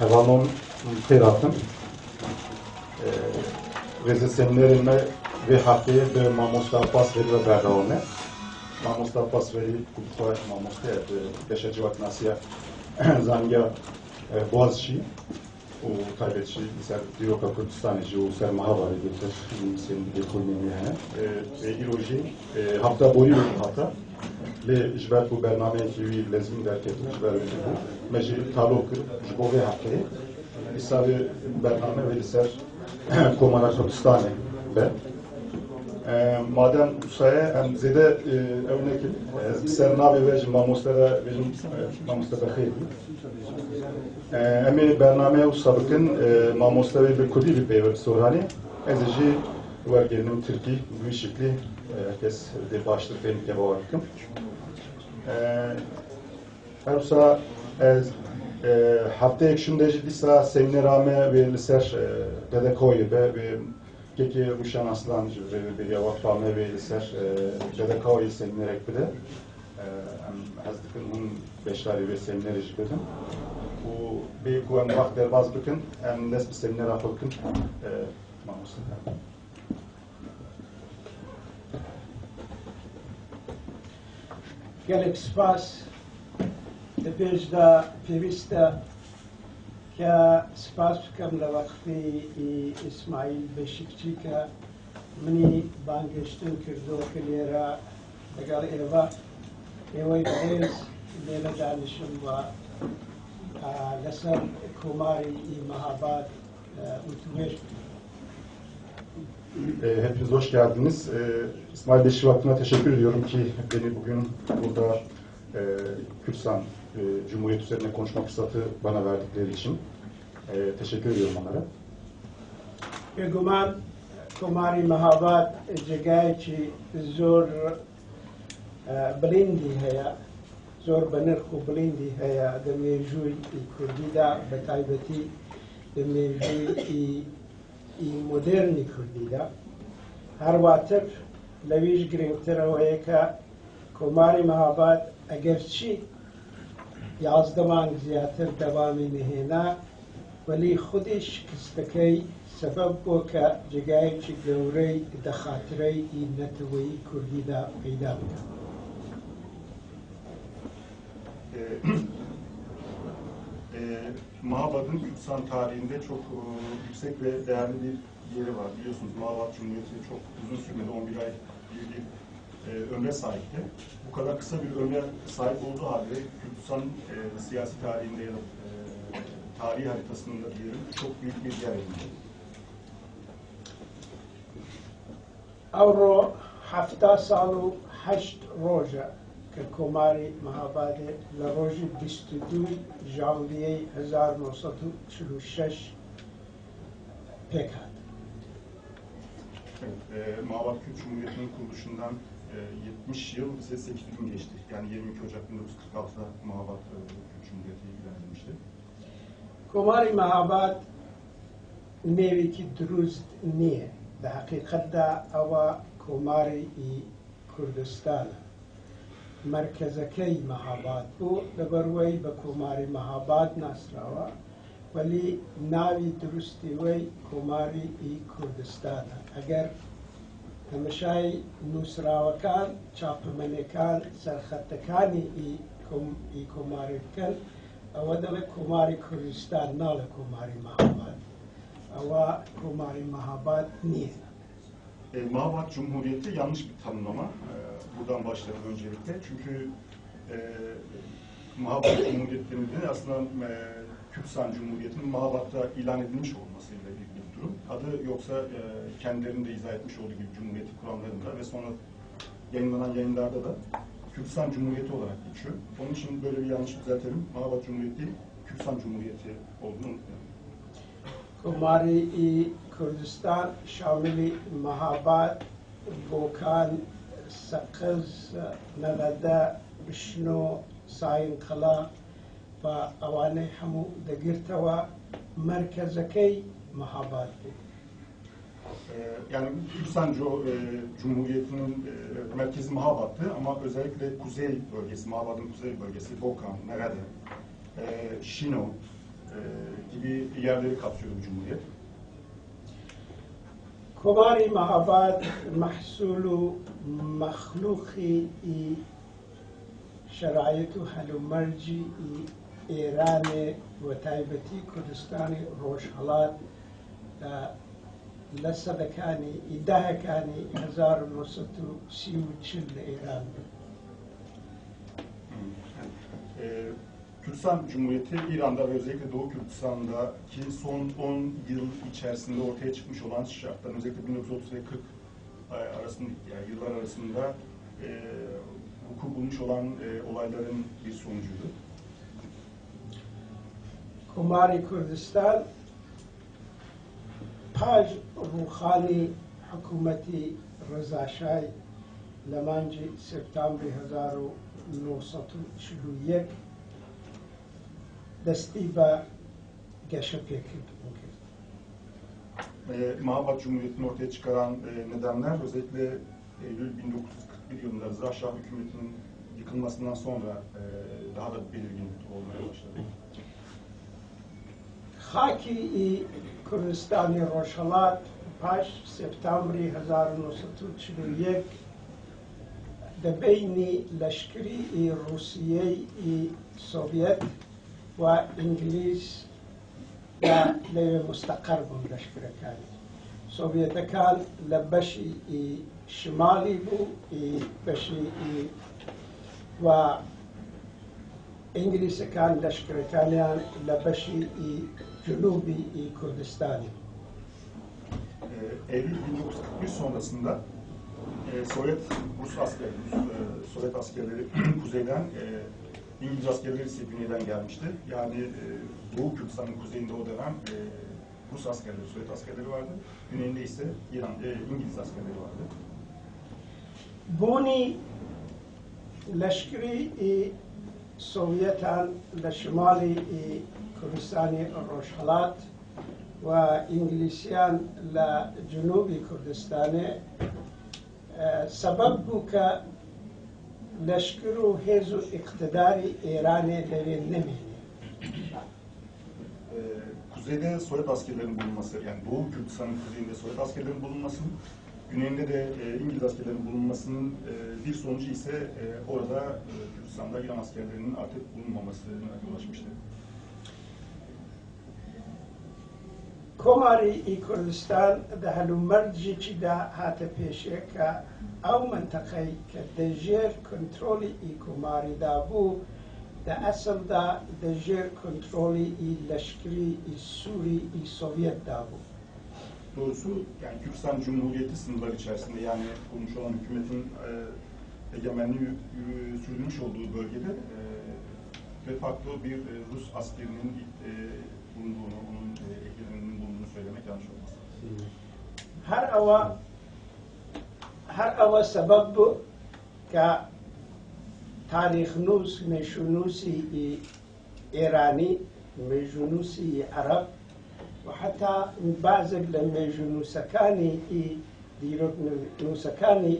Hevalon xêr hatin. Rêzê semînerên me vê hefteyê bi Mamosta Abbas Verî ve berdewam e. Mamosta Abbas Verî ku bi xwe mamoste ye di beşa civaknasiya Zanîngeha Boğaziçi û taybet jî li ser dîroka Kurdistanê jî û ser Mahabadê bêtir nivîsên lêkolînên wî hene. Îro jî hefta borî wê bihata lê ji ber ku bernameyekî wî lezgîn derketibû ji ber wê bû me jî talo kir ji bo vê hefteyê. Dîsa wê bername wê li ser Komara Kurdistanê be. Madem wisa ye em zêde ew nekin. Ez bi ser navê we ji mamoste re bêjim mamoste bexêr bî. Em ê bernameya wisa bikin mamoste wê bi kurdî bipeyve bi soranî. Ez ê jî wergerînim tirkî bi wî şiklî herkes dê baştir fêm bike bawer dikim. Her wisa ez hefteyek şûnde jî dîsa semînera me wê li ser Dedekoyê be wê Kekê Rûşen Aslan ji Rêveberiya Weqfa me wê li ser Dedekoyê semînerek bide. Em hez dikin hûn beşdarî vê semînerê jî bibin û bê ku em wext derbas bikin em dest bi semînera xwe bikin. Mamoste. Gelek spas di pêşda pêwîst e کە سپاس بکەم لە وەقفی ئیسماعیل بەشکچی کە منی بانگهێشتن کردووە کە لێرە لەگەڵ ئێوە ئێوەی بەڕێز لێرە دانیشم و لەسەر کۆماری مەهاباد وتوێژ بکەم. Hepiniz hoş geldiniz. İsmail Beşikçi Vakfı'na teşekkür ediyorum ki beni bugün burada Kürdistan Cumhuriyeti üzerine konuşma fırsatı bana verdikleri için. Teşekkür ediyorum onlara. Bêguman کۆماری مەهاباد جێگایەکی زۆر بڵیندی هەیە، زۆر بە نرخ و بڵیندی هەیە لە مێژووی کوردیدا، بە تایبەتی لە مێژووی مۆدێرنی کوردیدا. هەرواتر لەویش گرنگترەوەیە کە کۆماری مەهاباد ئەگەرچی 11 مانگ زیاتر دەوامی نەهێنا، وەلی خودی شکستەکەی سەبەب بووە کە جێگایەکی گەورەی دەخاترەی نەتەوەیی کوردیدا پەیدا بکات. Mahabad'ın Kürdistan tarihinde çok yüksek ve değerli bir yeri var. Biliyorsunuz Mahabad Cumhuriyeti çok uzun sürmedi, 11 ay gibi bir ömre sahipti. Bu kadar kısa bir ömre sahip olduğu halde Kürdistan siyasi tarihinde ya da tarihi haritasında diyelim çok büyük bir yer edindi. ئەوڕۆ 70 ساڵ و 8 ڕۆژە کە کۆماری مەهابادێ لە ڕۆژی 22 ژانویەی 1946 پێکهات. Evet, Mahabad Kürt Cumhuriyeti'nin kuruluşundan 70 yıl ve 8 gün geçti. Yani 22 Ocak 1946'da Mahabad Kürt Cumhuriyeti ilan edilmişti. کۆماری مەهاباد نێوێکی دروست نییە. لە حقیقەتدا ئەوە کۆماری کوردستانە. مەرکەزەکەی مەهاباد بوو، لەبەروەی بە کۆماری مەهاباد ناسراوە، وەلی ناوی دروستیوەی کۆماری کوردستانە. ئەگەر تەمەشای نووسراوەکان، چاپەمەنیەکان، سەرخەتەکانی ئی کۆماری بکەن، ئەوە دەڵێ کۆماری کوردستان، ناڵێ کۆماری مەهاباد. ئەوە کۆماری مەهاباد نییە. Mahabad Cumhuriyeti yanlış bir tanımlama. Buradan başlayalım öncelikle. Çünkü Mahabad Cumhuriyeti aslında Kürdistan Cumhuriyeti'nin Mahabad'da ilan edilmiş olmasıyla ilgili bir durum. Adı yoksa kendilerinin de izah etmiş olduğu gibi Cumhuriyeti kuranlarında ve sonra yayınlanan yayınlarda da Kürdistan Cumhuriyeti olarak geçiyor. Onun için böyle bir yanlış düzeltelim. Mahabad Cumhuriyeti değil, Kürdistan Cumhuriyeti olduğunu unutmayalım. کۆماری کوردستان شاملی مەهاباد، بۆکان، سەقز، نەغەدە، شنۆ، ساینقەڵا و ئەوانەی هەموو دەگرتەوە. مەرکەزەکەی مەهاباد بوو. Yani Kürdistan Cumhuriyeti'nin merkezi Mahabad'tı ama özellikle kuzey bölgesi, Mahabad'ın kuzey bölgesi, Bokan, Negade, Şino, gibi yerleri kapsıyordu bu cumhuriyet. کۆماری مەهاباد مەحسوول و مەخلوقی ئی شەرایت و هەلومەرجی ئی ئێرانێ و تایبەتی کوردستانی ڕۆژهەڵات لە سەدەکانی ئی دەهەکانی 1930 و 40 لە ئێران بوو. Kürdistan Cumhuriyeti İran'da ve özellikle Doğu Kürdistan'daki son 10 yıl içerisinde ortaya çıkmış olan şartların özellikle 1930 ve 40 arasında yani yıllar arasında vuku bulmuş olan olayların bir sonucuydu. کۆماری کوردستان پاش ڕووخانی حکوومەتی ڕەزاشای لە مانگی سێپتامبری 1941 دەستی بە گەشە پێکردن کرد. Mahabat Cumhuriyeti'ni ortaya çıkaran nedenler özellikle Eylül 1941 yılında Rıza Şah hükümetinin yıkılmasından sonra daha da belirgin olmaya başladı. خاکی کوردستانی ڕۆژهەڵات پاش سێپتامبری 1941 دە بەینی لەشکری ڕووسیەی سۆڤیەت و ئینگلیز دا لەوێ مستەقەر بوون. لەشکرەکانی سۆڤیەتەکان لە بەشی شمالی بوو بەشی و ئینگلیسەکان لەشکرەکانیان لە بەشی جنوبی کوردستانی. Eylül 1941 sonrasında Sovyet Rus askerleri, Rus, Sovyet askerleri kuzeyden, İngiliz askerleri ise güneyden gelmişti. Yani Doğu Kürdistan'ın kuzeyinde o dönem Rus askerleri, Sovyet askerleri vardı. Güneyinde ise İran, İngiliz askerleri vardı. بوونی لەشکری سۆڤیەتان لە شمالی کوردستانی ڕۆژهەڵات و ئینگلیسیان لە جنوبی کوردستانێ سەبەب بوو کە لەشکر و هێز و ئیقتداری ئێرانێ لەوێ نەمێنێ. Kuzeyde Sovyet askerlerinin bulunması, yani Doğu Kürdistan'ın kuzeyinde Sovyet askerlerinin bulunması, güneyinde de İngiliz askerlerinin bulunmasının bir sonucu ise orada Kürdistan'da İran askerlerinin artık bulunmamasına yol açmıştı. کۆماری ئی کوردستان دە هەلومەرجێکیدا هاتە پێشێ کە ئەو مەنتەقەی کە دەژێر کۆنترۆڵی ئی کۆماریدا بوو دە ئەسڵدا دەژێر کۆنترۆڵی ئی لەشکری ئی سووری ئی سۆڤیەتدا بوو. Doğrusu yani Kürdistan Cumhuriyeti sınırları içerisinde yani kurulmuş olan hükümetin egemenliği sürdürmüş olduğu bölgede de facto bir Rus askerinin bulunduğunu, onun egemenliğinin bulunduğunu söylemek yanlış olmaz. هەر ئەوە هەر ئەوە سەبەب بوو کە تاریخنووس مێژوونووسی ئێرانی مێژوونووسی عەرەب و حتا بەعزێک لە مێژوونووسەکانی دیرۆکنووسەکانی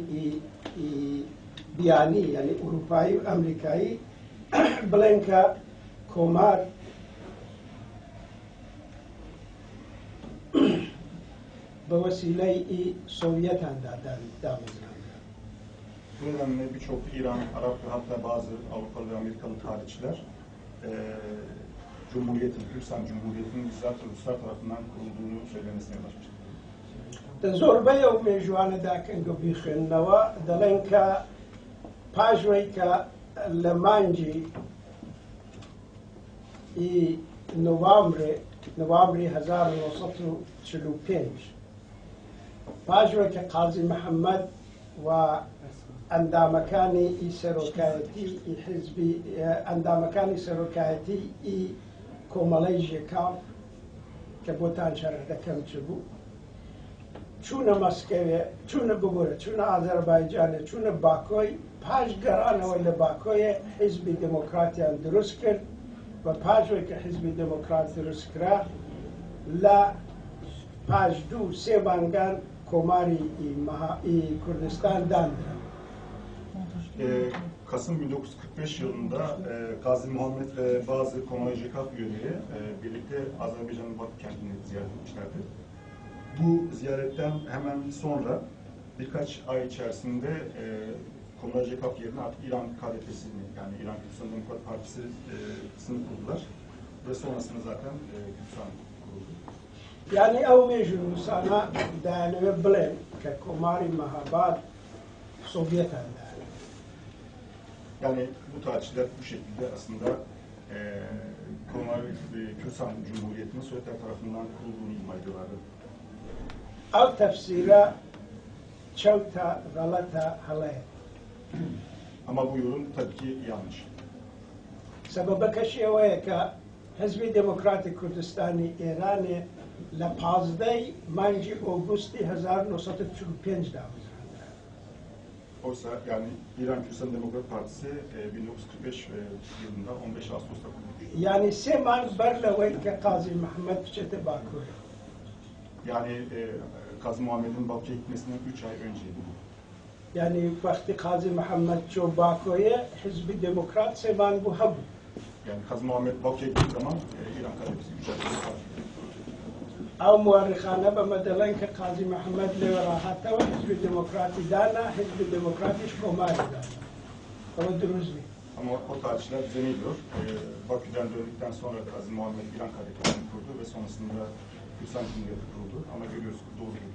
بیانی یعنی ئوروپایی و ئەمریکایی بڵێن کە کۆمار بە وەسیلەی سۆڤیەتاندا دامەزراندرا. Bu nedenle birçok İran, Arap ve hatta bazı Avrupalı ve Amerikalı tarihçiler Cumhuriyet'in, Kürdistan Cumhuriyeti'nin bizzat Ruslar tarafından kurulduğunu söylemesine yol açmıştır. دە زۆربەی ئەو مێژوانەدا کەنگە بیخوێندنەوە دەڵێن کە پاژوەی کە لە مانگی ئی نوامبرێ نوامبری 1945 پاژوەی کە قازی محەممەد و ئەندامەکانی ئی سەرۆکایەتی ئی حیزبی ئەندامەکانی سەرۆکایەتی ئی کۆمەڵەی ژێکاف کە بۆتان شەرح دەکەم چ بوو چوونە مەسکەوێ چوونە ببورە چوونە ئازەربایجانێ چوونە باکۆی پاش گەڕانەوەی لە باکۆیە حیزبی دێمۆکراتیان دروست کرد و پاش وەی کە حیزبی دێمۆکرات دروست کرا لە پاش دوو سێ مانگان کۆماری ئی کوردستان دانرا. Kasım 1945 yılında Gazi Muhammed ve bazı Komara JKP üyeleri birlikte Azerbaycan'ın Bakü kentini ziyaret etmişlerdi. Bu ziyaretten hemen sonra birkaç ay içerisinde Komara JKP yerine artık İran KDP'sini, yani İran Kürdistan Demokrat Partisi'ni kurdular. Ve sonrasında zaten Kürdistan kuruldu. یعنی ئەو مێژوونووسانە دەیانەوێت بڵێن کە کۆماری مەهاباد سۆڤیەتان دانا. Yani bu tarihçiler bu şekilde aslında Komar Kürdistan Cumhuriyeti'nin Sovyetler tarafından kurulduğunu ima ediyorlardı. ئەو تەفسیرە چەوتە، غەڵەتە، هەڵەیە. Ama bu yorum tabii ki yanlış. سەبەبەکەشی ئەوەیە کە حزبی دێموکراتی کوردستانی ئێرانێ لە 15ی مانگی ئۆگوستی 1945 دامەزراندرا. Oysa yani İran Kürdistan Demokrat Partisi 1945 yılında 15 Ağustos'ta kurulmuş. یعنی سێ مانگ بەر لەوەی کە قازی محەممەد بچێتە باکوور. Yani Gazi Muhammed'in Bakü'ye gitmesinden 3 ay önceydi bu. یعنی وەختی قازی محەممەد چۆ باکۆیە حزبی دێموکرات سێ مانگ بوو هەبوو. Yani Gazi Muhammed Bakü'ye gittiği zaman İran KDP'si 3 ay sonra vardı. ئەو موەریخانە بەمە دەڵێن کە قازی محەممەد لێوە ڕاهاتەوە حزبی دێموکراتی دانا، حزبی دێموکراتیش کۆماری دانا. ئەوە دروست نییە. Ama o tarihçiler bize ne diyor? Bakü'den döndükten sonra Gazi Muhammed İran KDP'sini kurdu ve sonrasında Kürdistan Cumhuriyeti kuruldu. Ama görüyoruz ki doğru değil.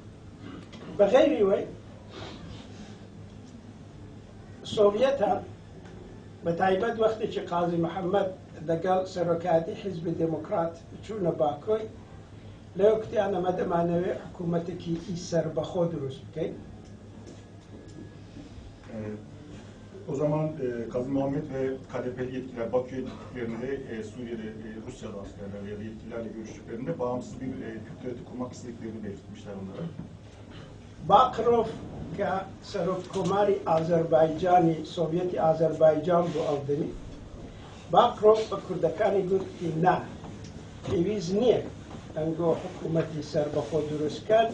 بە غەیری وەی سۆڤیەتان بە تایبەت وەختێکی قازی محەممەد لەگەڵ سەرۆکایەتی حیزبی دێموکرات چوونە باکۆی، لەوێ کوتیان ئەمە دەمانەوێت حکوومەتێکی ئی سەربەخۆ دروست بکەین. O zaman Gazi Muhammed ve KDP'li yetkililer Bakü'ye gittiklerinde Suriye'de, Rusya'da askerlerle ya da yetkililerle görüştüklerinde bağımsız bir Kürt devleti kurmak istediklerini belirtmişler onlara. باقرۆف کە سەرۆک کۆماری ئازەربایجانی سۆڤیەتی ئازەربایجان بوو ئەو دەمی، باقرۆف بە کوردەکانی گوتی نا، پێویست نییە ئەنگۆ حکوومەتی سەربەخۆ دروستکەن،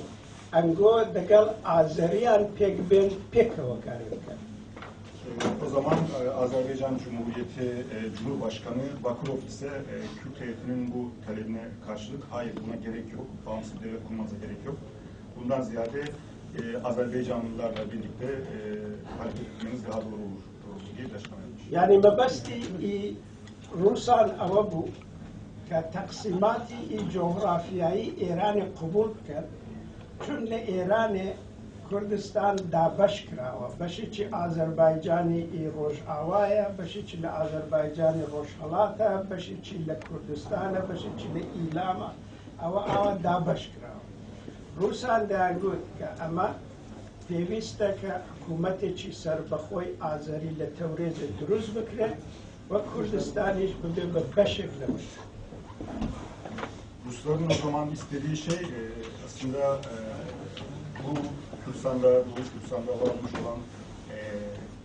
ئەنگۆ دەگەڵ ئازەریان پێک بێن پێکەوە کاری بکەن. O zaman Azerbaycan Cumhuriyeti Cumhurbaşkanı Bakırov ise Kürt heyetinin bu talebine karşılık hayır buna gerek yok, bağımsız bir devlet kurmanıza gerek yok. Bundan ziyade Azerbaycanlılarla birlikte hareket etmeniz daha doğru olur diye bir açıklama yapmış. یعنی مەبەستی ئی ڕووسان ئەوە بوو کە تەقسیماتی ئی جۆغرافیایی ئێرانی قبول بکەن، چون لە ئێرانێ کوردستان دابەش کراوە، بەشێکی ئازەربایجانی ئی ڕۆژئاوایە، بەشێکی لە ئازەربایجانی ڕۆژهەڵاتە، بەشێکی لە کوردستانە، بەشێکی لە ئیلامە، ئەوە ئاوا دابەش کراوە. ڕووسان دەیانگوت کە ئەمە پێویستە کە حکوومەتێکی سەربەخۆی ئازەری لە تەورێزە دروست بکرێت و کوردستانیش ببێ بە بەشێک لەوە. Rusların o zaman istediği şey aslında bu Kürdistan'da, Doğu Kürdistan'da var olmuş olan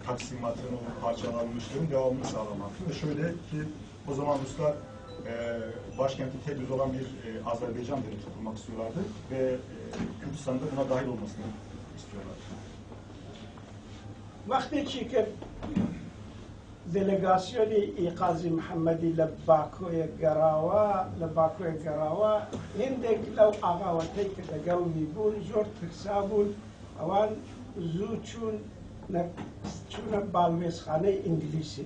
taksimatın, o parçalanmışlığın devamını sağlamaktı. Ve şöyle ki o zaman Ruslar başkenti Tebriz olan bir Azerbaycan devleti kurmak istiyorlardı ve Kürdistan'da buna dahil olmasını istiyorlardı. وەختێکی کە دەلەگاسیۆنی ئی قازی محەممەدی لە باکۆیە گەڕاوە، لە باکۆیە گەڕاوە، هێندێک لەو ئاغاوەتەی کە لەگەڵ وی بوون زۆر ترسا بوون، ئەوان زوو چوونە باڵوێزخانەی ئینگلیسی،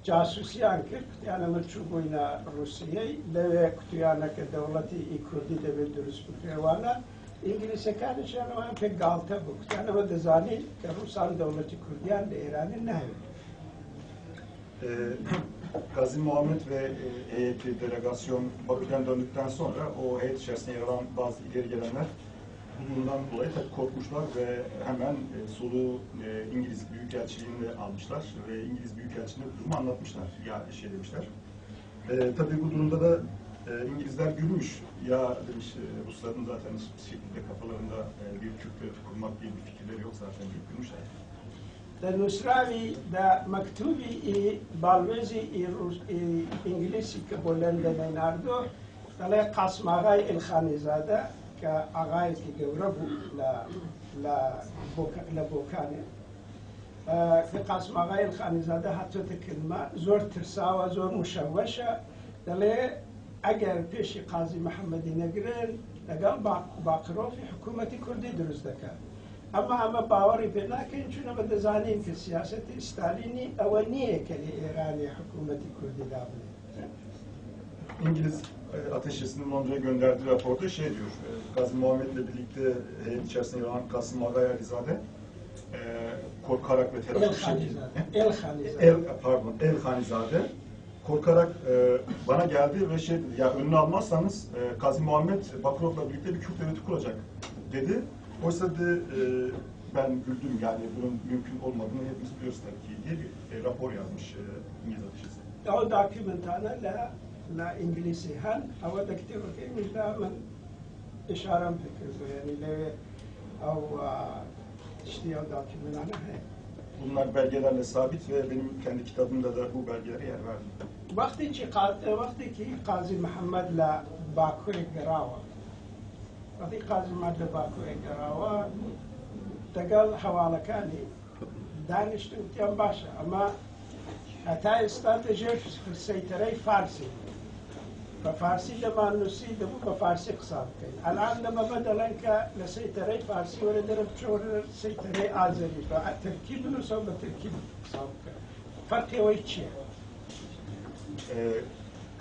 جاسوسیان کرد، کوتیان ئەمە چوو بووینە ڕوسیەی، لەوێ کوتیانە کە دەوڵەتی ئی کوردی دەبێت دروست بکرێوانە. ئینگلیسەکانیشیان ئەوان پێ گاڵتە بوو، کوتیان ئەوە دەزانین کە ڕووسان دەوڵەتی کوردیان لە ئێرانە ناوێت. Gazi Muhammed ve heyeti, delegasyon Bakü'den döndükten sonra o heyet içerisinde yer alan bazı ileri gelenler bundan dolayı tabii korkmuşlar ve hemen soluğu İngiliz Büyükelçiliğinde almışlar ve İngiliz Büyükelçiliğinde bu durumu anlatmışlar. Ya şey demişler. Tabii bu durumda da İngilizler gülmüş. Ya demiş, Rusların zaten hiçbir şekilde kafalarında bir Kürt devleti kurmak diye bir fikirleri yok zaten deyip gülmüşler. لە نووسراوی لە مەکتوبی ئی باڵوێزی ئی ئینگلیسی کە بۆ لەندەنێ ناردۆ دەڵێ قاسماغای ئیلخانیزادە کە ئاغایەکی گەورە بوو لە بۆکانێ، کە قاسم ئاغای ئێلخانیزادە هاتۆتە کرما زۆر ترساوە، زۆر مشەوەشە، دەڵێ ئەگەر پێشی قازی محەممەدی نەگرن لەگەڵ باقرۆفی حکوومەتی کوردی دروست دەکات. ئەمە ئەمە باوەڕی پێ ناکەین، چون ئەمە دەزانین کە سیاسەتی ستالینی ئەوە نییە کە لە ئێرانی حکوومەتی کوردی دابنێ. İngiliz ateşesinin Londra'ya gönderdiği raporda şey diyor, Gazi Muhammed'le birlikte heyet içerisinde yer alan Kasım Agay Alizade korkarak ve telaşlı bir şekilde Elhanizade. El, pardon, Elhanizade korkarak bana geldi ve şey dedi, ya önünü almazsanız Gazi Muhammed Bakurov'la birlikte bir Kürt devleti kuracak dedi. Oysa de ben güldüm, yani bunun mümkün olmadığını hepimiz biliyoruz tabii ki diye bir rapor yazmış İngiliz ateşesi. ئەو داکیومنتانە لە ئینگلیسی هەن، ئەوە دە کتێبەکەی مندا من ئشارەم پێ کردو، یعنی لەوێ ئەو شتی ئەو داکیومنتانە هەیە. Bunlar belgelerle sabit ve benim kendi kitabımda da bu belgelere yer verdim. وەختێکی قازی محەممەد لە باکوێ گەڕاوە، وەختی قازی محەممەد لە باکوێ گەڕاوە دەگەڵ هەواڵەکانی دانیشتن، وتیان باشە ئەمە هەتا ئێستا دەژێر سەیتەرەی فارسی، بە فارسی دەمان نووسی، دەبوو بە فارسی قسا بکەین. ئەلان لەمە بەدەڵێن کە لە سەیتەرەی فارسی وەرە دەرە بچۆرە سەیتەرەی ئازەری، بە تورکی بنووسە و بە تورکی قسا بکە. فەرقی ئەوەی چییە؟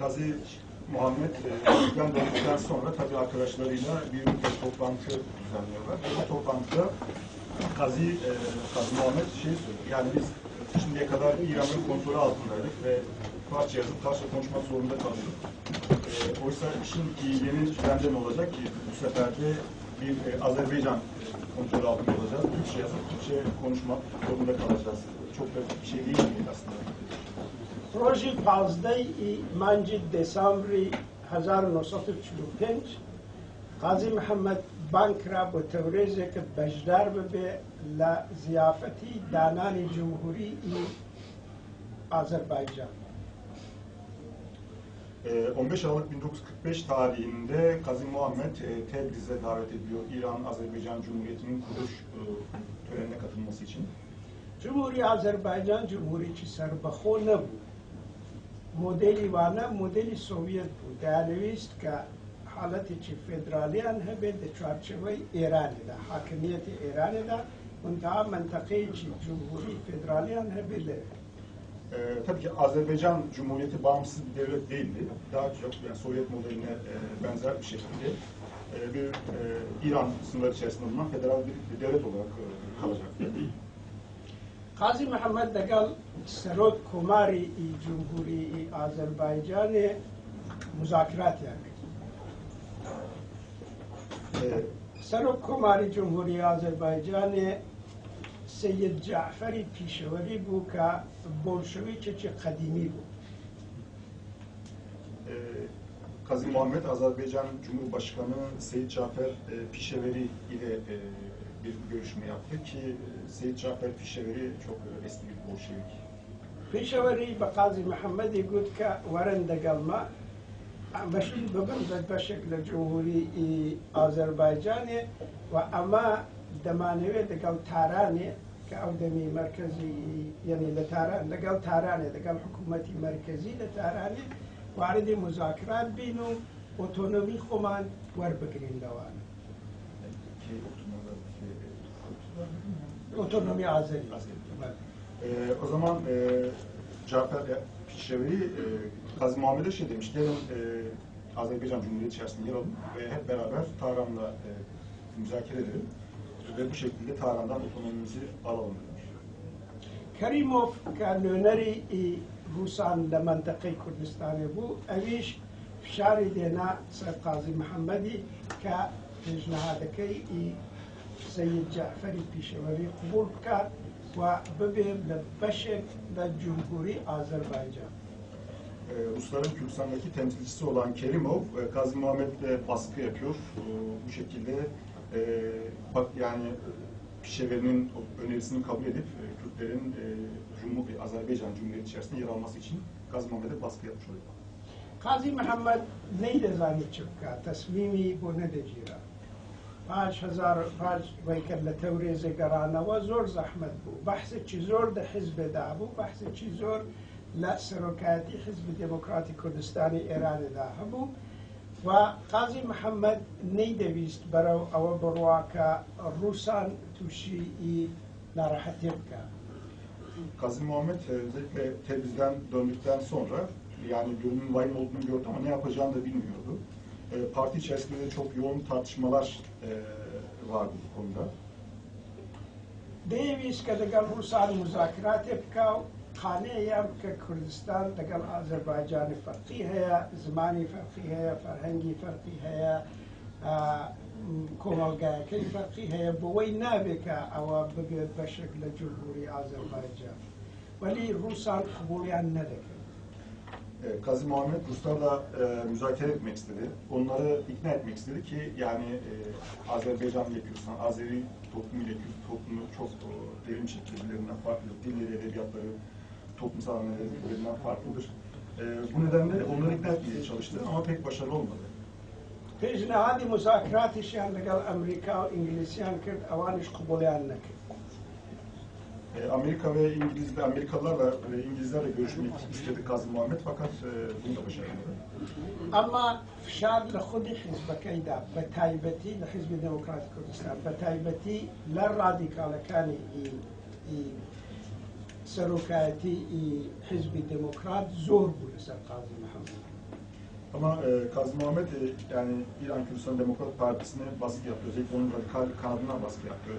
Gazi Muhammed Türk'ten döndükten sonra tabii arkadaşlarıyla bir toplantı düzenliyorlar. Ve bu toplantıda Gazi Muhammed şey söylüyor. Yani biz şimdiye kadar İran'ın kontrolü altındaydık ve Farsça yazıp Farsça konuşmak zorunda kalıyorduk. Oysa şimdiki yeni düzende ne olacak ki bu sefer de bir Azerbaycan kontrolü altında olacağız. Türkçe yazıp Türkçe konuşmak zorunda kalacağız. Çok da bir şey değil mi aslında? ڕۆژی 15 مانگی دێسامبری 1945 قازی محەممەد بانگ کرا بۆ تەورێزێکە بەشدار ببێ لە زیافەتی دانانی جمهوری ئازەربایجان. 15 Aralık 1945 tarihinde Gazi Muhammed Tebriz'e davet ediliyor. İran-Azerbaycan Cumhuriyeti'nin kuruluş törenine katılması için. جمهوری ئازەربایجان جمهوریی سەربەخۆ نەبوو، مۆدێلی وانە مۆدێلی سۆڤیەت بوو، دەیانەویست کە حاڵەتێکی فێدرالیان هەبێت لە چوارچێوەی ئێرانێدا، حاکمیەتی ئێرانێدا، منتها منتەقەیەکی جمهوری فێدرالیان هەبێت لەوێ. Tabii ki Azerbaycan Cumhuriyeti bağımsız bir devlet değildi. Daha çok yani Sovyet modeline benzer bir şekilde bir İran sınırları içerisinde bulunan federal bir devlet olarak kalacaktı. قازی محەممەد لەگەڵ سەرۆک کۆماری جمهوری ئازەربایجانێ مزاکراتیان کرد. سەرۆک کۆماری جمهوری ئازەربایجانێ سید جەعفەری پیشەوەری بوو کە بۆلشەویکێکی قەدیمی بوو. Gazi Muhammed Azerbaycan Cumhurbaşkanı Seyit Cafer Pişeveri ile bir görüşme yaptı ki Seyit Cafer Pişeveri çok eski bir Bolşevik. پیشەوەری بە قازی محەممەدی گوت کە وەرن دەگەڵمە بەش ببن بە بەشێک لە جمهوری ئازەربایجانێ و ئەمە دەمانەوێت لەگەڵ تارانێ کە ئەو دەمی مرکزی، یعنی لە تاران لەگەڵ تارانێ لەگەڵ حکوومەتی مرکزی لە تارانێ واردی مزاکرات بین و ئۆتۆنۆمی خۆمان وەربگرین لەوانە. Ki otonomideki ئۆتۆنۆمی ئازەری. Azeri. O zaman Cafer Pişeveri Gazi Muhammed'e şey demiş, gelin Azerbaycan Cumhuriyeti içerisinde yer alın ve hep beraber Tahran'la müzakere edelim ve bu şekilde Tahran'dan otonomimizi alalım demiş. کەریمۆف کە نوێنەری ڕووسان لە منتەقەی کوردستانێ بوو، ئەویش فشاری دێنا سەر قازی محەممەدی کە پێشنهادەکەی سەید جەعفەری پیشەوەری قبوڵ بکات و ببێ لە بەشێک لە جمهوری ئازەربایجان. Rusların Kürdistan'daki temsilcisi olan Kerimov, Gazi Muhammed'le baskı yapıyor. Bu şekilde bak yani Pişeveri'nin o önerisini kabul edip Kürtlerin Azerbaycan Cumhuriyeti içerisinde yer alması için Gazi Muhammed'e baskı yapmış oluyor. قازی محەممەد نەیدەزانی چ بکات، تەسمیمی بۆ نەدەگیرا. پاش هەزار پاش وەی کە لە تەورێزێ گەڕانەوە زۆر زەحمەت بوو. بەحسێکی زۆر دە حیزبێدا هەبوو، بەحسێکی زۆر لە سەرۆکایەتی حیزبی دێموکراتی کوردستانی ئێرانێدا هەبوو و قازی محەممەد نەیدەویست بەرەو ئەوە بڕوا کە ڕووسان تووشی ئی ناڕەحەتێ بکا. Kazi Muhammed özellikle Tebriz'den döndükten sonra yani durumun vahim olduğunu gördü ama ne yapacağını da bilmiyordu. Parti içerisinde de çok yoğun tartışmalar vardı bu konuda. دەیەویست کە لەگەڵ ڕووسان موزاکراتێ بکا و قانعیان بکە کوردستان لەگەڵ ئازەربایجانی فەرقی هەیە، زمانی فەرقی هەیە، فەرهەنگی فەرقی هەیە، کۆمەڵگایەکەی فەرقی هەیە، بۆوەی نابێ کە ئەوە ببێت بەشێک لە جمهوری ئازەربایجان. وەلی ڕووسان قبوڵیان نەدەکرد. Kazi Muhammed Ruslarla müzakere etmek istedi. Onları ikna etmek istedi ki yani Azerbaycan ile Kürdistan, Azeri toplumu ile Kürt toplumu çok derin şekilde birbirinden farklıdır. Dilleri, edebiyatları, toplumsal anlayışları birbirinden farklıdır. Bu nedenle onları ikna etmeye çalıştı ama pek başarılı olmadı. پێشنهادی موزاکراتیشیان لەگەڵ ئەمریکا و ئینگلیسیان کرد، ئەوانیش قبوڵیان نەکرد. Amerika ve İngilizler, Amerikalılarla ve İngilizlerle görüşmek istedi Kazi Muhammed fakat bunu da başaramadı. ئەمما فشار لە خودی حیزبەکەیدا بە تایبەتی لە حیزبی دێموکراتی کوردستان بە تایبەتی لە ڕادیکاڵەکانی ئی سەرۆکایەتی ئی حیزبی دێموکرات زۆر بوو لەسەر قازی محەممەد. Ama Kazi Muhammed yani İran Kürdistan Demokrat Partisi'ne baskı yaptı. Özellikle onun radikal kanadına baskı yaptı.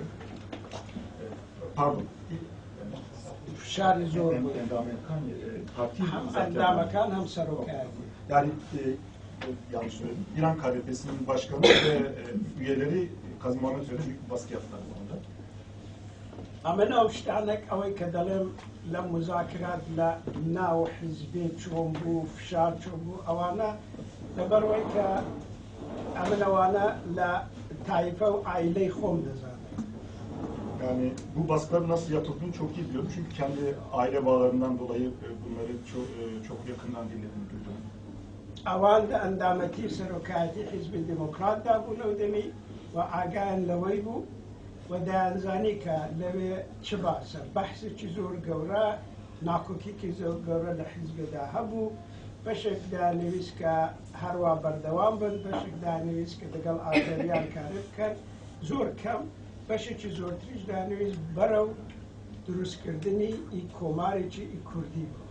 Pardon. فشاری زۆر بوو. Amerikan parti هەم ئەندامەکان هەم سەرۆکایەتی. Yani yanlış söyledim. İran KDP'sinin başkanı ve üyeleri Kazi Muhammed üzerine büyük bir baskı yaptılar bu konuda. ئەمە ئەو شتانێک ئەوەی کە دەڵێم لە مزاکرات لە ناو حیزبێ چۆن بوو، فشار چۆن بوو، ئەوانە لەبەرەوەی کە ئەمن ئەوانە لە تایفە و عایلەی خۆم دەزانم. Yani bu baskıların nasıl yapıldığını çok iyi biliyorum. Çünkü kendi aile bağlarından dolayı bunları çok, çok yakından dinledim, duydum. ئەوان لە ئەندامەتی سەرۆکایەتی حیزبی دێموکراتدا بوون ئەو دەمی و ئاگایان لەوەی بوو و دەیانزانی کە لەوێ چ باسە. بەحسێکی زۆر گەورە، ناکۆکیکی زۆر گەورە لە حیزبێدا هەبوو. بەشێک دەیانەویست کە هەروە بەردەوام بن، بەشێک دەیانەویست کە لەگەڵ ئازەریان کارێ بکەن زۆر کەم، بەشێکی زۆرتریش دەیانەویست بەرەو دروستکردنی ئی کۆمارێکی ئی کوردی بوو.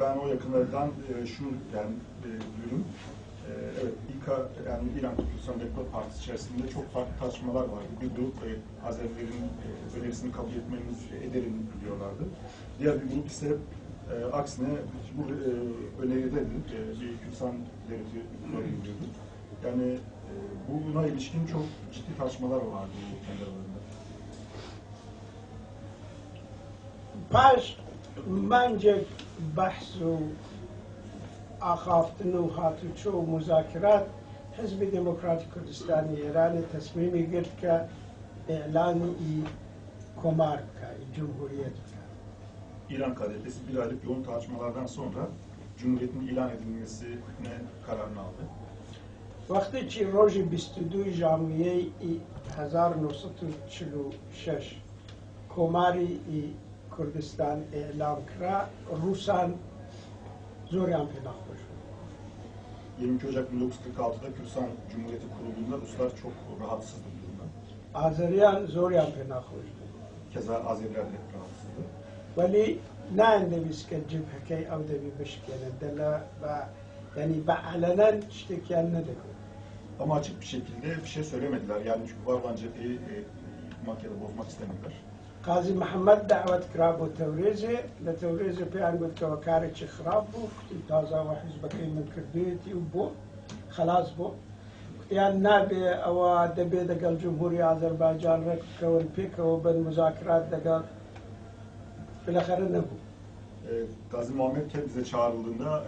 Ben o yakınlardan şunu yani duydum. Evet, İK, yani İran Kürdistan Demokrat Partisi içerisinde çok farklı tartışmalar vardı. Bir grup Azerilerin önerisini kabul etmemiz edelim diyorlardı. Diğer bir grup ise aksine bu öneride bir Kürdistan devleti kuralım diyordu. Yani buna ilişkin çok ciddi tartışmalar vardı kendi aralarında. پاش مانگێک بەحس و ئاخافتن و هاتوچۆ و مزاکرات حزبی دێموکراتی کوردستانی ئێرانی تەسمیمی گرت کە ئیعلانی ئی کۆمار بکە، ئی جمهوریەت بکە. İran KDP'si bir aylık yoğun tartışmalardan sonra Cumhuriyet'in ilan edilmesine kararını aldı. وەختێکی ڕۆژی 22 ژانویەی 1946 کۆماری ئی کوردستان ئیعلام کرا، ڕووسان زۆریان پێ ناخۆش بوو. 22 Ocak 1946'da Kürdistan Cumhuriyeti kurulduğunda Ruslar çok rahatsızdı bu durumdan. ئازەریان زۆریان پێ ناخۆش بوو. Keza Azeriler de rahatsızdı. وەلی نایاندەویست کە جبهەکەی ئەو دەبی بشکێنن دەلە بە یعنی بە عەلەنەن شتێکیان نەدەگوت. Ama açık bir şekilde bir şey söylemediler. Yani çünkü var olan cepheyi yıkmak ya da bozmak istemediler. قازی محەممەد داوەت کرا بۆ تەورێزێ، لە تەورێزێ پێیان گوت کەەوە کارێکی خراپ بوو، کوتی تازاوە حیزبەکەی من کردوێتی و بۆ خلاص بۆ کوتیان نابێ ئەوە دەبێ دەگەڵ جمهوری ئازەربایجان ڕێک بکەون پێکەوە بن مزاکرات دەگەڵ بالاخره نەبوو. Gazi Muhammed Tebriz'e çağrıldığında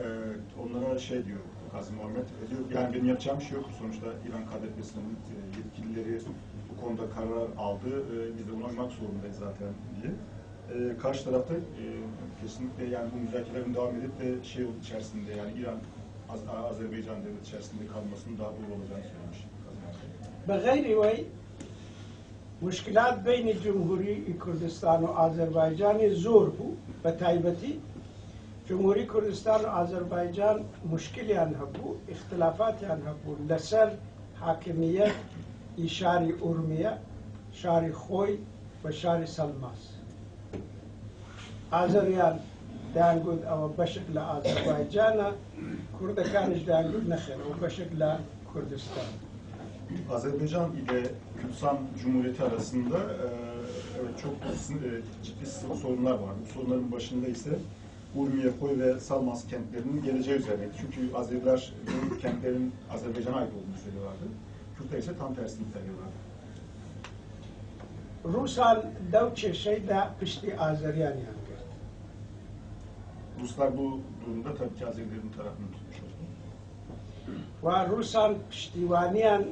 onlara şey diyor Gazi Muhammed, diyor yani benim yapacağım bir şey yok. Sonuçta İran KDP'sinin yetkilileri bu konuda karar aldı. Biz de buna uymak zorundayız zaten diye. Karşı tarafta kesinlikle yani bu müzakerelerin devam edip de şey içerisinde yani İran Azerbaycan devleti içerisinde kalmasının daha doğru olacağını söylemiş Gazi Muhammed. بە غەیری وەی موشکلات بەینی جمهوری کوردستان و ئازەربایجانی زۆر بوو، بە تایبەتی جمهوری کوردستان و ئازەربایجان موشکلیان هەبوو، ئیختلافاتیان هەبوو لەسەر حاکمیەت ی شاری ئورمیە، شاری خۆی و شاری سەلماس. ئازەریان دەیانگوت ئەوە بەشێک لە ئازەربایجانە، کوردەکانیش دەیانگوت نەخێر ئەوە بەشێک لە کوردستان. Azerbaycan ile Kürdistan Cumhuriyeti arasında evet, çok ciddi sorunlar var. Bu sorunların başında ise Urmiye, Koy ve Salmas kentlerinin geleceği üzerineydi. Çünkü Azeriler bu kentlerin Azerbaycan'a ait olduğunu söylüyorlardı. Kürtler ise tam tersini söylüyorlardı. ڕووسان لەو کێشەیدا پشتی ئازەریانیان گرت. Ruslar bu durumda tabii ki Azerilerin tarafını tutmuş oldu. و ڕووسان پشتیوانیان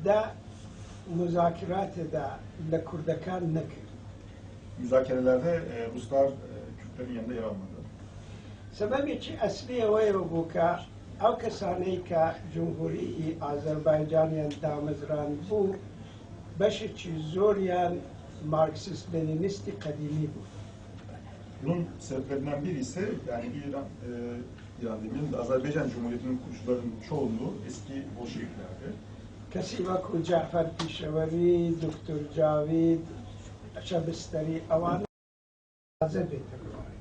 لە موزاکراتێدا لە کوردەکان نەکرد. Müzakerelerde Ruslar Kürtlerin yanında yer almadı. سەبەبێکی ئەسلی ئەوەیە بوو کە ئەو کەسانەی کە جمهوریی ئازەربایجانیان دامەزراند بوو بەشێکی زۆریان مارکسیست لێنینیستی قەدیمی بوون. Bunun sebeplerinden biri ise yani İran, İran demeyelim de Azerbaycan Cumhuriyeti'nin kurucularının çoğunluğu eski Bolşeviklerdi. کەسی وەکوو جەعفەر پیشەوەری، دکتۆر جاوید، شەبستەری ئەوانە تازە بێتە گۆڕێ.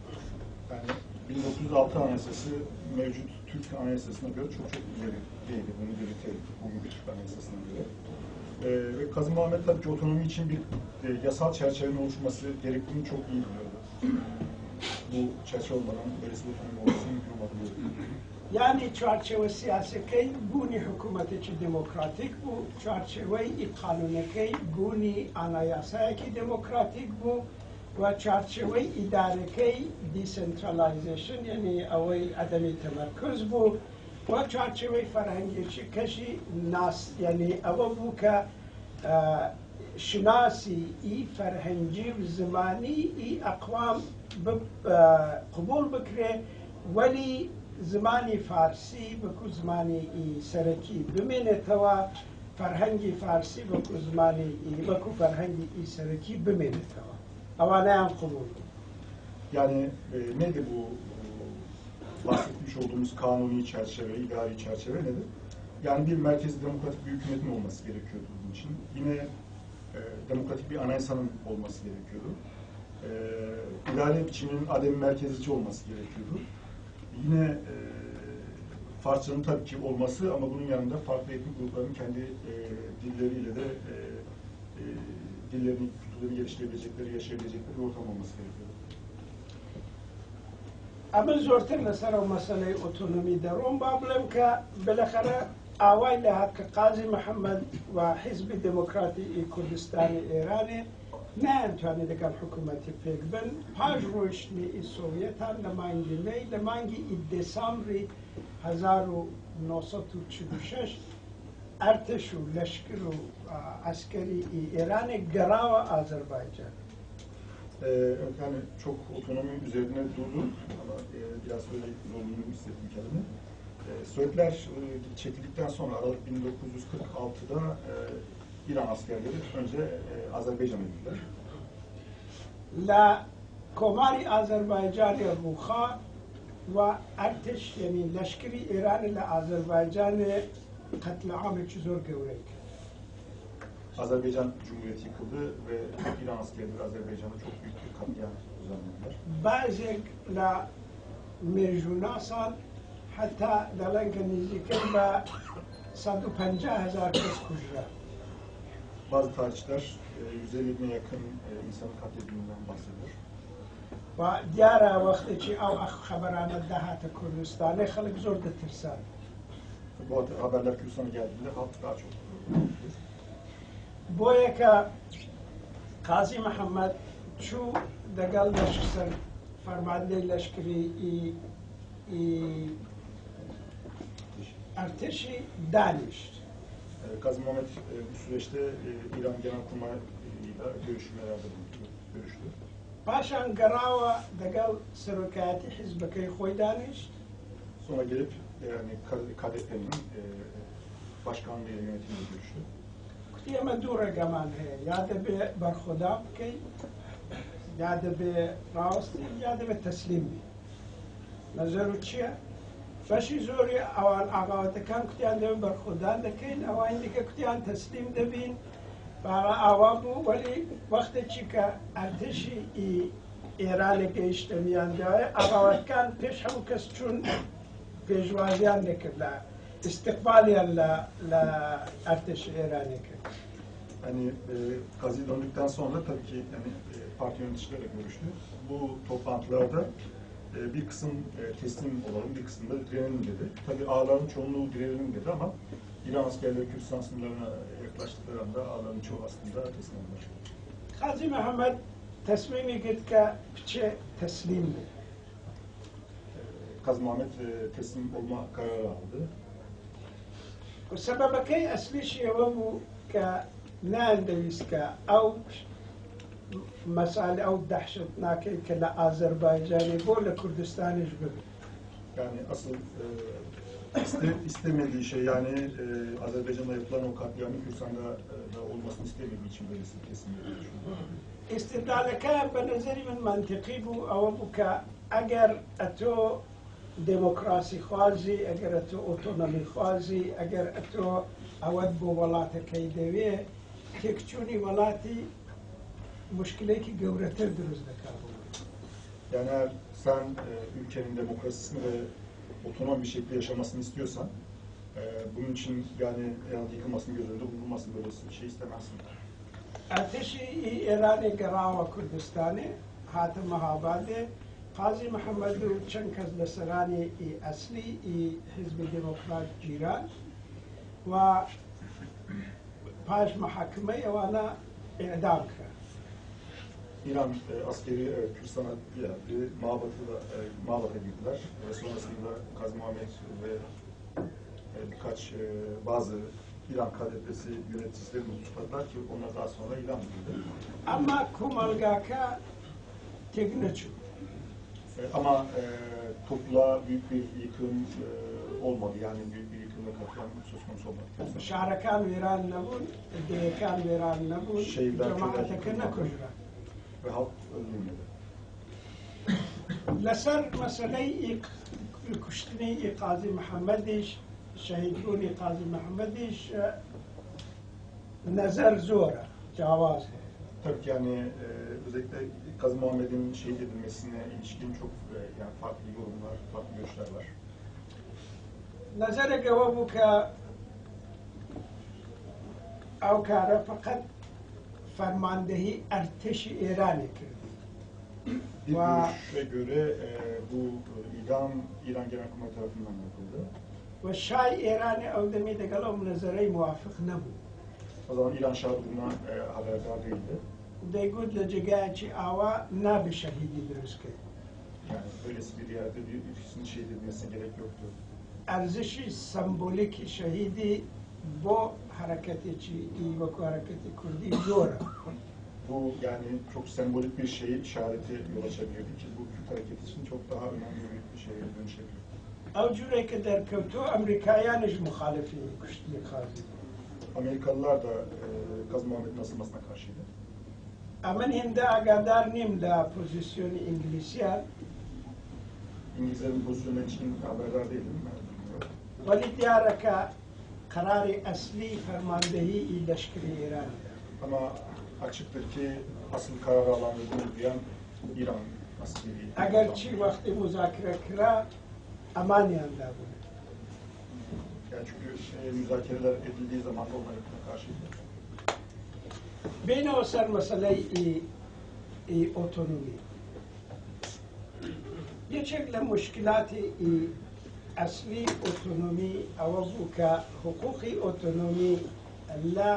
Yani 1906 Anayasası mevcut Türk Anayasası'na göre çok çok ilerideydi. Bunu belirtelim bugünkü Türk Anayasası'na göre. Ve Kazım Muhammed tabii ki otonomi için bir yasal çerçevenin oluşması gerektiğini çok iyi biliyordu. Bu çerçeve olmadan böylesi bir otonomi olması mümkün olmadığını biliyordu. یانی چوارچێوە سیاسیەکەی بوونی حکوومەتێکی دێمۆکراتیک بوو، چوارچێوەی قانوونەکەی بوونی ئانایاسایەکی دێمۆکراتیک بوو و چوارچێوەی ئیدارەکەی decentralization یعنی ئەوەی عەدەمی تەمەرکز بوو و چوارچێوەی فەرهەنگێکی کەشی ناس یعنی ئەوە بوو کە شوناسی ئی فەرهەنگی و زمانی ئی ئەقوام قبوڵ بکرێ، وەلی زمانی فارسی وەکو زمانی ئی سەرەکی بمێنێتەوە، فەرهەنگی فارسی وەکو زمانی ئی وەکو فەرهەنگی ئی سەرەکی بمێنێتەوە. ئەوانەیان قبوڵ بوو. Yani neydi bu bahsetmiş olduğumuz kanuni çerçeve, idari çerçeve nedir? Yani bir merkezi demokratik bir hükümetin olması gerekiyordu bunun için. Yine demokratik bir anayasanın olması gerekiyordu. İdare biçiminin ademi merkezci olması gerekiyordu. Yine Farsçanın tabii ki olması ama bunun yanında farklı etnik grupların kendi dilleriyle de dillerini, kültürlerini geliştirebilecekleri, yaşayabilecekleri bir ortam olması gerekiyordu. ئەمە زۆرتر لەسەر ئەو مەسەلەی ئۆتۆنۆمی دەڕۆم، با بڵێم کە بالاخرە ئاوای لە هات کە قازی محەممەد و حیزبی دێمۆکراتی کوردستانی ئێرانێ نەیانتوانی لەگەڵ حکوومەتی پێک بن. پاش ڕۆیشتنی ئی سۆڤیەتان لە مانگی مەی، لە مانگی ئی دێسامبری 1946 ئەرتش و لەشکر و عەسکەری ئی ئێرانێ گەڕاوە ئازەربایجان. Evet, yani çok otonomi üzerine durdum ama biraz böyle zorluğunu hissettim kendimi. Sovyetler çekildikten sonra Aralık 1946'da İran askerleri önce Azerbaycan'a gittiler. لە کۆماری ئازەربایجانی ڕووخا و ئەرتش یعنی لەشکری ئێرانی لە ئازەربایجانێ قەتل عامێکی زۆر گەورەی کرد. Azerbaycan Cumhuriyeti yıkıldı ve İran askerleri Azerbaycan'da çok büyük bir katliam düzenlediler. بەعزێک لە مێژووناسان حتا دەڵێن کە نزیکەی بە 150,000 کەس کوژرا. Bazı tarihçiler 150 bine yakın insanın katledildiğinden bahsediyor. و دیارە وەختێکی ئەو خەبەرانە دەهاتە کوردستانێ خەڵک زۆر دەترسان. Bu haberler Kürdistan'a geldiğinde halk daha çok korktu. بۆیە کە قازی محەممەد چوو دەگەڵ لەشکر فەرماندەی لەشکری ئەرتشی دانیشت. Kazım Muhammed bu süreçte İran Genelkurmay ile görüşmelerde bulundu, görüştü. پاشان گەڕاوە دەگەڵ سەرۆکایەتی حیزبەکەی خۆی دانیشت. Sonra gelip yani KDP'nin başkanlığıyla yönetimiyle görüştü. کوتی ئێمە دوو ڕێگەمان هەیە، یا دەبێ بەرخۆدان بکەین، یا دەبێ ڕاوەستی، یا دەبێت تەسلیم بی. نەزەر و چییە؟ بەشی زۆری ئەوان ئاغاوەتەکان کوتیان دەبێت بەرخۆدان دەکەین، ئەوانی دیکە کوتیان تەسلیم دەبین. باڵا ئاوا بوو، وەلی وەختێکی کە ئەرتەشی ئێرانێ گەیشتە میاندوایە، ئاغاوەتەکان پێش هەموو کەس چوون پێشوازیان دەکرد، لە استقبالیان لە ئەرتەشی ئێرانێ کرد. Yani Kazi döndükten sonra tabii ki yani parti yöneticileriyle görüştü. Bu toplantılarda bir kısım teslim olalım, bir kısım da direnelim dedi. Tabii ağaların çoğunluğu direnelim dedi ama İran askerleri Kürdistan sınırlarına yaklaştıkları anda ağaların çoğu aslında teslim oldular. قازی محەممەد تەسمیمی گرت کە بچێ تەسلیم بێ. Kazi Muhammed teslim olma kararı aldı. و سەبەبەکەی ئەسلیشی ئەوە بوو کە نایاندەویست کە ئەو مەسالە ئەو دەحشەتناکەی کە لە ئازەربایجانی بۆ لە کوردستانیش ببێ. Yani asıl istemediği şey yani Azerbaycan'da yapılan o katliamın Kürdistan'da da olmasını istemediği için böylesi teslim düşündü. ئیستدلالەکە بە نەزەری من مەنتیقی بوو، ئەوە بوو کە ئەگەر ئەتۆ دێمۆکراسی خوازی، ئەگەر ئەتۆ ئۆتۆنۆمی خوازی، ئەگەر ئەتۆ ئەوەت بۆ وڵاتەکەی دەوێ، تێکچوونی وڵاتی مشکلێکی گەورەتر دروست دەکات بۆ. Yani eğer sen ülkenin demokrasisini ve otonom bir şekilde yaşamasını istiyorsan, bunun için yani herhalde yıkılmasını göz önünde bulundurmasın, böylesi bir şey istemezsin. ئەرتەشی ئێرانی گەڕاوە کوردستانی، هاتە مەهابادێ. قازی محەممەد و چەند کەس لە سەرانی ئەسلی حیزبی دێمۆکرات گیران و پاش محاکمەی ئەوانە ئێعدام کرا. İran askeri evet, Kürdistan'a geldi, Mahabat'a da, Mahabat'a girdiler ve sonrasında Kazi Muhammed ve birkaç bazı İran KDP'si yöneticilerini tutukladılar ki onlar daha sonra idam edildi. ئەمما کۆمەڵگاکە تێک نەچوو. Ama topluluğa büyük bir yıkım olmadı. Yani büyük bir yıkım ve katliam söz konusu olmadı. شارەکان وێران نەبوون، دێیەکان وێران نەبوون، شەیدان جەماعەتەکە köyler نەکوژرا. Ve halk öldürülmedi. لەسەر مەسەلەی کوشتنی قازی محەممەدیش، شەهیدبوونی قازی محەممەدیش نەزەر زۆرە، جیاواز هەیە. Tabii ki yani özellikle Kazi Muhammed'in şehit edilmesine ilişkin çok yani farklı yorumlar, farklı görüşler var. نەزەرێک ئەوە بوو کە ئەو کارە فقط فەرماندەهی ئەرتەشی ئێرانی کردی. Bir görüşe göre bu idam İran Genelkurmay tarafından yapıldı. و شای ئێرانی ئەو دەمی لەگەڵ ئەو نەزەرەی موافق نەبوو. O zaman İran Şahı bundan haberdar değildi. دەیگوت لە جێگایەکی ئاوا نابێ شەهیدی دروستکەی. Yani böylesi bir yerde bir birisinin şehit edilmesine gerek yoktu. ئەرزشی سەمبولیکی شەهیدی بۆ حرەکەتێکی وەکو حرەکەتی کوردی زۆرە. Bu yani çok sembolik bir şeyi işareti yol açabilirdi ki bu Kürt hareketi için çok daha önemli bir şeye dönüşebilir. ئەو جورێک کە دەرکەوتۆ ئەمریکایانش مخالفی کوشتنی قازی بوو. Amerikalılar da Kazi Muhammed'in asılmasına karşıydı. ئەمن هێندە ئاگادار نیم لە پۆزیسیۆنی ئینگلیسیان. İngilizlerin pozisyonuna ilişkin haberdar değilim. Ben bilmiyorum. وەلی دیارە کە قەراری ئەسلی فەرماندەهی لەشکری ئێرانی دا. Ama açıktır ki asıl kararı alan ve bunu duyan İran askeri. ئەگەر چی وەختی مزاکرە کرا ئەمانیان دابوو. Yani çünkü müzakereler edildiği zaman da onlar buna karşıydı. بینەوە سەر مەسەلەی ئۆتۆنۆمی. یەکێک لە مشکلاتی ئەسلی ئۆتۆنۆمی ئەوە بوو کە حقوقی ئۆتۆنۆمی لە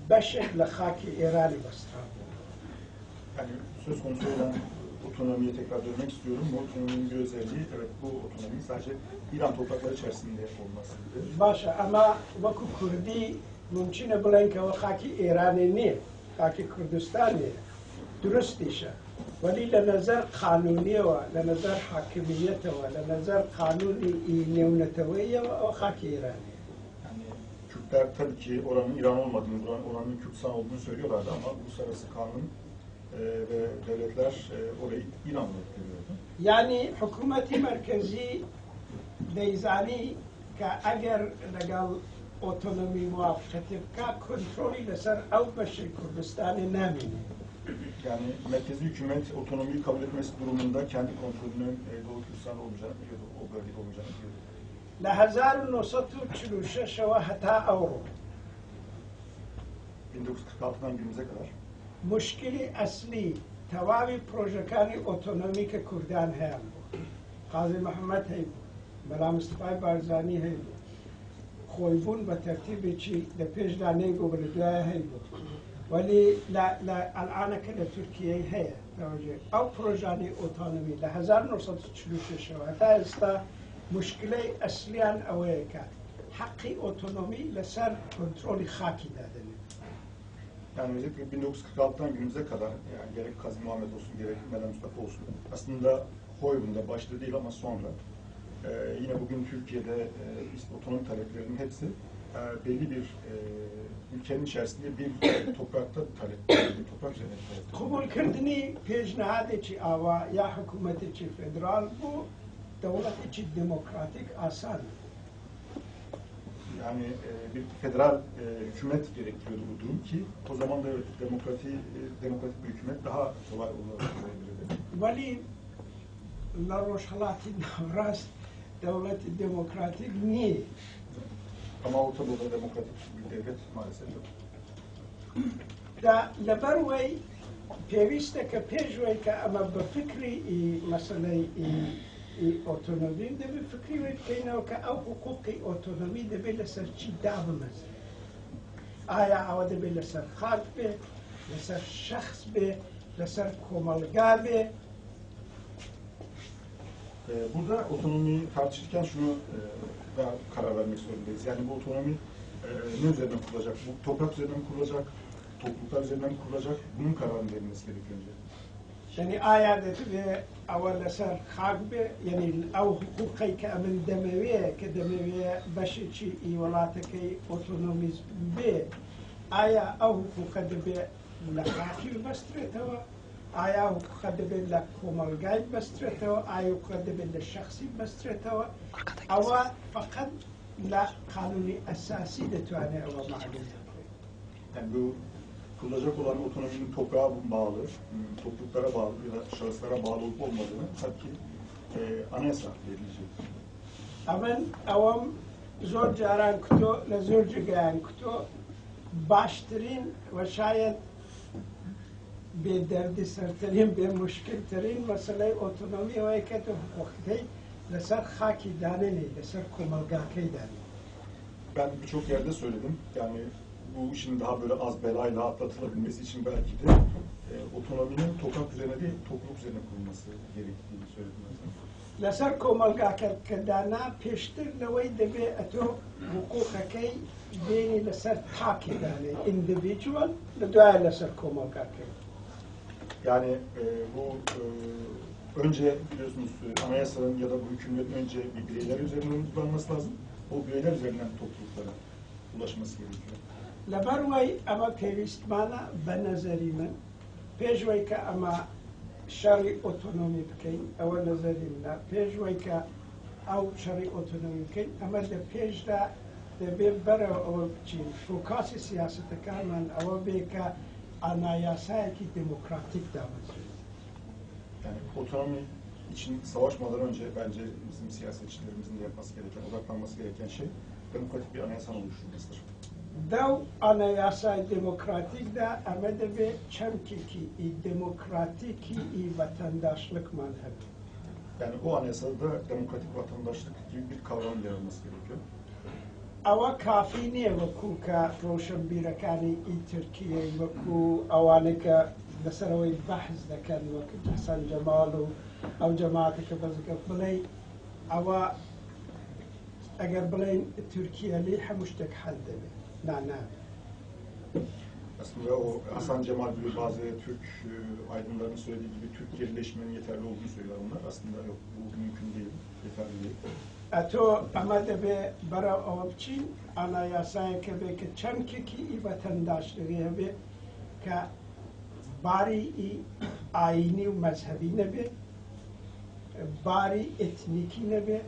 بەشێک لە خاکی ئێرانی بەسترا بوو. Yani söz konusu olan otonomiye tekrar dönmek istiyorum. Bu otonominin bir özelliği, evet bu otonominin sadece İran toprakları içerisinde olmasıydı. باشە، ئەمە وەکو کوردی ممکنە بڵێن کەەوە خاکی ئێرانی نییە، خاکی کوردستانیە، درستیشە، وەلی لە نەزەر قانونیەوە، لە نەزەر حاکمیەتەوە، لە نەزەر قانونی نێونەتەوەیەوە ئەو خاکی ئێرانیە. Yani Kürt Kürtler tabii ki oranın İran olmadığını, oranın Kürdistan olduğunu söylüyorlardı ama uluslararası kanun ve devletler orayı İran olarak görüyordu. یعنی حکوومەتی مەرکەزی دەیزانی کە ئەگەر لەگەڵ ئۆتۆنۆمی موافقەتی بکا کۆنترۆڵی لەسەر ئەو بەشەی کوردستانی نامێنێ. Yani merkezi hükümet otonomiyi kabul etmesi durumunda kendi kontrolünün Doğu Kürdistan'da olmayacağını biliyordu, o bölgede olmayacağını biliyordu. لە 1946ەوە هەتا ئەوڕۆ 1946'dan günümüze kadar مشکلی ئەسلی تەواوی پرۆژەکانی ئۆتۆنۆمی کە کوردان هەیان بوو، قازی محەممەد هەیبوو، مەلا مستەفای بارزانی هەیبوو، خۆیبوون بە تەرتیبێکی لە پێشدا نەیبوو بە لە دوایە هەیبوو، وەلی لە ئەلعانەکە لە تورکیای هەیە. تەوەجێ ئەو پرۆژانەی ئۆتۆنۆمی لە 1946ەوە هەتا ئێستا مشکلەی ئەسلیان ئەوەیە کە حەقی ئۆتۆنۆمی لەسەر کۆنترۆڵی خاکی دادەنێت. Yani özellikle 1946'dan günümüze kadar yani gerek Kazi Muhammed olsun gerek Mela Mustafa olsun aslında Hoybun'da başta değil ama sonra yine bugün Türkiye'de otonomi taleplerinin hepsi belli bir ülkenin içerisinde bir toprakta talep, bir toprak üzerine talep. قبوڵکردنی پێشنهادێکی ئاوا یا حکوومەتێکی فێدرال بۆ دەوڵەتێکی دێمۆکراتیک ئاسان. Yani bir federal hükümet gerektiriyordu bu durum ki o zaman da evet, demokratik bir hükümet daha kolay olabilirdi. وەلی لە ڕۆژهەڵاتی ناوەڕاست دەوڵەتی دێمۆکراتیک نییە. Ama Orta Doğu'da demokratik bir devlet maalesef yok. دا لەبەر وەی پێویستە کە پێشوەی کە ئەمە بە فکری مەسەلەی ئۆتۆنۆمی دەبێت فکری وەی بکەینەوە کە ئەو حقوقی ئۆتۆنۆمی دەبێت لەسەر چی دابمەزرێت. ئایا ئەوە دەبێت لەسەر خاک بێ، لەسەر شەخس بێ، لەسەر کۆمەڵگا بێ؟ Burada otonomiyi tartışırken şunu da karar vermek zorundayız. Yani bu otonomi ne üzerinden kurulacak? Bu toprak üzerinden mi kurulacak? Topluluklar üzerinden mi kurulacak? Bunun kararının verilmesi gerekiyor önce. یعنی ئایا دەبێ ئەوە لەسەر خاک بێ؟ یعنی ئەو حقوقەی کە ئەمن دەمەوێ کە دەمەوێ بەشێکی ئی وڵاتەکەی ئۆتۆنۆمیز بێ، ئایا ئەو حقوقە دەبێ لە خاکی بەسترێتەوە؟ ئایا حقوقە دەبێت لە کۆمەڵگای بەسترێتەوە؟ ئایا حقوقە دەبێت لە شخصی بەسترێتەوە؟ ئەوە فقط لە قانونی ئەساسی دەتوانێت ئەوە معلوم بکرێت. Yani bu kurulacak olan otonominin toprağa bağlı, topluluklara bağlı ya da şahıslara bağlı olup olmadığını tabii ki anayasa belirleyecek. ئەمن ئەوەم زۆر جاران کوتۆ لە زۆر جێگایان کوتۆ باشترین و شاید بێدەردی سەرترین بێ مشکلترین مەسلەی ئۆتۆنۆمی ئەوەیە کە تۆ حقوقەکەی لەسەر خاکی دانێنی، لەسەر کۆمەڵگاکەی دانێ. Ben birçok yerde söyledim. Yani bu işin daha böyle az belayla atlatılabilmesi için belki de otonominin toprak üzerine değil, topluluk üzerine kurulması gerektiğini söyledim mesela. لەسەر کۆمەڵگاکە کە دانا پێشتر لەوەی دەبێ ئەتۆ حقوقەکەی بێنی لەسەر تاکی دانێ individual لە دوایە لەسەر کۆمەڵگاکەی. Yani bu önce biliyorsunuz anayasanın ya da bu hükümlerin önce bir bireyler üzerinden uygulanması lazım. O bireyler üzerinden topluluklara ulaşması gerekiyor. لەبەر وەی ئەمە پێویستمانە بە نەزەری من پێشوەی کە ئەمە شەڕی ئۆتۆنۆمی بکەین، ئەوە نەزەری منە، پێشوەی کە ئەو شەڕی ئۆتۆنۆمی بکەین ئەمە لە پێشدا دەبێت بەرەوە ئەوە بچین فۆکاسی سیاسەتەکانمان ئەوە بێ کە ئانایاسایەکی دێموکراتیک دامەزرێت. Yani otonomi için savaşmadan önce bence bizim siyasetçilerimizin de yapması gereken, odaklanması gereken şey demokratik bir anayasanın oluşturulmasıdır. دەو ئانایاسای دێموکراتیکدا ئەمە دەبێت چەمکێکی ئی دێموکراتیکی ئی vatandaşlıkمان هەبێت. Yani o anayasada da demokratik vatandaşlık gibi bir kavram yer alması gerekiyor. ئەوە کافی نییە وەکو کە ڕۆشنبیرەکانی ئی تورکیەی وەکو ئەوانەی کە لەسەرەوەی بەحز دەکەن وەک حەسەن جەماڵ و ئەو جەماعەتە کە بەزگە بڵێ ئەوە ئەگەر بڵێن تورکیا لێ هەموو شتێک حەل دەبێت، نا نابێت. Aslında o Hasan Cemal gibi bazı Türk aydınların söylediği gibi Türk yerleşmenin yeterli olduğunu söylüyorlar onlar. Aslında yok, bu mümkün değil, yeterli değil. ئەتۆ ئەمە دەبێ بەرەو ئەوە بچین ئانایاسایەکە بێ کە چەمکێکی ئی ڤەتەنداشلغی هەبێ کە باری ئی ئاینی و مەزهەبی نەبێ، باری ئێتنیکی نەبێ،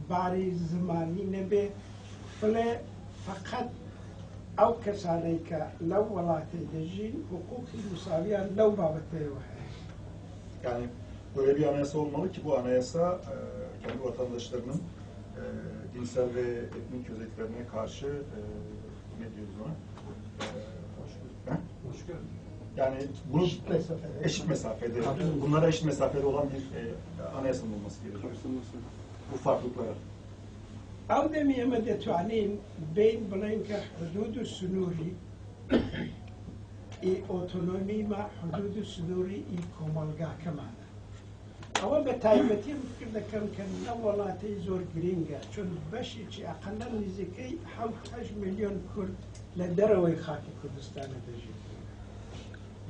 باری زمانی نەبێ، بڵێ فەقەت ئەو کەسانەی کە لەو وڵاتەی دەژین حقوقی مساویان لەو بابەتەیەوە هەیە. Yani böyle bir anayasa olmalı ki bu anayasa kendi vatandaşlarının dinsel ve etnik özelliklerine karşı ne diyoruz ona? He? Yani bunu Eşit mesafede. Eşit mesafede, bunlara eşit mesafede olan bir anayasanın olması gerekiyor. Bu farklılıklara. ئەو دەمی ئێمە دەتوانین بین بڵێن کە حدود و سنووری ئی ئۆتۆنۆمیمە حدود و سنووری ئی کۆمەڵگاکەمانە. ئەوە بە تایبەتی فکر دەکەم کە لەو وڵاتەی زۆر گرینگە، چون بەشێکی ئەقەلەن نزیکەی 7 میلیۆن کورد لە دەرەوەی خاکی کوردستانە دەژین.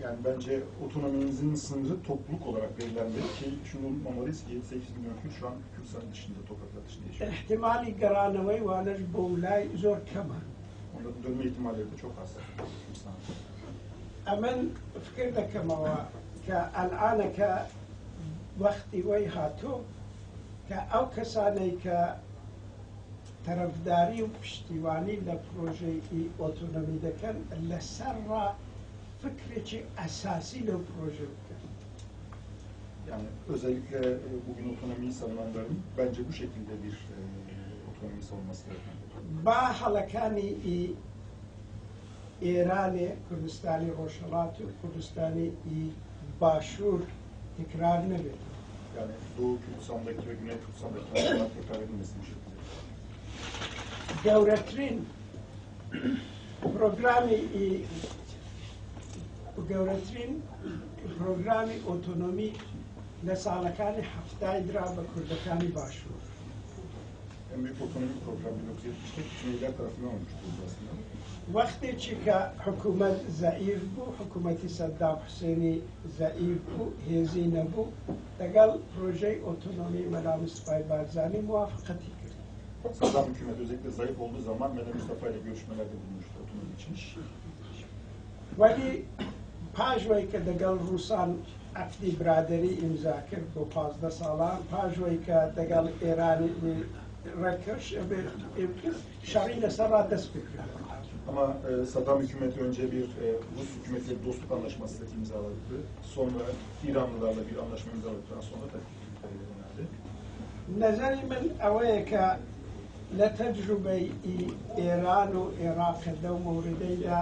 Yani bence otonomimizin sınırı topluluk olarak belirlenmeli ki şunu unutmamalıyız ki 7-8 milyon Kürt şu an Kürdistan dışında, topraklar dışında yaşıyor. احتیمالی گەڕانەوەی وانەش بۆ لای زۆر کەمە. Onların dönme ihtimalleri de çok az Kürdistan'a. ئەمن فکر دەکەمەوە کە ئەلئانەکە وەختی وەی هاتوو کە ئەو کەسانەی کە تەرەفداری و پشتیوانی لە پرۆژەی ئۆتۆنۆمی دەکەن لەسەر ڕا فکرێکی ئەساسی لەو پرۆژە بکەن. Yani özellikle bugün otonomiyi savunanların bence bu şekilde bir otonomi savunması gerekiyor. با هەڵەکانی ئی ئێرانێ کوردستانی ڕۆژهەڵات و کوردستانی ئی باشوور تکرار نەبێت. Yani Doğu Kürdistan'daki ve Güney Kürdistan'daki hatalar tekrar edilmesin bu şekilde. گەورەترین پرۆگرامی ئی گەورەترین پرۆگرامی ئۆتۆنۆمی لە ساڵەکانی 70ی درا بە کوردەکانی باشوور. En büyük otonomi program 1970'te Güneyler tarafından oluşturuldu aslında. وەختێکی کە حکوومەت زەعیف بوو، حکوومەتی سەدام حوسێنی زەعیف بوو، هێزی نەبوو، لەگەڵ پرۆژەی ئۆتۆنۆمی مەلا مستەفای بارزانی موافقەتی کرد. Saddam hükümeti özellikle zayıf olduğu zaman Mela Mustafa ile görüşmelerde bulunmuştu otonomi için. وەلی پاش وەی کە دەگەڵ ڕووسان عەقدی برادەری ئیمزا کرد بۆ 15 ساڵان، پاش وەی کە دەگەڵ ئێرانی ڕێککەش شەڕی لەسەر ڕا دەست پێکرد. Ama Saddam hükümeti önce bir Rus hükümetiyle bir dostluk anlaşması imzaladı. Sonra İranlılarla bir anlaşma imzaladıktan sonra tabii ki Kürtlere yöneldi. نەزەری من ئەوەیە کە لە تەجروبەی ئێران و عێراق لەو مەوردەیدا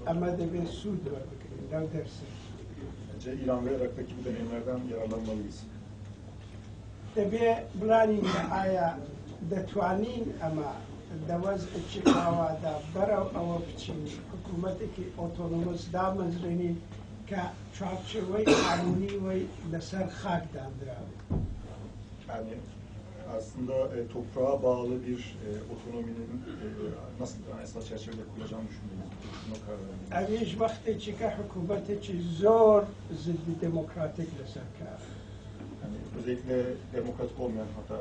ئەمە دەبێت سوود وەربگرین لەو دەرسە. Bence İran ve Irak'taki bu deneyimlerden yararlanmalıyız. دەبێ بڵانین کە ئایا دەتوانین ئەمە لە وەزعێکی ئاوادا بەرەو ئەوە بچین حکوومەتێکی ئۆتۆنۆمەس دامەزرێنین کە چوارچێوەی قانونی وەی لەسەر خاک دانراوێت. Yani aslında toprağa bağlı bir otonominin nasıl bir anayasal çerçevede kurulacağını düşünmeliyiz. Buna karar vermeliyiz. ئەویش وەختێکی کە حکوومەتێکی زۆر زدی دێموکراتیک لەسەر کار. Yani özellikle demokratik olmayan, hatta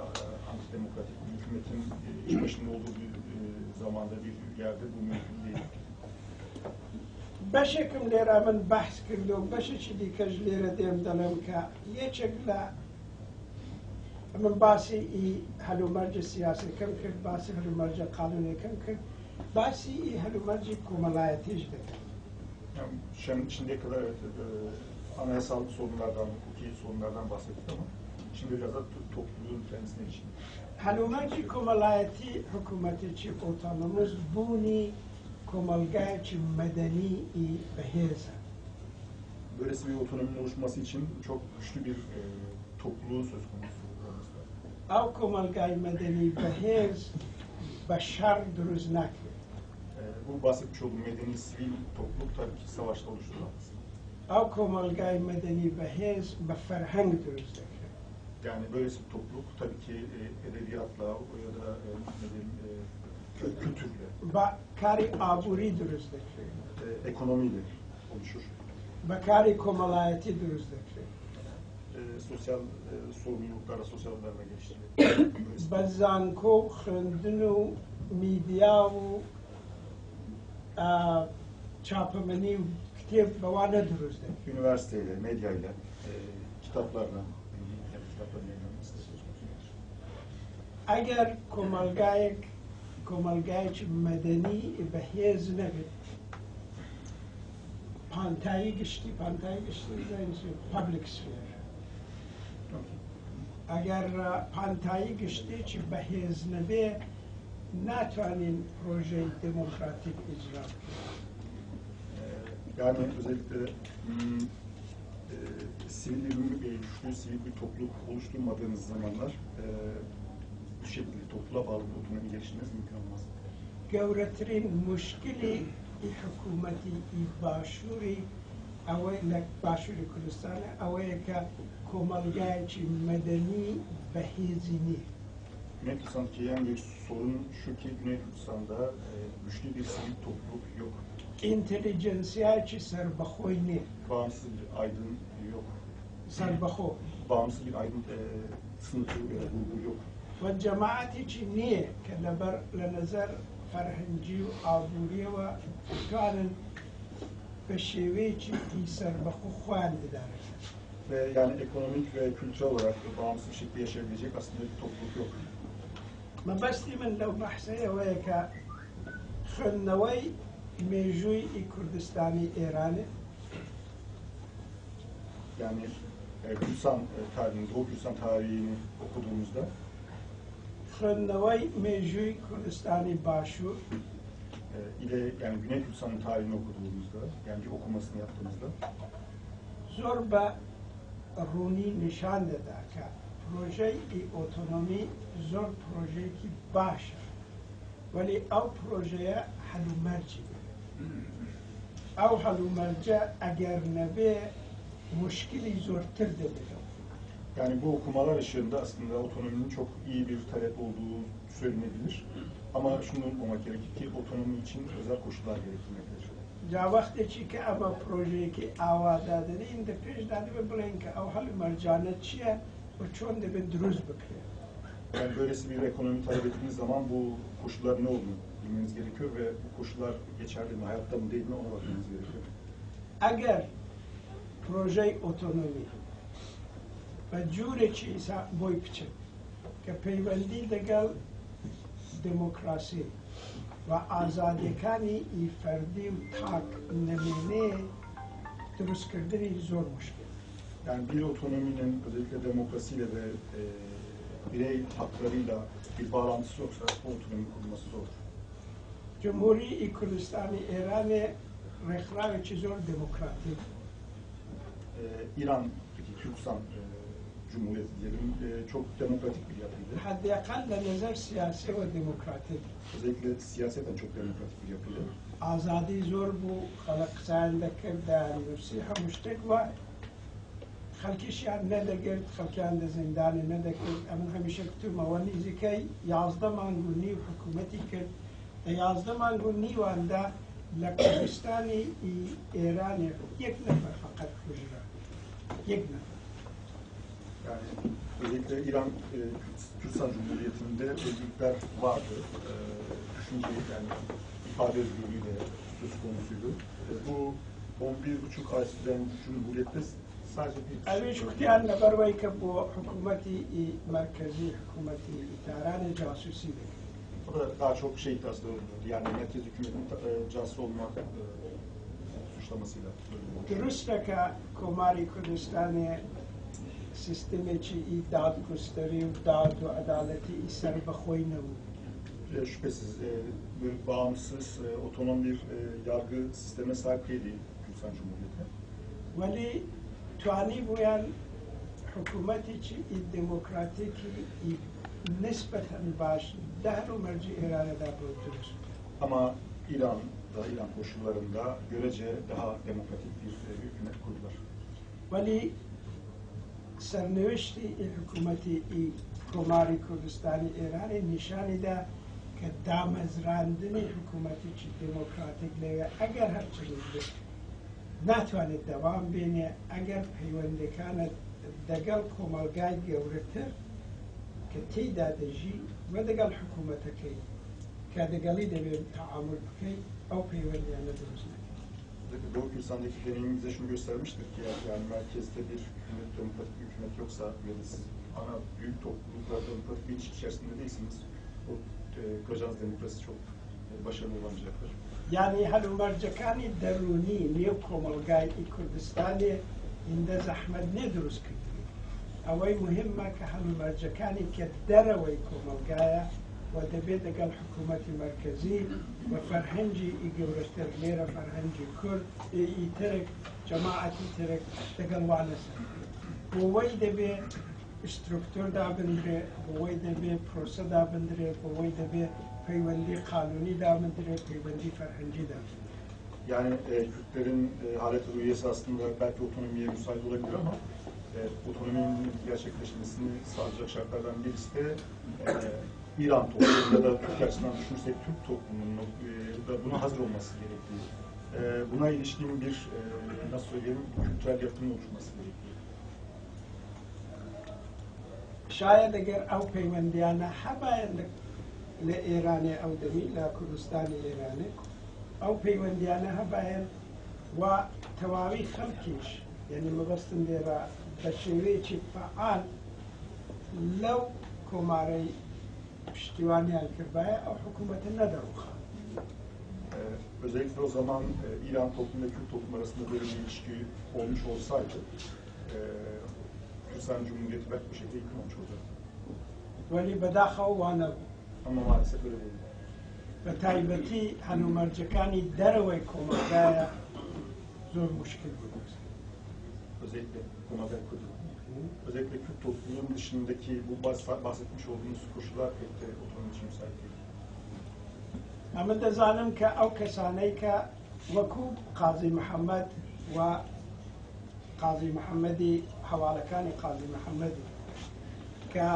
antidemokratik bir hükümetin iş başında olduğu bir zamanda, bir yerde bu mümkün değil. بەشێکم لێرە من بەحس کردو و بەشێکی دیکەش لێرە دێم دەڵێم کە یەکێک لە من باسی ئی هەلومەرجی سیاسیەکەم کرد، باسی هەلومەرجە قانونیەکەم کرد، باسی ئی هەلومەرجی کۆمەڵایەتیش دەکەم. Yani şimdiye kadar evet, anayasal sorunlardan, hukuki sorunlardan bahsettik ama şimdi biraz da topluluğun kendisine ilişkin. هەلومەرجی کۆمەڵایەتی حکوومەتێکی ئۆتۆنۆمۆس بوونی کۆمەڵگایەکی مەدەنی ئی بەهێزە. Böylesi bir otonominin oluşması için çok güçlü bir topluluğun söz konusu olması lazım. ئەو کۆمەڵگای مەدەنی بەهێز بە شەڕ دروست ناکرێت. Bu bahsetmiş olduğum medeni sivil topluluk tabii ki savaşta oluşturulamaz. ئەو کۆمەڵگای مەدەنی بەهێز بە فەرهەنگ دروست دەکرێت. Yani böylesi bir topluluk tabii ki edebiyatla ya da ne diyelim, kültürle, بە کاری ئابووری دروست دەکرێت. Ekonomiyle oluşur. بە کاری کۆمەڵایەتی دروست دەکرێت. Sosyal sorumluluklarla, sosyal adımlarla geliştirmek. بە زانکۆ و خوێندن و میدیا و چاپەمەنی و کتێب بەوانە دروست دەبێت. Üniversiteyle, medyayla, kitaplarla, yani kitapların yayınlanması da söz konusu. ئەگەر کۆمەڵگایەک کۆمەڵگایەکی مەدەنی بەهێز نەبێت، پانتایی گشتی، پانتایی گشتی public sphere، ئەگەر پانتایی گشتێکی بەهێز نەبێ، ناتوانین پرۆژەی دێمۆکراتیک ئیجرا بکەین. Yani özellikle sivil bir, güçlü sivil bir topluluk oluşturmadığınız zamanlar bu şekilde topluluğa bağlı bir otonomi geliştirmeniz mümkün olmaz. گەورەترین مشکلی حکوومەتی باشووری ئەوەی لە باشووری کوردستانە ئەوەیە کە کۆمەڵگایەکی مەدەنی بەهێزی نییە. Güney Kürdistan'daki en büyük sorun şu ki Güney Kürdistan'da güçlü bir sivil topluluk yok. ئینتەلیجەنسیایەکی سەربەخۆی نییە. Bağımsız bir aydın yok. سەربەخۆ. Bağımsız bir aydın sınıfı ya da grubu yok. و جەماعەتێکی نییە کە لەبەر لە نەزەر فەرهەنگی و ئابووریەوە بتوانن بە شێوەیەکی سەربەخۆ خۆیان ئیدارە بکەن. Ve yani ekonomik ve kültürel olarak bağımsız bir şekilde yaşayabilecek aslında bir topluluk yok. مەبەستی من لەو بەحسەیە ئەوەیە کە خوێندنەوەی مێژووی کوردستانی ئێرانێ Yani Kürdistan tarihini, Doğu Kürdistan tarihini okuduğumuzda خوێندنەوەی مێژووی کوردستانی باشوور ile yani Güney Kürdistan'ın tarihini okuduğumuzda, yani bir okumasını yaptığımızda زۆر بە ڕوونی نیشان دەدا کە پرۆژەی ئۆتۆنۆمی زۆر پرۆژەیەکی باشە، وەلی ئەو پرۆژەیە هەلومەرجی دەبێت. ئەو هەلومەرجە ئەگەر نەبێ مشکلی زۆرتر دەبێتەوە. Yani bu okumalar ışığında aslında otonominin çok iyi bir talep olduğu söylenebilir. Ama şunu unutmamak gerekir ki otonomi için özel koşullar gerektirmektedir. جا وەختێکی کە ئەمە پرۆژەیەکی ئاوادا دەدەین، دە پێشدا دەبێت بڵێن کە ئەو هەلومەرجانە چییە و چۆن دەبێت دروست بکرێت. Yani böylesi bir ekonomi talep ettiğiniz zaman bu koşulların ne olduğunu bilmeniz gerekiyor ve bu koşullar geçerli mi, hayatta mı değil mi ona bakmanız gerekiyor. ئەگەر پرۆژەی ئۆتۆنۆمی بە جوورێکی ئیسا بۆی بچن کە پەیوەندی لەگەڵ دموکراسی و ئازادیەکانی ئی فەردی و تاک نەمێنێ، دروستکردنی زۆر مشکل. Yani bir otonominin özellikle demokrasiyle ve birey haklarıyla bir bağlantısı yoksa bu otonominin kurulması zordur. جمهوری کوردستانی ئێرانێ ڕێکخراوێکی زۆر دێموکراتیک. İran'daki Kürdistan Cumhuriyeti diyelim çok demokratik bir yapıydı. حداقل لە نەزەر سیاسیەوە دێموکراتیک. Özellikle siyaseten çok demokratik bir yapıydı. ئازادی زۆر بوو، خەڵک قسەیان دەکرد، دەیاننووسی، هەموو شتێک وە خەڵکیشیان نەدەگرت، خەڵکیان لە زیندانی نەدەکرد. ئەمن هەمیشە گوتومەوە نزیکەی 11 مانگ و نیو حکوومەتی کرد. لە 11 مانگ و نیواندا لە کوردستانی ئێرانی یەک نەفەر فقط کوژرا، یەک نەفەر. Yani özellikle İran Kürdistan Cumhuriyeti'nde özgürlükler vardı. Düşünce yani ifade özgürlüğü de söz konusuydu. Bu 11,5 ay süren Cumhuriyette sadece bir kişi ئەویش öldü. کوتیان لەبەروەی کە بۆ حکوومەتی مەرکەزی، حکوومەتی تارانی جاسوسی دەکرد. O da daha çok şey iddiasıyla öldürüldü. Yani merkez hükümetin casus olma suçlamasıyla öldürüldü. دروستە کە کۆماری کوردستانی سیستمێکی ئی دادگوستەری و داد و عەدالەتی ئی سەربەخۆی نەبوو. Şüphesiz bir bağımsız, otonom bir yargı sistemine sahip değildi Kürdistan Cumhuriyeti. وەلی توانی بوویان حکوومەتێکی ئی دێموکراتیکی ئی نسبەتەن باش لە هەلومەرجی ئێرانەدا بۆ دروست بکەن. Ama İran'da, İran koşullarında görece daha demokratik bir hükümet kurdular. وەلی سەرنوشتی ئی حکوومەتی ئی کۆماری کوردستانی ئێرانی نیشانیدا کە دامەزراندنی حکوومەتێکی دێموکراتیک لەوێ ئەگەر هەرچی بێت ناتوانێت دەوام بێنێ ئەگەر پەیوەندەکانت دەگەڵ کۆمەڵگای گەورەتر کە تێیدا دەژی و دەگەڵ حکوومەتەکەی کە دەگەڵی دەبێت تەعامول بکەی، ئەو پەیوەندیانە دروست نەکەی. Özellikle Doğu Kürdistan'daki deneyim bize şunu göstermiştir ki eğer yani merkezde bir hükümet, demokratik bir hükümet yoksa ve de siz ana büyük toplulukla demokratik bir ilişki içerisinde değilsiniz, o kuracağınız demokrasi çok başarılı olamayacaktır. یعنی هەلومەرجەکانی دەرونی نێو کۆمەڵگای ئی کوردستانێ هیندە زەحمەت نێ دروست کردنی. ئەوەی مهمە کە هەلومەرجەکانی کە دەرەوەی کۆمەڵگایە و دەبێت دەگەڵ حکوومەتی مەرکەزی و فەرهەنگی ئی گەورەتر، لێرە فەرهەنگی کورد ئی ترک، جەماعەتی ترک دەگەڵ وانە سەر بۆ وەی دەبێ ئسترکتۆر دابندرێ، بۆ وەی دەبێ پرۆسە دابندرێ، بۆ وەی دەبێ پەیوەندی قانونی دابندرێ، پەیوەندی فەرهەنگی دابندرێ. Yani Kürtlerin halet ruhiyesi aslında belki otonomiye müsait olabilir ama otonominin gerçekleşmesini sağlayacak şartlardan birisi de İran toplumu ya da Türk açısından düşünürsek Türk toplumunun da buna hazır olması gerektiği, buna ilişkin bir nasıl söyleyelim, kültürel yapının oluşması gerektiği. شاید ئەگەر ئەو پەیوەندیانە هەبایە لە ئێرانێ ئەو دەمی، لە کوردستانی ئێرانێ ئەو پەیوەندیانە هەبایەن و تەواوی خەڵکیش، یعنی مەبەستم لێرە بە شێوەیەکی فعال لەو کۆمارەی پشتیوانیان کردبایە، ئەو حکوومەتە نەدەڕوخا. Özellikle o zaman İran toplumu ve Kürt toplumu arasında böyle bir ilişki olmuş olsaydı Kürdistan Cumhuriyeti belki bu şekilde yıkılmamış olacaktı. وەلی بەداخەوە وا نەبوو. Ama maalesef öyle oldu. بە تایبەتی هەلومەرجەکانی دەرەوەی کۆمەڵگایە زۆر مشکل بوو. Özellikle Komagay Kürt. Özellikle Kürt toplumunun dışındaki bu bahsetmiş olduğumuz koşullar pek de otonomi için müsait değil. ئەمە دەزانم کە ئەو کەسانەی کە وەکوو قازی محەممەد و قازی محەممەدی هەواڵەکانی قازی محەممەدی کە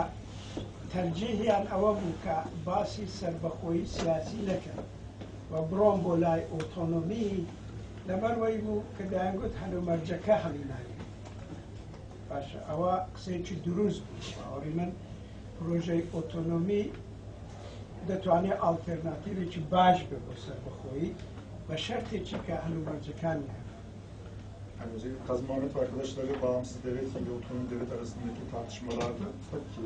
تەرجیحیان ئەوە بوو کە باسی سربەخۆیی سیاسی نەکەن و بڕۆن بۆ لای ئۆتۆنۆمی، لەبەر وەی بوو کە دەیانگوت هەلومەرجەکە هەڵی ناگرێت. باشە، ئەوە قسەیەکی دروست بوو. باوەڕی من پرۆژەی ئۆتۆنۆمی دەتوانێت ئالتەرناتیڤێکی باش بێ بۆ سربەخۆیی بە شەرتێکی کە هەلومەرجەکانی هەبێت. Yani özellikle Kazım Muhammed ve arkadaşları bağımsız devlet ile otonom devlet arasındaki tartışmalarda tabii ki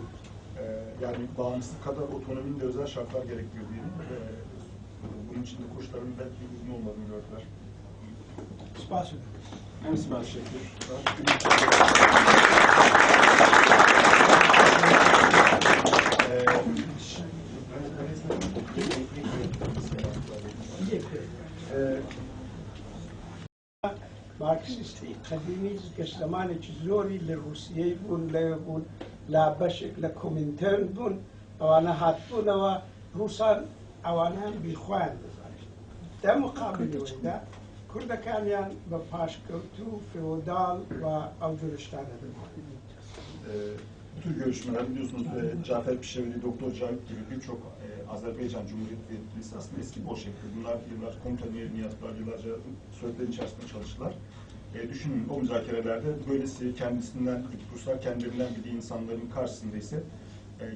yani bağımsızlık kadar otonominin de özel şartlar gerekiyor diyelim. Ve bunun için de koşulların belki uygun olmadığını gördüler. سپاس. Hem teşekkür. مارکسیستی قەدیمی کە زمانێکی زۆری لە ڕوسیەی بوون، لەوێ بوون، لە بەشێک لە کۆمینتەرن بوون، ئەوانە هاتبوونەوە ڕووسان، ئەوانیان بیخوایان دەزانیت. دە مقابلەوەیدا کوردەکانیان بە پاشکەوتوو و فێوداڵ و ئەو جۆرە شتانە دەزانیت. Bu tür görüşmeler biliyorsunuz Cafer Pişeveli, Doktor Cavit gibi birçok Azerbaycan Cumhuriyeti yetkilisi aslında eski Bolşevikti. Bunlar yıllar komutanı yerini yaptılar, yıllarca Sovyetlerin içerisinde çalıştılar. Düşünün o müzakerelerde böylesi kendisinden, Ruslar kendilerinden bildiği insanların karşısında ise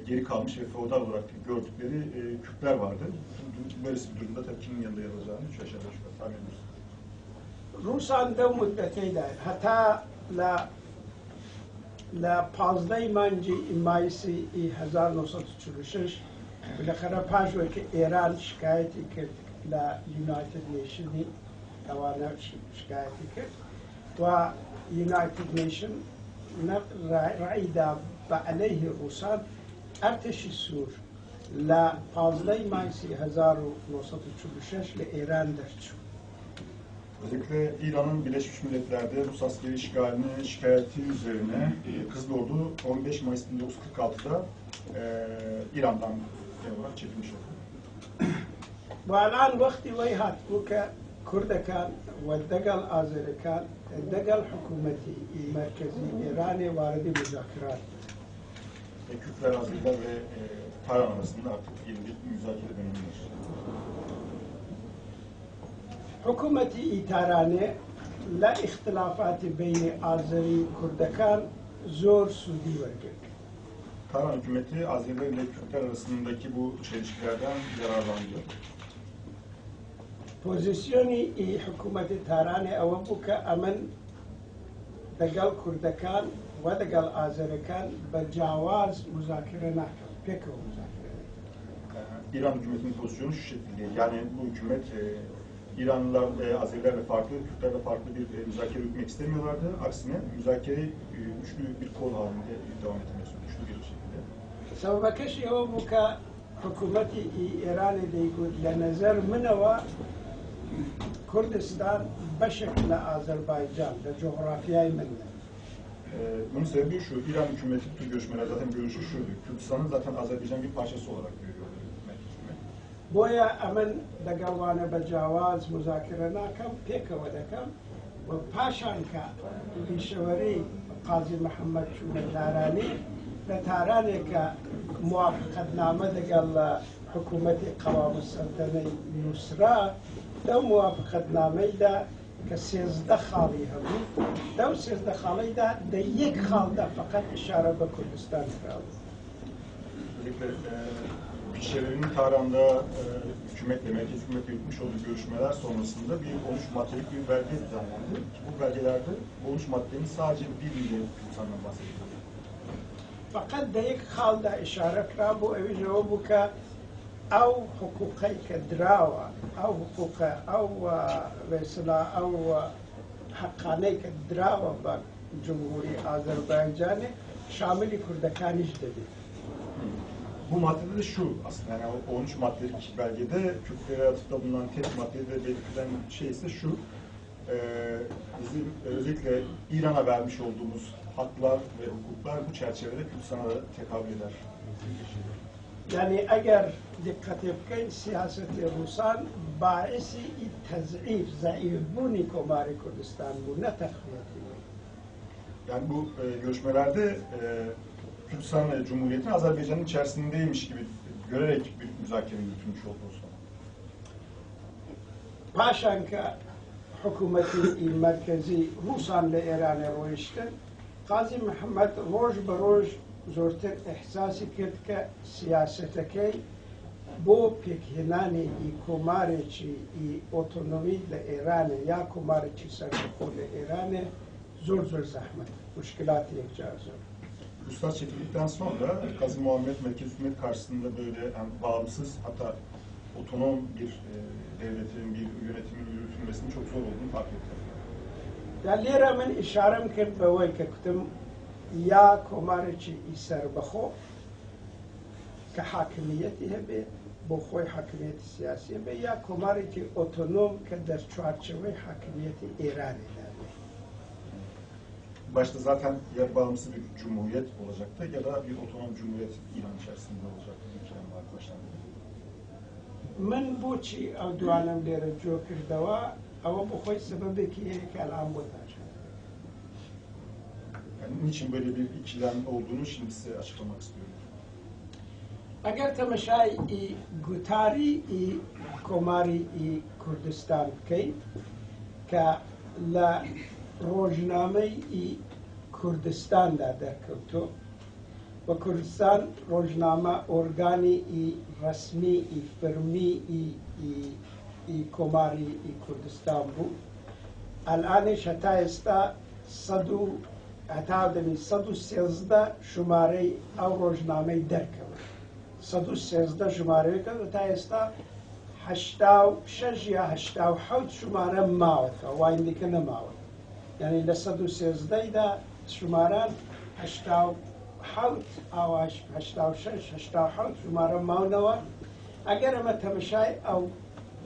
geri kalmış ve feodal olarak gördükleri Kürtler vardı. Böylesi bir durumda tabii kimin yanında yer alacağını üç aşağı beş yukarı tahmin ediyoruz. ڕووسان دەو مدەتەیدا هەتا لە 15ی مانگی مایسی 1946 بالاخرە پاش وەی کە ئێران شکایەتی کرد لە United Nation ی، ئەوانە شکایەتی کرد و United Nation ڕەئیدا بە عەلەیهی ڕووسان، ئەرتەشی سوور لە 15ی مایسی 1946 لە ئێران دەرچوو. Özellikle İran'ın Birleşmiş Milletler'de Rus askeri işgalini şikayeti üzerine Kızıl Ordu 15 Mayıs 1946'da İran'dan genel olarak çekilmiş oldu. و الآن وەختی وەی هات بوو کە کوردەکان و دەگەڵ ئازەرەکان دەگەڵ حکوومەتی مەرکەزی ئێرانێ واردی مذاکرات. Kürtler, Azeriler ve Tahran arasında artık yeni bir müzakere dönemi var. حکوومەتی ئیتارانێ لە ئیختلافاتی بینی ئازەری و کوردەکان زۆر سوودی وەرگرت. Tahran hükümeti Azeriler ile Kürtler arasındaki bu çelişkilerden yararlandı. پۆزیسیۆنی ئی حکوومەتی تارانێ ئەوە بوو کە ئەمن دەگەڵ کوردەکان و دەگەڵ ئازەرەکان بە جیاواز موزاکرە ناکەم، پێکەوە موزاکرە دەکەم. İran hükümetinin pozisyonu şu şekilde. Yani bu hükümet İranlılar, Azerilerle farklı, Kürtlerle farklı bir müzakere yürütmek istemiyorlardı. Aksine müzakereyi üçlü bir kol halinde devam ettirmek istiyordu. Üçlü bir şekilde. سەبەبەکەشی ئەوە بوو کە حکوومەتی ئێرانی دەیگوت لە نەزەر منەوە کوردستان بەشێک لە ئازەربایجان لە جوغرافیای منە. Bunun sebebi şu, İran hükümeti bu tür görüşmeler zaten görüşü şuydu. Kürdistan'ı zaten Azerbaycan bir parçası olarak görüyordu merkez hükümet. بۆیە ئەمن لەگەڵ وانە بە جیاواز موزاکرە ناکەم، پێکەوە دەکەم. و پاشان کە پیشەوەری قازی محەممەد چوونە تارانی، لە تارانێک کە موافقەتنامە لەگەڵ حکوومەتی قەوام سەلتەنەی نووسرا، لەو موافقەتنامەیدا کە 13 خاڵی هەبوو، لەو 13 خاڵیدا دە یەک خاڵدا فقط ئیشارە بە کوردستان کراوە. Özellikle Pişever'in Tahran'da hükümetle, merkez hükümetle yürütmüş olduğu görüşmeler sonrasında bir 13 maddelik bir belge düzenlendi. Ki bu belgelerde bu 13 maddenin sadece birinde Kürdistan'dan bahsediliyor. فقط دە یەک خاڵدا ئیشارە کرا بۆ ئەویش ئەوە بوو کە ئەو حقوقەی کە دراوە، ئەو حقوقە، ئەو وێسلا، ئەو حەقانەی کە دراوە بە جمهوری ئازەربایجانێ شاملی کوردەکانیش دەبێت. Bu maddede de şu aslında, yani o 13 maddelik belgede Kürtlere atıfta bulunan tek maddede belirtilen şey ise şu, bizim özellikle İran'a vermiş olduğumuz haklar ve hukuklar bu çerçevede Kürdistan'a da tekabül eder. یعنی ئەگەر دیقەتێ بکەین سیاسەتی ڕووسان باعثی تەزعیف زەعیف بوونی کۆماری کوردستان بوو، نە تەقویەتی بوو. Yani bu görüşmelerde Kürdistan Cumhuriyeti'nin Azerbaycan'ın içerisindeymiş gibi görerek bir müzakere yürütülmüş oldu o zaman. پاشان کە حکوومەتی مەرکەزی ڕووسان لە ئێرانێ ڕۆیشتن، قازی محەممەد ڕۆژ بە ڕۆژ زۆرتر ئیحساسی کرد کە سیاسەتەکەی بۆ پێکهێنانی ئی کۆمارێکی ئی ئۆتۆنۆمی لە ئێرانێ یا کۆمارێکی سەربەخۆ لە ئێرانێ زۆر زۆر زەحمەت، مشکلاتی یەکجار زۆر. Ruslar çekildikten sonra Qazi Muhammed merkez hükümet karşısında böyle hem bağımsız hatta otonom bir devletin, bir yönetimin yürütülmesinin çok zor olduğunu fark etti. یا لێرە من ئیشارەم کرد بەوەی کە کوتم یا کۆمارێکی ئی سەربەخۆ کە حاکمیەتی هەبێ بۆ خۆی حاکمیەتی سیاسی هەبێ، یا کۆمارێکی ئۆتۆنۆم کە دەرچوارچەوەی حاکمیەتی ئێرانێدا بێ. Başta zaten ya bağımsız bir cumhuriyet olacaktı ya da bir otonom cumhuriyet İran içerisinde olacaktı. Bir ikilem vardı baştan beri. من بۆچی ئەو دوانەم لێرە جۆ کردەوە، ئەوە بۆ خۆی سەبەبێکی هەیە کە ئەلان بۆتان شارە. Yani niçin böyle bir ikilem olduğunu şimdi size açıklamak istiyorum. ئەگەر تەمەشای ئی گوتاری ئی کۆماری ئی کوردستان بکەیت کە لە ڕۆژنامەی ئی کوردستاندا دەرکەوتۆ و کوردستان ڕۆژنامە ئۆرگانی ئی ڕەسمی ئی فەرمی ئی ئی کۆماری ئی کوردستان بوو، ئەلئانیش هەتا ئێستا سەد و هەتا دەمی 113 ژمارەی ئەو ڕۆژنامەی دەرکەوت، 113 ژمارەی کرد تا ئێستا 86 یا 87 ژمارە ماوەتەوە، وای دیکە نەماوە. یعنی لە 113دا ژماران 87 ئاواش 86 87 ژمارە ماونەوە. ئەگەر ئەمە تەمەشای ئەو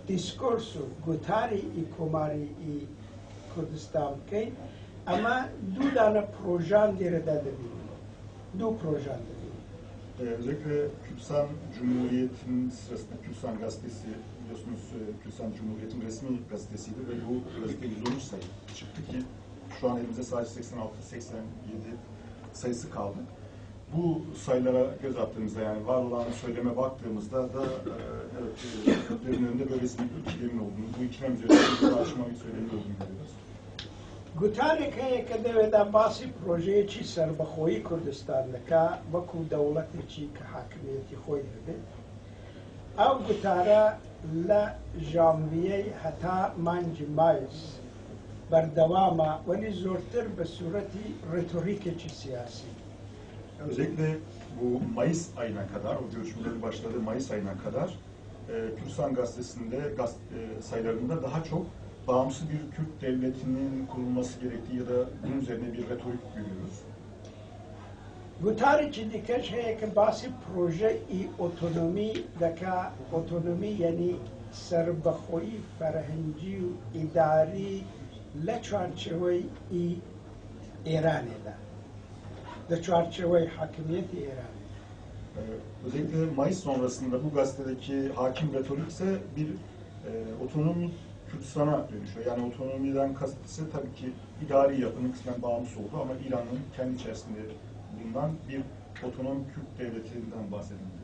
دیسکۆرس و گوتاری ئی کۆماری ئی کوردستان بکەین، ئەمە دوو دانە پرۆژان لێرەدا دەبینین، دوو پرۆژان دەبینین. Özellikle Kürdistan Cumhuriyeti'nin sırasında Kürdistan Gazetesi biliyorsunuz Kürdistan Cumhuriyeti'nin resmi gazetesiydi ve bu gazete 113 sayı çıktı ki şu an elimizde sadece 86-87 sayısı kaldı. Bu sayılara göz attığımızda, yani var olan söyleme baktığımızda da evet, Kürtlerin önünde böylesi bir ikilemin olduğunu, bu ikilem üzerinde bir tartışma bir söylemin olduğunu görüyoruz. گوتارێک هەیە کە دەوێدا باسی پرۆژەیەکی سەربەخۆیی کوردستان دەکا وەکو دەوڵەتێکی کە حاکمیەتی خۆی هەبێت. ئەو گوتارە لە ژانویەی هەتا مانگی مایس بەردەوامە، وەلی زۆرتر بە سوورەتی ڕێتۆریکێکی سیاسی. Özellikle bu Mayıs ayına kadar, o görüşmelerin başladığı Mayıs ayına kadar Kürdistan Gazetesi'nde sayılarında daha çok bağımsız bir Kürt devletinin kurulması gerektiği ya da bunun üzerine bir retorik görüyoruz. گوتارێکی دیکەش هەیە کە باسی پرۆژەی ئۆتۆنۆمی دەکا. ئۆتۆنۆمی یعنی سربەخۆیی فەرهەنگی و ئیداری لە چوارچێوەی ئێرانێدا، لە چوارچێوەی حاکمیەتی ئێرانێ. Özellikle Mayıs sonrasında bu gazetedeki hakim retorik ise bir otonomi Kürdistan'a dönüşüyor. Yani otonomiden kasıt ise tabii ki idari yapının kısmen bağımsız olduğu ama İran'ın kendi içerisinde bulunan bir otonom Kürt devletinden bahsedildi.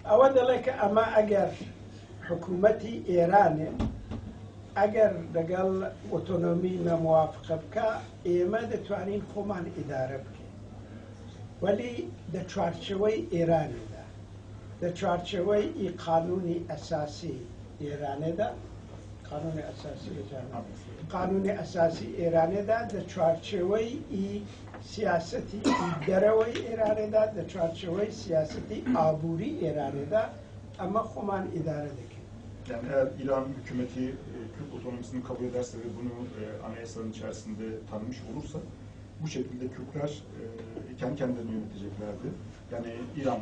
ئەوە دەڵێ کە ئەمە ئەگەر حکوومەتی ئێرانێ ئەگەر لەگەڵ ئۆتۆنۆمی نەموافقە بکە، ئێمە دەتوانین خۆمان ئیدارە بکەین، وەلی لە چوارچێوەی ئێرانێدا، لە چوارچێوەی ئی قانونی ئەساسی ئێرانێدا، قانونی ئەساسی قانونی ئەساسی ئێرانێدا، لە چوارچێوەی ئی سیاسەتی دەرەوەی ئێرانێدا، لە چوارچێوەی سیاسەتی ئابووری ئێرانێدا ئەمە خۆمان ئیدارە دەکەین. Yani eğer İran hükümeti Kürt otonomisini kabul ederse ve bunu anayasanın içerisinde tanımış olursa bu şekilde Kürtler kendi kendilerini yöneteceklerdi. Yani İran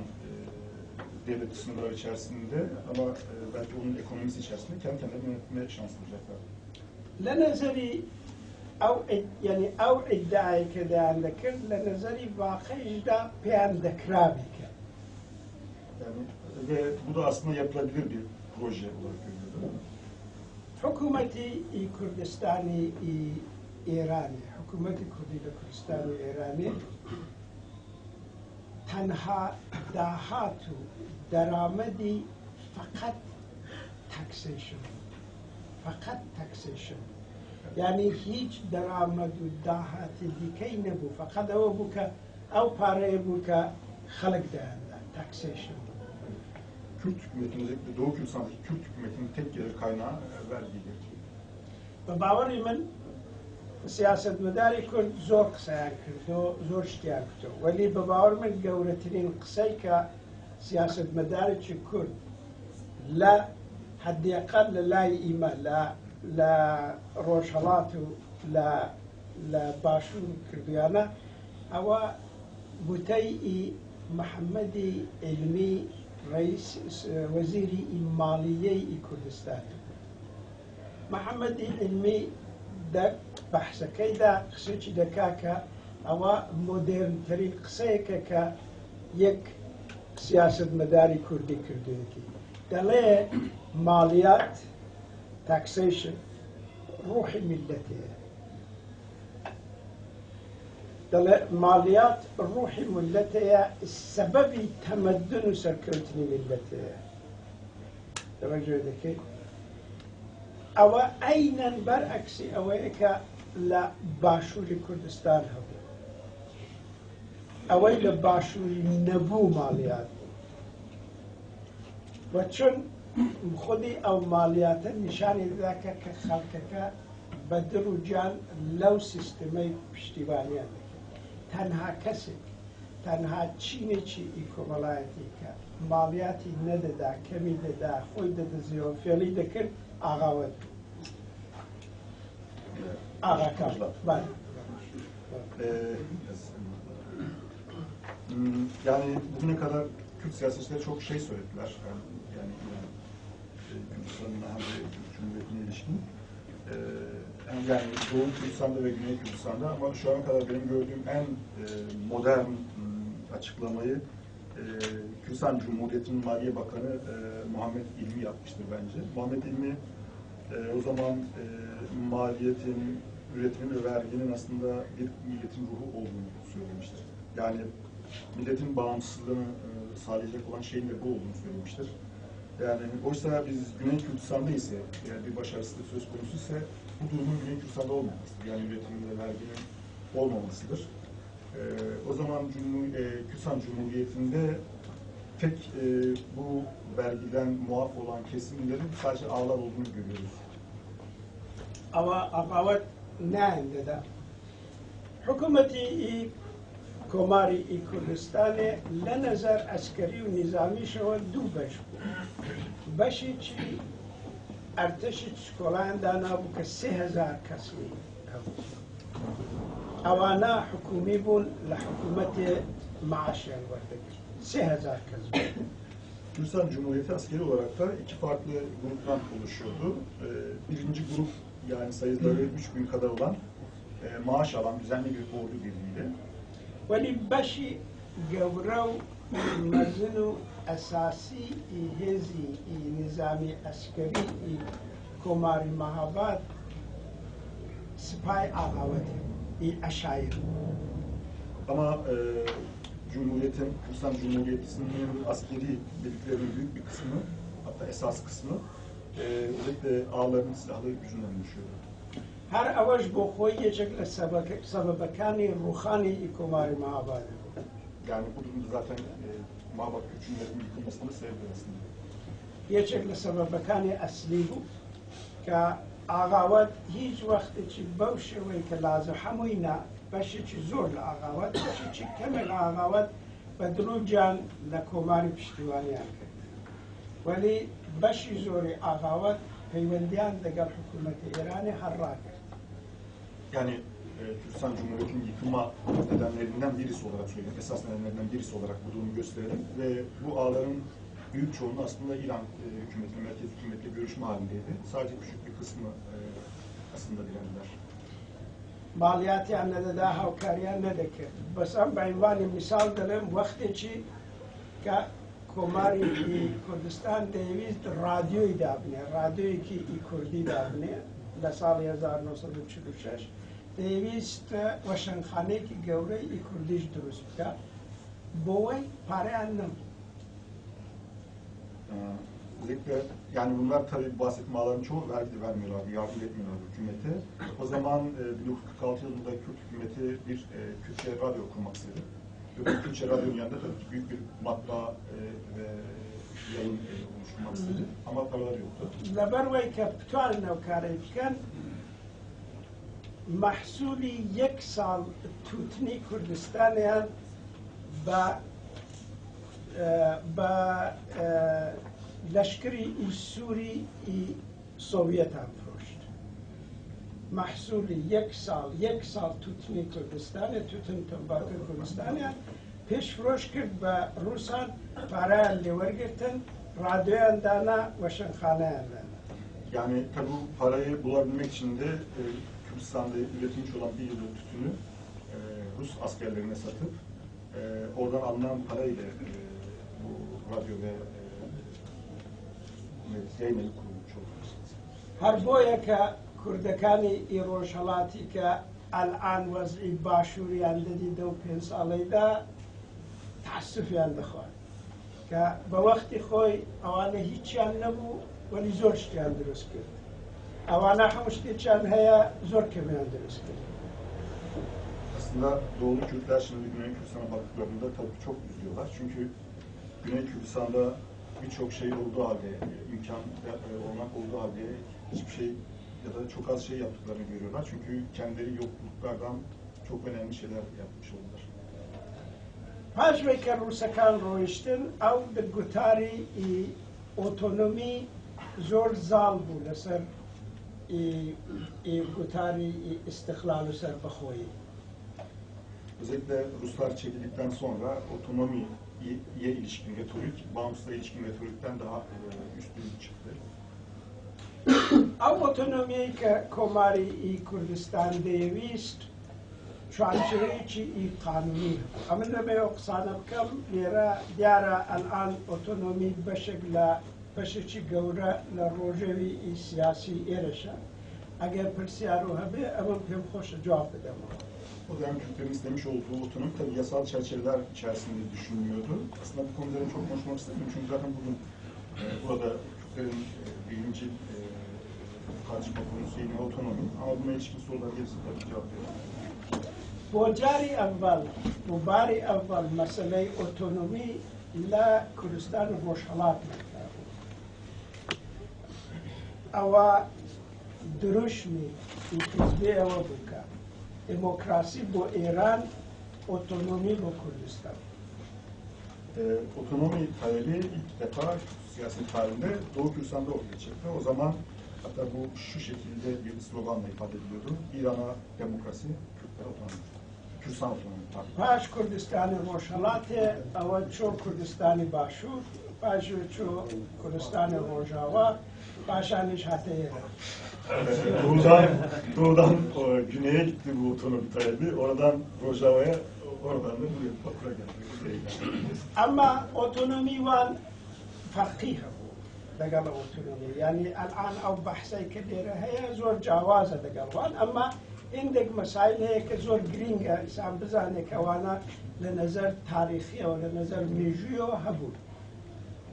devleti sınırları içerisinde ama belki onun ekonomisi içerisinde kendi kendilerini yönetme şansı bulacaklardı. لە نەزەری ئەو یعنی ئەو ئیدعای کە دەیان دەکرد لە نەزەری واقعیشدا پێیان دەکرا بیکەن. Yani ve bu da aslında yapılabilir bir proje olarak görülüyordu. حکوومەتی ئی کوردستانی ئی ئێرانی، حکوومەتی کوردی لە کوردستانی ئێرانی تەنها داهات و دەرامەدی فقط taxation، فقط taxation، یعنی هیچ دەرامەد و داهاتی دیکەی نەبوو، فقط ئەوە بوو کە ئەو پارەیە بوو کە خەڵک دەیاندا، taxation. Kürt hükümetinin, özellikle Doğu Kürdistan'daki Kürt hükümetinin tek gelir kaynağı vergiydi. بە باوەڕی من سیاسەتمەداری کورد زۆر قسەیان کردو، زۆر شتیان کردو، وەلی بە باوەڕ من گەورەترین قسەی کە سیاسەتمەدارێکی کورد لە حدیقەت لە لای ئیمە لە ڕۆژهەڵات و لە باشوور کردویانە، ئەوە گوتەی محەممەدی عیلمی ڕئیس وەزیری ماڵیەی کوردستان. محەممەدی عیلمی بەحسەکەیدا قسەی دەکا کە ئەوە مۆدێرنترین قسەیەکە کە یەک سیاسەتمەداری کوردی کردوێتی. دەڵێ مالیات taxation ڕوحی میلەتەیە. دەڵێ مالیات ڕوحی میلەتەیە، سەبەبی تەمەدن و سەرکەوتنی میلەتەیە. تەوەجۆ دەکەی؟ ئەوە ئەینەن بەرعەکسی ئەوەیە کە لە باشووری کوردستان هەبوو. ئەوەی لە باشووری نەبوو مالیات بوو و چون خودی ئەو مالیاتە نیشانی دەدا کە خەڵکەکە بە دڵ و گیان لەو سیستمەی پشتیوانیان دەکرد. تەنها کەسێک، تەنها چینێکی ئیکۆمەڵایەتی کە مالیاتی نەدەدا، کەمی دەدا، خۆی دەدەزیەوە، فێڵی دەکرد، ئاغاوەت بوو. ئاغاکان. بله. Yani bugüne kadar Kürt siyasetçileri çok şey söylediler. Yani İran, Kürdistan'ın hem de Kürt Cumhuriyeti'ne ilişkin. Hem yani Doğu Kürdistan'da ve Güney Kürdistan'da ama şu ana kadar benim gördüğüm en modern açıklamayı Kürdistan Cumhuriyeti'nin Maliye Bakanı Muhammed İlmi yapmıştır bence. Muhammed İlmi o zaman maliyetin, üretimin ve verginin aslında bir milletin ruhu olduğunu söylemiştir. Yani milletin bağımsızlığını sağlayacak olan şeyin de bu olduğunu söylemiştir. Yani oysa biz Güney Kürdistan'da ise, eğer bir başarısızlık söz konusu ise Bu durumun Güney Kürdistan'da olmamasıdır. Yani üretiminde verginin olmamasıdır. O zaman Kürdistan Cumhuriyeti'nde tek bu vergiden muaf olan kesimlerin sadece ağalar olduğunu görüyoruz. ئەوە ئاغاوەت نایان دەدا. حکوومەتی ئی کۆماری ئی کوردستانێ لە نەزەر ئەسکەری و نیزامیشەوە دوو بەش بوو. بەشێکی ئەرتەشی چکۆڵیان دانابوو کە 3000 کەسی هەبوو. ئەوانە حکوومی بوون لە حکوومەتێ معاشیان وەردەگرت. 3000 کەس بوو. Kürdistan Cumhuriyeti askeri olarak da iki farklı gruptan oluşuyordu. Birinci grup yani sayıları 3000 kadar olan maaş alan düzenli bir ordu birliğiydi. وەلی بەشی گەورە و مەزن و ئەساسی ئی هێزی ئی نیزامی ئەسکەری ئی کۆماری مەهاباد سپای ئاغاوەتی ئی عەشایر. Ama Cumhuriyet'in, Kürdistan Cumhuriyeti'nin askeri birliklerinin büyük bir kısmı, hatta esas kısmı özellikle ağaların silahlı gücünden oluşuyordu. هەر ئەوەش بۆ خۆی یەکێک لە سەبەبەکانی ڕوخانی ئی کۆماری مەهاباد بوو. Yani bu durumda zaten Mahabad Kürt Cumhuriyeti'nin yıkılmasına da sebep aslında. یەکێک لە سەبەبەکانی ئەسلی بوو کە ئاغاوەت هیچ وەختێکی بەو شێوەی کە لازم هەمووی نا، بەشێکی زۆر لە ئاغاوەت، بەشێکی کەمێک لە ئاغاوەت بە دڵ و گیان لە کۆماری پشتیوانیان کرد. وەلی بەشی زۆری ئاغاوەت پەیوەندیان لەگەڵ حکوومەتی ئێرانی هەر ڕاگرت. Yani Kürdistan Cumhuriyeti'nin yıkılma nedenlerinden birisi olarak söyleyeyim, esas nedenlerinden birisi olarak bu durumu gösterelim ve bu ağaların büyük çoğunluğu aslında İran hükümetine, merkez hükümetle görüşme halindeydi. Sadece küçük bir kısmı aslında direndiler. ماڵیاتیان نەدەدا، هاوکاریان نەدەکرد. بەس ئەم بە عینوانی میساڵ دەڵێم وەختێکی کە کۆماری کوردستان دەیەویست ڕادیۆی دابنێ، ڕادیۆیەکی ئی کوردی دابنێ لە ساڵی 1946 دەیەویست وەشەنخانەیەکی گەورەی ئی کوردیش دروست بکە، بۆی پارەیان نەبوو. Özellikle yani bunlar tabii bahsettiğim ağaların çoğu vergi de vermiyorlardı, yardım etmiyorlardı hükümete. O zaman 1946 yılında Kürt hükümeti bir Kürtçe radyo kurmak istedi. Ve bu Kürtçe radyonun yanında tabii ki büyük bir matbaa ve yayın oluşturmak istedi. Ama paraları yoktu. لەبەر وەی کە بتوانن ئەو کارەی بکەن، مەحسولی یەک ساڵ تووتنی کوردستانیان بە لەشکری ئی سووری ئی سۆڤیەتان فرۆشت. مەحسولی یەک ساڵ، یەک ساڵ تووتنی کوردستانێ، تووتن تەمباکە کوردستانیان پێش فرۆش کرد بە ڕووسان، پارەیان لێوەرگرتن، ڕادیۆیان دانا، وەشەنخانەیان دانا. Yani tabii bu parayı bulabilmek için de Kürdistan'da üretilmiş olan bir yıllık tütünü Rus askerlerine satıp oradan alınan parayla bu radyo ve yayın evi kurulmuş oldu. هەر بۆیە کە کوردەکانی ئی ڕۆژهەڵاتی کە ئەلئان وەزعی باشووریان دەدیدە و پێنج ساڵەیدا تەعسوفیان دەخوارد کە بە وەختی خۆی ئەوانە هیچیان نەبوو وەلی زۆر شتیان دروست کرد، ئەوانە هەموو شتێکیان هەیە زۆر کەمیان دروست کرد. Aslında Doğulu Kürtler şimdi Güney Kürdistan'a baktıklarında tabii çok üzülüyorlar. Çünkü Güney Kürdistan'da birçok şey olduğu halde, imkan olanak olduğu halde hiçbir şey ya da çok az şey yaptıklarını görüyorlar. Çünkü kendileri yokluklardan çok önemli şeyler yapmış oldular. پاش وەی کە ڕووسەکان ڕۆیشتن، ئەو گوتاری ئۆتۆنۆمی زۆر زاڵ بوو لەسەر گوتاری ئیستقلال و سەربەخۆیی. Özellikle Ruslar çekildikten sonra otonomiye ilişkin retorik, bağımsızlığa ilişkin retorikten daha üstün çıktı. ئەو ئۆتۆنۆمیەی کە کۆماری ئی کوردستان دەیەویست چوارچێوەیەکی ئی قانونی هەبوو. ئەمن لەمەوێ ئەو قسانە بکەم لێرە دیارە ئەلئان ئۆتۆنۆمی بەشێک لە بەشێکی گەورە لە ڕۆژەوی ئی سیاسی ئێرەشە. ئەگەر پرسیار و هەبێ ئەمە پێم خۆشە جواب بدەمەوە. O dönem Kürtlerin istemiş olduğu otonomi tabii yasal çerçeveler içerisinde düşünülüyordu. Aslında bu konuda çok konuşmak istemiyorum çünkü zaten bugün burada Kürtlerin birinci tartışma konusu yine otonomi. Ama buna ilişkin sorular gelirse tabii cevap verelim. بۆ جاری ئەڤەل بۆ باری ئەڤەل مەسەلەی ئۆتۆنۆمی لە کوردستانی ڕۆژهەڵات مەطرح بوو. ئەوە دروشمی حیزبی ئەوە بوو کە دێمۆکراسی بۆ ئێران، ئۆتۆنۆمی بۆ کوردستان. Otonomi talebi ilk defa siyasi tarihinde Doğu Kürdistan'da ortaya çıktı. O zaman hatta bu şu şekilde bir sloganla ifade ediliyordu. İran'a demokrasi, Kürtlere otonomi. Kürdistan otonomi, pardon. پاش کوردستانی ڕۆژهەڵاتێ ئەوە چۆ کوردستانی باشوور، پاش چۆ کوردستانی ڕۆژاوا، پاشانیش هاتە ئێرە. Doğudan güneye gitti bu otonomi talebi. Oradan Rojava'ya, oradan da buraya, Bakır'a geldi. Buraya geldi. ئەمما ئۆتۆنۆمی وان فەرقی هەبوو لەگەڵ ئۆتۆنۆمی، یعنی ئەلئان ئەو بەحسەی کە لێرە هەیە زۆر جیاوازە لەگەڵ وان، ئەمما هندێک مەسایل هەیە کە زۆر گرینگە ئینسان بزانێت کەوانە لە نەزەر تاریخیەوە لە نەزەر مێژوویەوە هەبوو.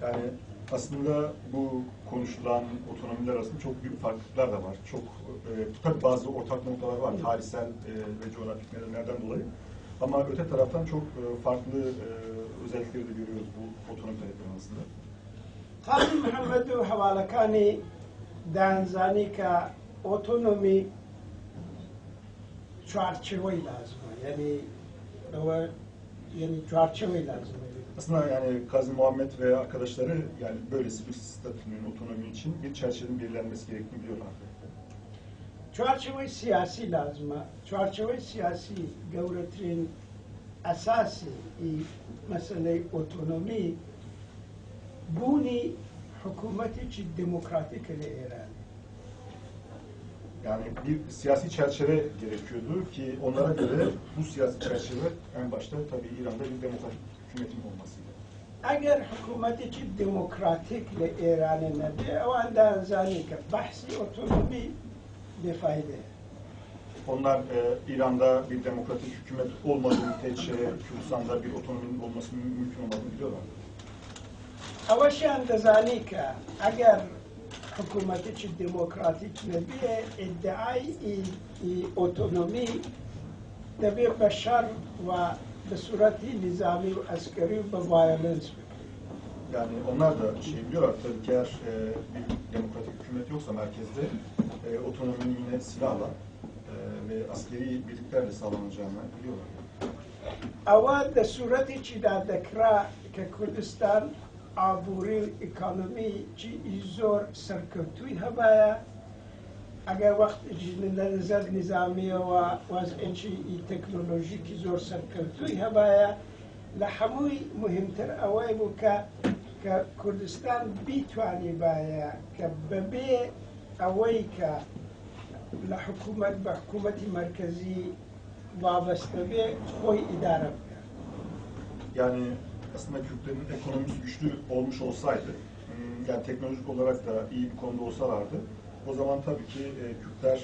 Yani aslında bu konuşulan otonomiler arasında çok büyük farklılıklar da var. Çok tabii bazı ortak noktalar var tarihsel ve coğrafik nedenlerden dolayı. Ama öte taraftan çok farklı özellikleri de görüyoruz bu otonomi talepleri arasında. قازی محەممەد و هەواڵەکانی دانزانی کە ئۆتۆنۆمی چوارچێوەی لازمە، یعنی ئەوە یعنی چوارچێوەی لازمە. Aslında yani Kazi Muhammed ve arkadaşları yani böylesi bir statünün otonomi için bir çerçevenin belirlenmesi gerektiğini biliyorlardı. چوارچێوەی سیاسی لازمە. چوارچێوەی سیاسی گەورەترین ئەساسی مەسەلەی ئۆتۆنۆمی بوونی حکوومەتێکی دێموکراتیکە لە ئێران. Yani bir siyasi çerçeve gerekiyordu ki onlara göre bu siyasi çerçeve en başta tabii İran'da bir demokratik hükümetin olmasıydı. ئەگەر حکوومەتێکی دێموکراتیک لە ئێرانە نەبێ، ئەوان دانزانی کە بەحسی ئۆتۆنۆمی بێفایدەیە. Onlar İran'da bir demokratik hükümet olmadığı müddetçe Kürdistan'da bir otonominin olmasının mümkün olmadığını biliyorlar. ئەوەشیان دەزانی کە ئەگەر حکوومەتێکی دێموکراتیک نەبێ، ئیدعای ئۆتۆنۆمی دەبێ بە شەڕ و بە سوورەتی نیزامی و ئەسکەری و بە violence بکرێت. Yani onlar da şey biliyorlar tabii ki eğer bir demokratik hükümet yoksa merkezde otonominin yine silahla ve askeri birliklerle sağlanacağını biliyorlar. ئەوە دە سوورەتێکیدا دەکرا کە کوردستان ئابووری و ئیکۆنۆمیی زۆر سەرکەوتووی هەبایە، ئەگەر وەخت لە نظر نیزامیەوە وەزعێکی تەکنۆلۆژیکی زۆر سەرکەوتووی هەبایە. لە هەمووی مهمتر ئەوەی بوو کە کوردستان بیتوانی باە کە بەبێ ئەوەی کە لە حکوومەت بە حکوومەتی مەرکەزی وابەستە بێ خۆی ئیدارە بکە. Yani aslında Kürtlerin ekonomisi güçlü olmuş olsaydı, yani teknolojik olarak da iyi bir konuda olsalardı, o zaman tabii ki Kürtler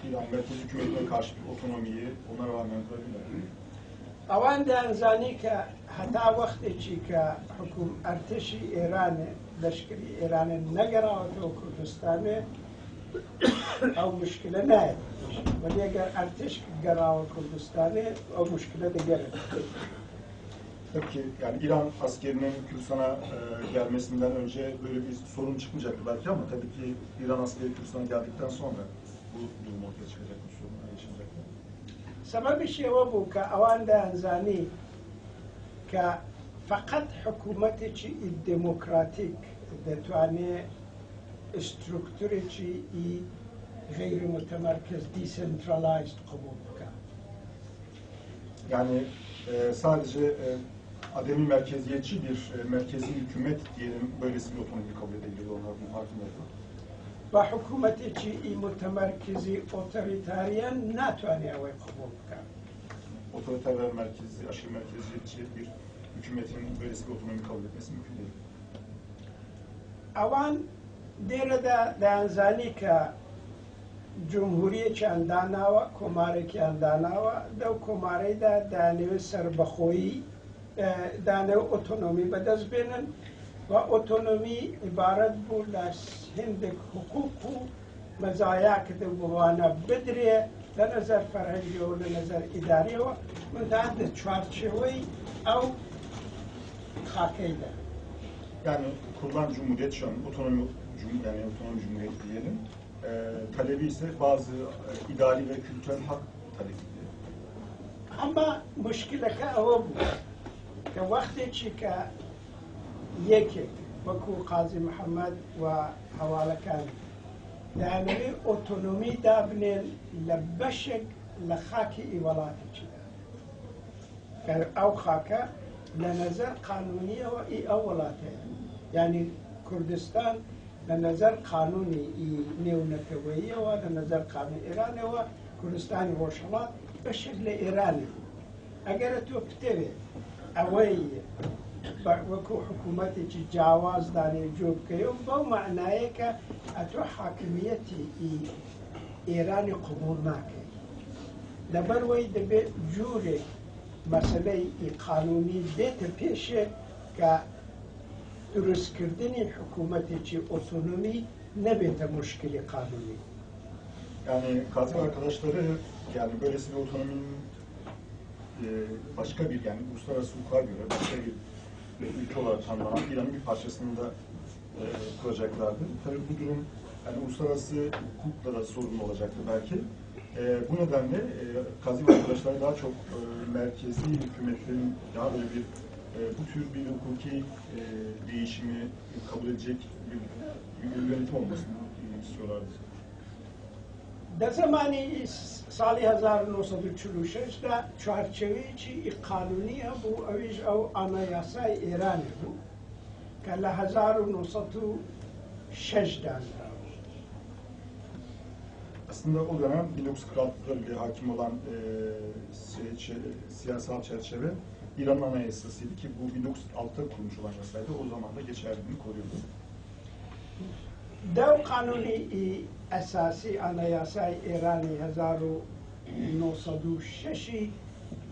İran merkez hükümetine karşı bir otonomiyi ona rağmen kurabilirlerdi. ئەوان دەیانزانی کە هەتا وەختێکی کە حکوم ئەرتەشی ئێرانێ لەشکری ئێرانێ نەگەڕاوەتەوە کوردستانێ ئەو مشکلە نایەت، وەلی ئەگەر ئەرتش گەڕاوە کوردستانێ ئەو مشکلە دەگەرێت. Tabii ki yani İran askerinin Kürdistan'a gelmesinden önce böyle bir sorun çıkmayacaktı belki ama tabii ki İran askeri Kürdistan'a geldikten sonra bu durum ortaya çıkacak, bu sorun yaşanacaktı. سەبەبیشی ئەوە بوو کە ئەوان دەیانزانی کە فقط حکوومەتێکی دێموکراتیک دەتوانێت سترکتورێکی غیر متمرکز decentralized قبول بکات. Yani sadece ademi merkeziyetçi bir merkezi hükümet diyelim böylesi bir otonomi kabul edebiliyordu, onlar bunun farkındaydı. و حکوومەتێکی متمرکزی authoritarian ناتوانێت ئەوەی قبول بکات. Otoriter ve merkezi, aşırı merkeziyetçi bir hükümetin böylesi bir otonomi kabul etmesi mümkün değil. ئەوان لێرەدا دەیانزانی کە جمهوریەکیان داناوە، کۆمارێکیان داناوە، لەو کۆمارەیدا دانەوێت سەربەخۆیی دانەوە ئۆتۆنۆمی بەدەست بێنن. و ئۆتۆنۆمی عیبارەت بوو لە هندێک حقوق و مەزایا کە دەبوو بدرێ لە نەزەر فەرهەنگیەوە لە نەزەر ئیداریەوە منتها لە چوارچێوەی ئەو خاکەیدا. Yani kurulan cumhuriyet şu an otonomi yani otonom cumhuriyet diyelim. Talebi ise bazı idari ve kültürel hak talebiydi. ئەمە مشکلەکە ئەوە بوو کە وەختێکی کە یەکێک وەکو قازی محەممەد و هەواڵەکانی دەیانەوێ ئۆتۆنۆمی دابنێن لە بەشێک لە خاکی ئی وڵاتێکیدا کە ئەو خاکە لە نەزەر قانونیەوە ئی ئەو وڵاتەیە، یعنی کوردستان لە نەزەر قانونی ئی نێونەتەوەییەوە لە نەزەر قانون ئێرانەوە کوردستانی ڕۆژهەڵات بەشێک لە ئێرانی بوو. ئەگەر تۆ بتەوێت ئەوەی وەکو حکوومەتێکی جیاواز دانێ جۆ بکەیەوە بەو معنایە کە ئەتۆ حاکمیەتی ئێرانی قبوڵ ناکەی، لەبەر وەی دەبێت جوورێک مەسەلەی قانونی بێتە پێشێ کە دروستکردنی حکوومەتێکی ئۆتۆنۆمی نەبێتە مشکلی قانونی. Yani Qazi arkadaşları yani böylesi bir otonominin başka bir yani uluslararası hukuka göre başka bir ülke olarak tanımlanan İran'ın bir parçasını da kuracaklardı. Tabii bu durum yani uluslararası hukukla da sorun olacaktı belki. Bu nedenle Qazi ve arkadaşları daha çok merkezi hükümetlerin daha böyle bir bu tür bir hukuki değişimi kabul edecek bir yönetim olmasını istiyorlardı. لە زمانی ساڵی 1946 دا چوارچێوەیەکی قانونی هەبوو، ئەویش ئەو ئانایاسای ئێرانی بوو کە لە 1906 دانراوە. Aslında o dönem 1946'da bile hakim olan siyasal çerçeve İran'ın anayasasıydı ki bu 1906'da kurulmuş olan yasaydı. O zaman da geçerliliğini koruyordu. دەو قانونی ئەساسی ئانایاسای ئێرانی 1906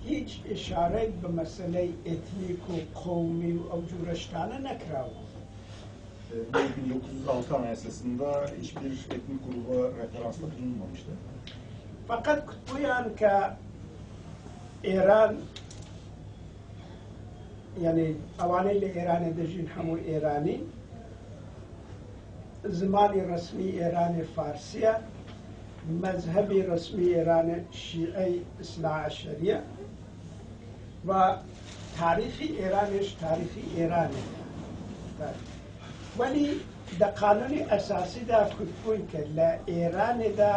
هیچ ئشارەی بە مەسەلەی ئێتنیک و قەومی و ئەو جورە شتانە نەکراوە. Bu 1906 anayasasında hiçbir etnik gruba referansla bulunmamıştı. فقط کوتبوویان کە ئێران یعنی ئەوانەی لە ئێرانە دەژین هەموو ئێرانی، زمانی ڕسمی ئێرانی فارسیە، مەزهەبی ڕسمی ئێرانە شیعەی ئیسنا عەشەریە و تاریخی ئێرانیش تاریخی ئێرانە. وەلی لە قانونی ئەساسیدا کوتبووین کە لە ئێرانێدا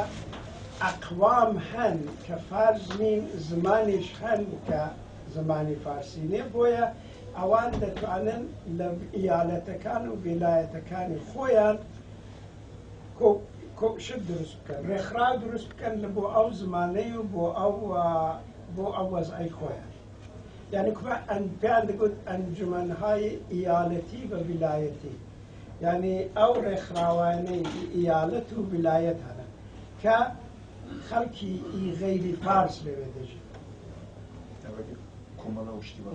ئەقوام هەن کە فارس نین، زمانیش هەن کە زمانی فارسی نییە، بۆیە ئەوان دەتوانن لە ئیالەتەکان و ویلایەتەکانی خۆیان شت دروست بکەن، ڕێکخراو دروست بکەن لە بۆ ئەو زمانەی و بۆ ئەو وەزعی خۆیان. یعنی پێیان دەگوت ئەنجومەنهای ئیالەتی بە ویلایەتی، یعنی ئەو ڕێکخراوانەی ئیالەت و ویلایەت هەنە کە خەڵکی غەیری فارس لەوێ دەژی. Komala uçtu var.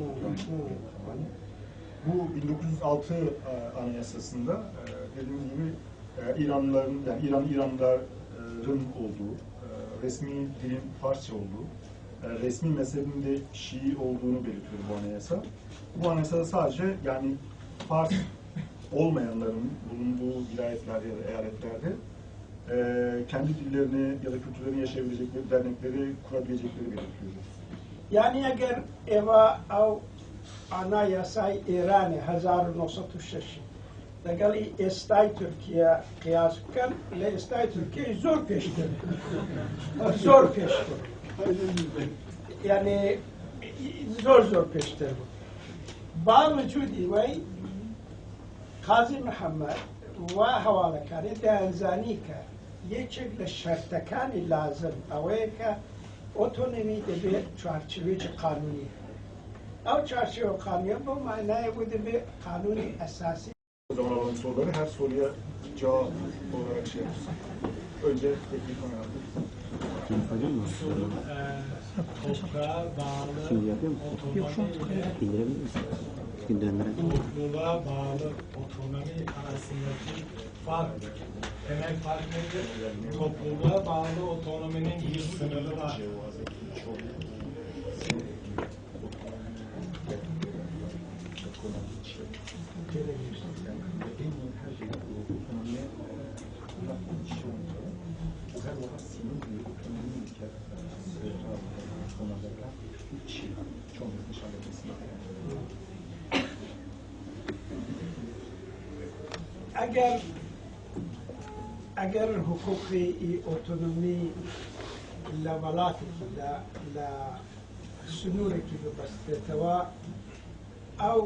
Bu 1906 anayasasında dediğimiz gibi İranlıların, yani İran İranlıların olduğu, resmi dilin Farsça olduğu, resmi mezhebin de Şii olduğunu belirtiyor bu anayasa. Bu anayasada sadece yani Fars olmayanların bulunduğu vilayetlerde ya da eyaletlerde kendi dillerini ya da kültürlerini yaşayabilecekleri dernekleri kurabilecekleri belirtiliyor. یعنی ئەگەر ئێوە ئەو ئانایاسای ئێرانی 1906 لەگەڵی ئێستای تورکیا قیاس بکەن، لە ئێستای تورکیای زۆر پێشتر، زۆر پێشتر، یعنی زۆر زۆر پێشتر بوو. با وجودی وی قازی محەممەد و هەواڵەکانی دەیانزانی کە یەکێک لە شەرتەکانی لازم ئەوەیە کە ئۆتۆنۆمی دەبێت چوارچێوەیەکی قانونی هەبێت. ئەو چوارچێوە قانونیە بەو معنایە بوو دەبێت قانونی ئەساسی. O zaman alalım soruları. Her soruya cevap olarak şey yapıyorsun. Önce teknik konu. Sorun toprağa bağlı Şimdi yapıyor musun? otonomi ile İndirebilir misin? Çünkü döndürelim. topluluğa bağlı otonomi arasındaki fark, temel fark nedir? Topluluğa bağlı otonominin bir sınırı var. ئەگەر ئەگەر حقوقی ئۆتۆنۆمی لە وڵاتێکی لە سنوورێکی ببەستێتەوە، ئەو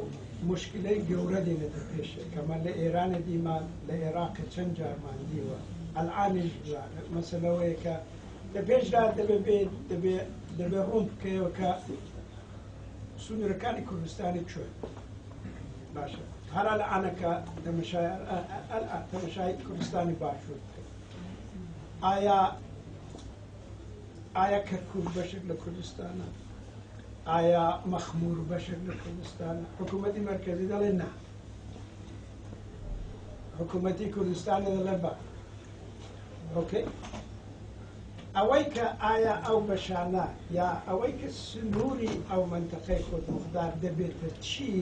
مشکلەی گەورە دێنێتە پێشێ کەمە لە ئێرانە دیمان، لە عێراق چەند جارمان دیوە، ئەلعانیش مەسەلەوەیە کە لە پێشدا دەبێ دەبێ دەبێ ڕوون بکەیەوە کە سنوورەکانی کوردستانی چۆن باشە. هەر ئەلعانەکە تەمەشای کوردستانی باشوور بکەن، ئایا کەرکووک بەشێک لە کوردستانە؟ ئایا مەخمور بەشێک لە کوردستانە؟ حکوومەتی مەرکەزی دەڵێ نا، حکوومەتی کوردستانی دەڵێ بە. ئۆکەی، ئەوەی کە ئایا ئەو بەشانە یا ئەوەی کە سنووری ئەو منتەقەی خودموختار دەبێتە چی،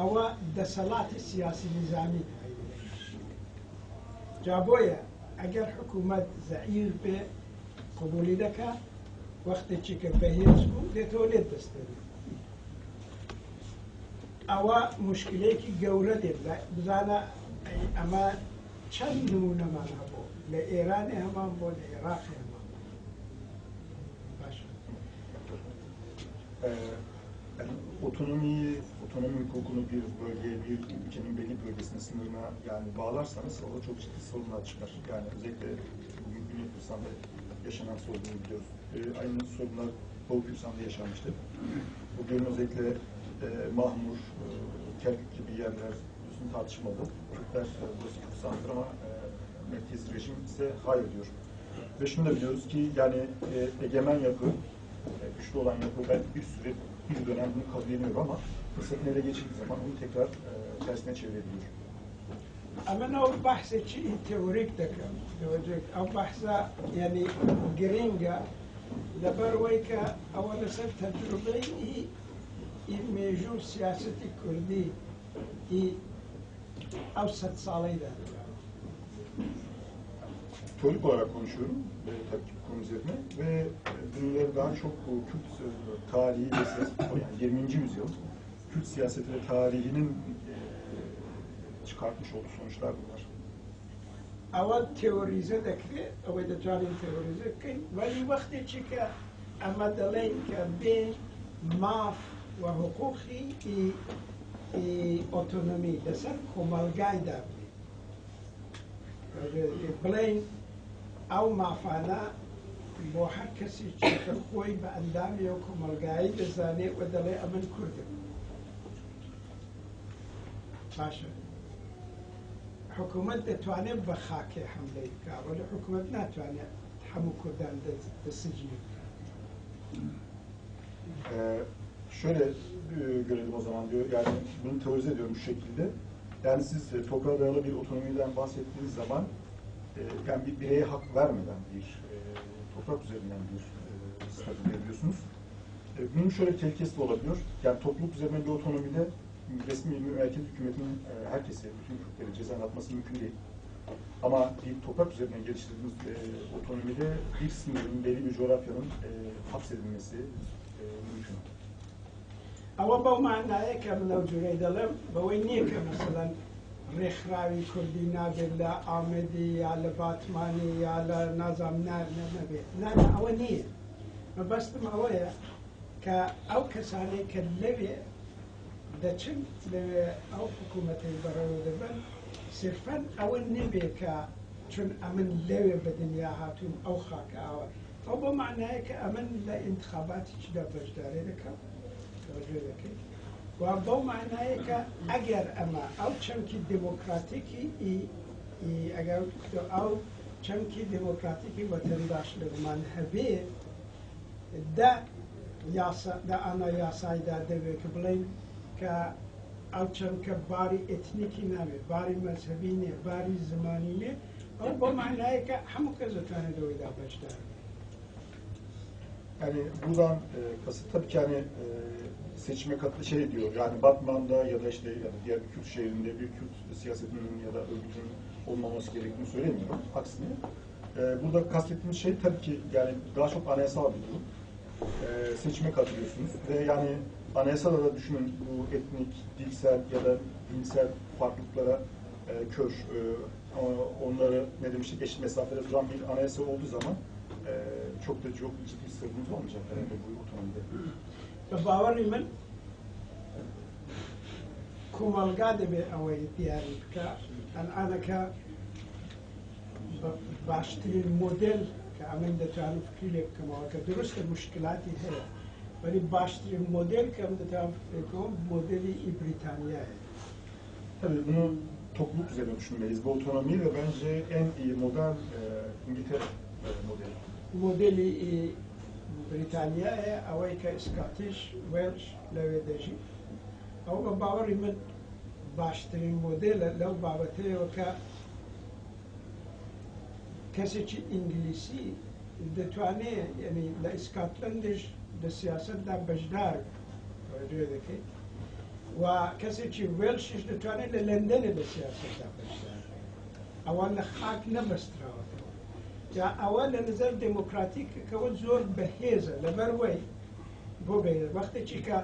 ئەوە دەسەڵاتی سیاسی نیزامی تعیین. جا بۆیە ئەگەر حکوومەت زەعیف بێ قبولی دەکا، وەختێکی کە بەهێز بوو دێتەوە لێت دەستێنێ. ئەوە مشکلەیەکی گەورە دێت. بزانە ئەمە چەند نمونەمان هەبوو لە ئێرانی هەمان بۆ، لە عێراقی هەمان بۆ. باشە. Yani otonomiyi, otonomi hukukunu bir bölgeye, bir ülkenin belli bir bölgesinin sınırına yani bağlarsanız orada çok ciddi sorunlar çıkar. Yani özellikle bugün Güney Kürdistan'da yaşanan sorunu biliyoruz. Aynı sorunlar Doğu Kürdistan'da yaşanmıştı. Bugün özellikle Mahmur, Kerkük gibi yerler biliyorsun tartışmalı. Kürtler burası Kürdistan'dır ama merkez rejim ise hayır diyor. Ve şunu da biliyoruz ki yani egemen yapı, güçlü olan yapı belki bir süre, bir dönem bunu kabul ediyor ama fırsatını ele geçirdiği zaman onu tekrar tersine çevirebiliyor. ئەمە ئەو بەحسێکی تێۆریک دەکەم، ئەو بەحسە یعنی گرنگە لەبەرەوەی کە ئەوە لەسەر تەجروبەی مێژوو سیاسەتی کوردی ئەو 100 ساڵەی دانراوە. Teorik olarak konuşuyorum tabii ki bu konu üzerine ve bunları daha çok bu Kürt tarihi ve siyaseti, yani 20. Yüzyıl Kürt siyaseti ve tarihinin çıkartmış olduğu sonuçlar bunlar. ئەوە تێۆریزە دەکرێت، ئەوەی دەتوانین تێۆریزە بکەین، وەلی وەختێکی کە ئەمە دەڵێن کە بێ ماف و حقوقی ئۆتۆنۆمی لەسەر کۆمەڵگای دابنێ، بڵێن ئەو مافانە بۆ هەر کەسێکی کە خۆی بە ئەندامی ئەو کۆمەڵگایی دەزانێ و دەڵێ ئەمن کوردم. باشە، حکوومەت دەتوانێت بە خاکێ حملەی بکا، وەلی حکوومەت ناتوانێت هەموو کوردان دەسجنی بکا. Şöyle görelim o zaman diyor, yani bunu teorize ediyorum şu şekilde. Yani siz toprağa dayalı bir otonomiden bahsettiğiniz zaman yani bir bireye hak vermeden bir toprak üzerinden bir statü veriyorsunuz. Bunun şöyle bir tehlikesi de olabiliyor. Yani topluluk üzerinden bir otonomide resmi merkez hükümetin herkese, bütün Kürtleri ceza atması mümkün değil. Ama bir toprak üzerinden geliştirdiğimiz otonomide bir sınırın, belli bir coğrafyanın hapsedilmesi mümkün. ئەوە بەو معنایە کە من ئەو جورەی دەڵێم بەوەی نییە کە مەسەڵەن ڕێکخراوی کوردی نابێت لە ئامێدی یا لە باتمانی یا لە نازام نەبێت، نا ئەوە نییە. مەبەستم ئەوەیە کە ئەو کەسانەی کە لەوێ دەچن، لەوێ ئەو حکوومەتەی بەڕێوە دەبن، صرفەن ئەوە نەبێ کە چون ئەمن لەوێ بە دنیا هاتووم ئەو خاکە ئاوە، ئەو بۆ معنایە کە ئەمن لە ئینتخاباتێکیدا بەشداری دەکەم، تەوەجه دەکەیت، و بەو معنایە کە ئەگەر ئەمە ئەو چەمکی دێموکراتیکی ئەگەر ئەو چەمکی دێمۆکراتیکی وەتەنداشلغمان هەبێ دە یاسا دە ئانا یاسایدا دەبێ کە بڵێین کە ئەو چەمکە باری ئێتنیکی نابێ، باری مەزهەبی نییە، باری زمانی نییە، ئەو بۆ مەعنایە کە هەموو کەس دەتوانێت لەوەیدا بەشدار بێ. Yani buradan kasıt tabii ki hani seçime katı şey diyor. Yani Batman'da ya da işte ya da diğer bir Kürt şehrinde bir Kürt siyasetinin ya da örgütünün olmaması gerektiğini söylemiyorum. Aksine burada kastettiğimiz şey tabii ki yani daha çok anayasal bir durum. Seçime katılıyorsunuz ve yani anayasada da düşünün bu etnik, dilsel ya da dinsel farklılıklara kör, onları ne demiştik eşit mesafede duran bir anayasa olduğu zaman çok da çok ciddi sıkıntı olmayacak herhalde bu otonomide. بە باوەڕی من کۆمەڵگا دەبێ ئەوەی دیاری بکە ئەلئانەکە باشترین مۆدێل کە ئەمن دەتوانم فکری لێ بکەمەوە کە دروستە مشکلاتی هەیە وەلی باشترین مۆدێل کە ئەم دەتوانم فکری بکەمەوە مۆدێلی ئی بریتانیایە. Tabii bunu topluluk üzerine düşünmeliyiz bu otonomiyi ve bence en iyi model İngiltere modeli. مۆدێلی ئی بریتانیایە ئەوەی کە ئیسکاتیش وێلش لەوێ دەژی ئەو بە باوەڕی من باشترین مۆدێلە لەو بابەتەیەوە کە کەسێکی ئینگلیسی دەتوانێت یعنی لە ئیسکاتلەندیش لە سیاسەتدا بەشدار توجه دەکەیت و کەسێکی وێلشیش دەتوانێت لە لەندەنێ لە سیاسەتدا بەشدار ئەوە لە خاک نەبەستراوەتەوە. جا ئەوە لە نظر دێمۆکراتیکەوە زۆر بەهێزە لەبەر وەی بۆ بەهێز وەختێکی کە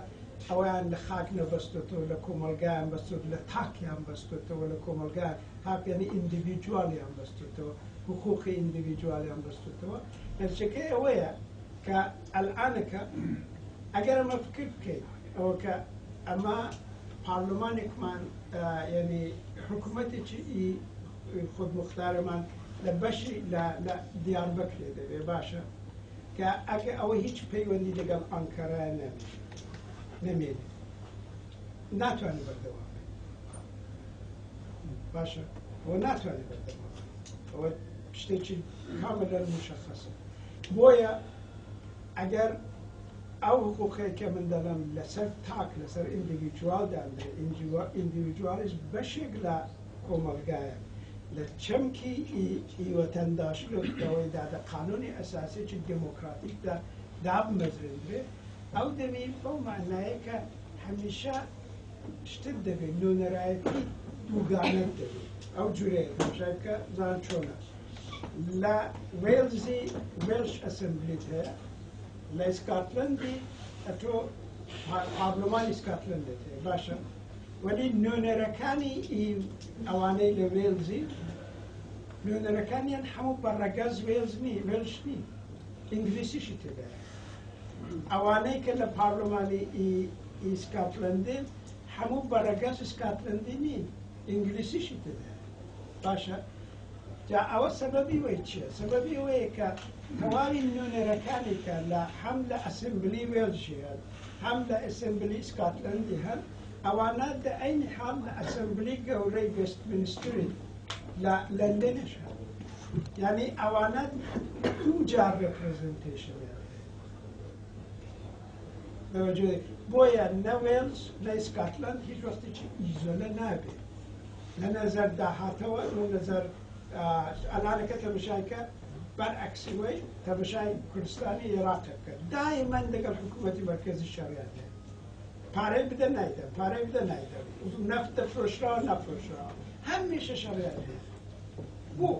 ئەویان لە خاک نەبەستێتەوە لە کۆمەلگایان بەستێت لە تاکیان بەستێتەوە لە کۆمەلگا تاک یعنی ئیندیڤیدوالیان بەستێتەوە حقوقی ئیندیڤیدوالیان بەستێتەوە. نەتیجەکەی ئەوەیە کە ئەلئانەکە ئەگەر ئەمە فکر بکەیت ئەوە کە ئەمە پارلمانێکمان یعنی حکوومەتێکی خودمختارمان لە بەشی لە دیاربەکرێ دەبێ باشە کە ئەگە ئەوە هیچ پەیوەندی لەگەڵ ئەنکەرە نەمێنێ ناتوانێت بەردەوام بێت. باشە ئەوە ناتوانێت بەردەوام بێت، ئەوە شتێکی کاملا مشخصە. بۆیە ئەگەر ئەو حقوقەی کە من دەڵێم لەسەر تاک لەسەر ئیندیڤیدوال داندرێ، ئیندیڤیدوالیش بەشێک لە کۆمەڵگایە لە چەمکی ئیوەتەنداشلۆکەوەی دادە قانونی ئەساسێکی دێمۆکراتیکدا دابمەزرێندرێ، ئەو دەبی بەو معنایە کە هەمیشە شتت دەبێت نوێنەرایەتی دووگانەت دەبێت. ئەو جورەیە تەماشای بکە زان چۆنە لە وێلزی وێلش ئەسمبلیت هەیە، لە ئیسکاتلەندی ئەتۆ پارلمانی ئیسکاتلەندت هەیە باشە، وەلی نوێنەرەکانی ئەوانەی لە وێلزی نوێنەرەکانیان هەموو بە ڕەگەز وێلز نی وێلش نی ئینگلیسیشی تێدایە. ئەوانەی کە لە پارلمانی ئیسکاتلەندی هەموو بە ڕەگەز ئیسکاتلەندی نین ئینگلیسیشی تێدایە باشە. جا ئەوە سەبەبی وەی چییە؟ سەبەبی ئەوەیە کە تەواوی نوێنەرەکانی کە لە هەم لە ئەسمبلی وێلشی هەن هەم لە ئەسمبلی ئیسکاتلەندی هەن ئەوانە دە عەینی حاڵ لە ئەسمبلی گەورەی وێستمینستری لە لەندەنیش هەن. یعنی ئەوانە دوو جار ڕێپرزنتەیشنیان هەیە. بۆیە نە وێلز نە ئیسکاتلەند هیچ وەختێکی ئیزۆلە نابێت لە نەزەر داهاتەوە لە نەزەر ئەلانەکە تەماشای کە بەرعەکسی وەی تەماشای کوردستانی عێراق بکە دایما لەگەڵ حکوومەتی مەرکەزی شەڕیان هەیە. پارەی بدە نایدەم، پارەی بدە نایدەم، نەفت دەفرۆشراوە نەفرۆشراوە، هەمیشە شەڕیان هەیە. بۆ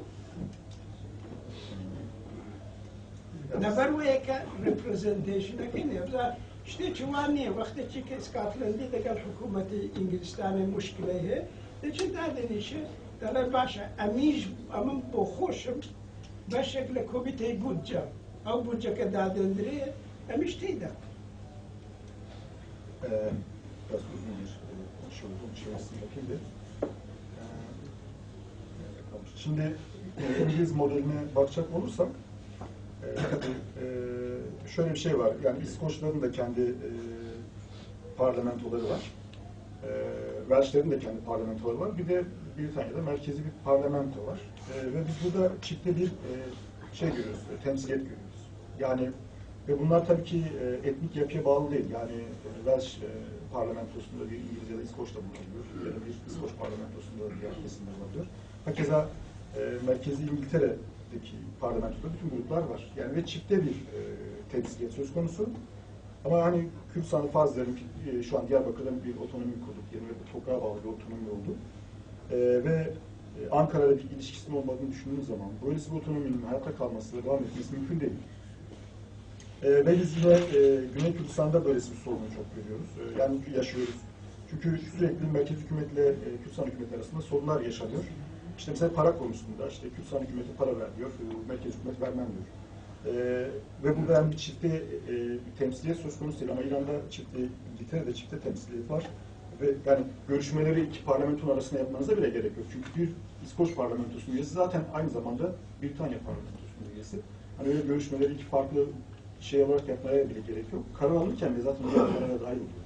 لەبەر وەیە کە ڕێپرزنتەیشنەکەی نییە. بزا شتێکی وا نییە وەختێکی کە ئیسکاتلەندی لەگەڵ حکوومەتی ئینگلیستانی مشکلەی هەیە دەچێت دادەنیشێ دەڵێ باشە ئەمیش ئەمن بۆ خۆشم بەشێک لە کۆمیتەی بودجە ئەو بودجەکە دادەندرێ ئەمیش تێیدا. Biraz uzun bir şey oldu, onun çevirisini yapayım da. Nerede kalmış? Şimdi İngiliz modeline bakacak olursak tabii şöyle bir şey var. Yani İskoçların da kendi parlamentoları var. Welshlerin de kendi parlamentoları var. Bir de Britanya'da merkezi bir parlamento var. Ve biz burada çifte bir şey görüyoruz, temsiliyet görüyoruz. Yani ve bunlar tabii ki etnik yapıya bağlı değil. Yani Welsh parlamentosunda bir İngiliz ya da İskoç da bulunabiliyor. Ya da bir İskoç parlamentosunda diğer kesimler olabiliyor. Hakeza merkezi İngiltere'deki parlamentoda bütün gruplar var. Yani ve çifte bir temsiliyet söz konusu. Ama hani Kürdistan'ı farz edelim ki şu an Diyarbakır'da bir otonomi kurduk. Yani toprağa bağlı bir otonomi oldu. Ve Ankara'yla bir ilişkisinin olmadığını düşündüğümüz zaman böylesi bir otonominin hayatta kalması ve devam etmesi mümkün değil. Ve biz yine Güney Kürdistan'da böylesi bir sorunu çok görüyoruz. Yani yaşıyoruz. Çünkü sürekli merkez hükümetle Kürdistan hükümeti arasında sorunlar yaşanıyor. İşte mesela para konusunda işte Kürdistan hükümeti para ver diyor, merkez hükümet vermem diyor. Ve burada yani bir çifte bir temsiliyet söz konusu değil ama İran'da çifte, İngiltere'de çifte temsiliyet var. Ve yani görüşmeleri iki parlamentonun arasında yapmanıza bile gerek yok. Çünkü bir İskoç parlamentosunun üyesi zaten aynı zamanda Britanya parlamentosunun üyesi. Hani öyle görüşmeleri iki farklı şey olarak yapmaya bile gerek yok. Karar alırken de zaten o karara dahil oluyor.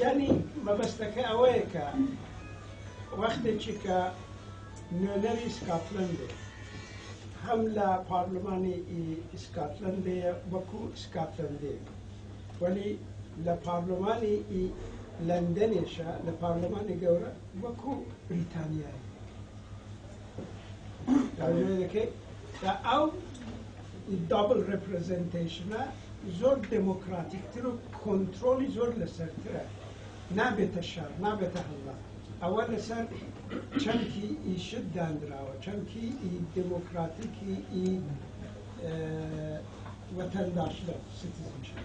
Yani مەبەستەکە ئەوەیە کە وەختێکی کە نوێنەری ئیسکاتلەندێ هەم لە پارلمانی ئیسکاتلەندەیە وەکو ئیسکاتلەندێک، وەلی لە پارلمانی لەندەنێشە لە پارلمانی گەورە وەکو بریتانیایی. دەکەی ئەو double representation ە زۆر دێمۆکراتیکتر و کۆنترۆڵی زۆر لەسەرترە، نابێتە شار، نابێتە هەڵڵا. ئەوە لەسەر چەمکی ئیشت دانراوە، چەمکی دێمۆکراتیکی ئی vatandaşlık, citizenship.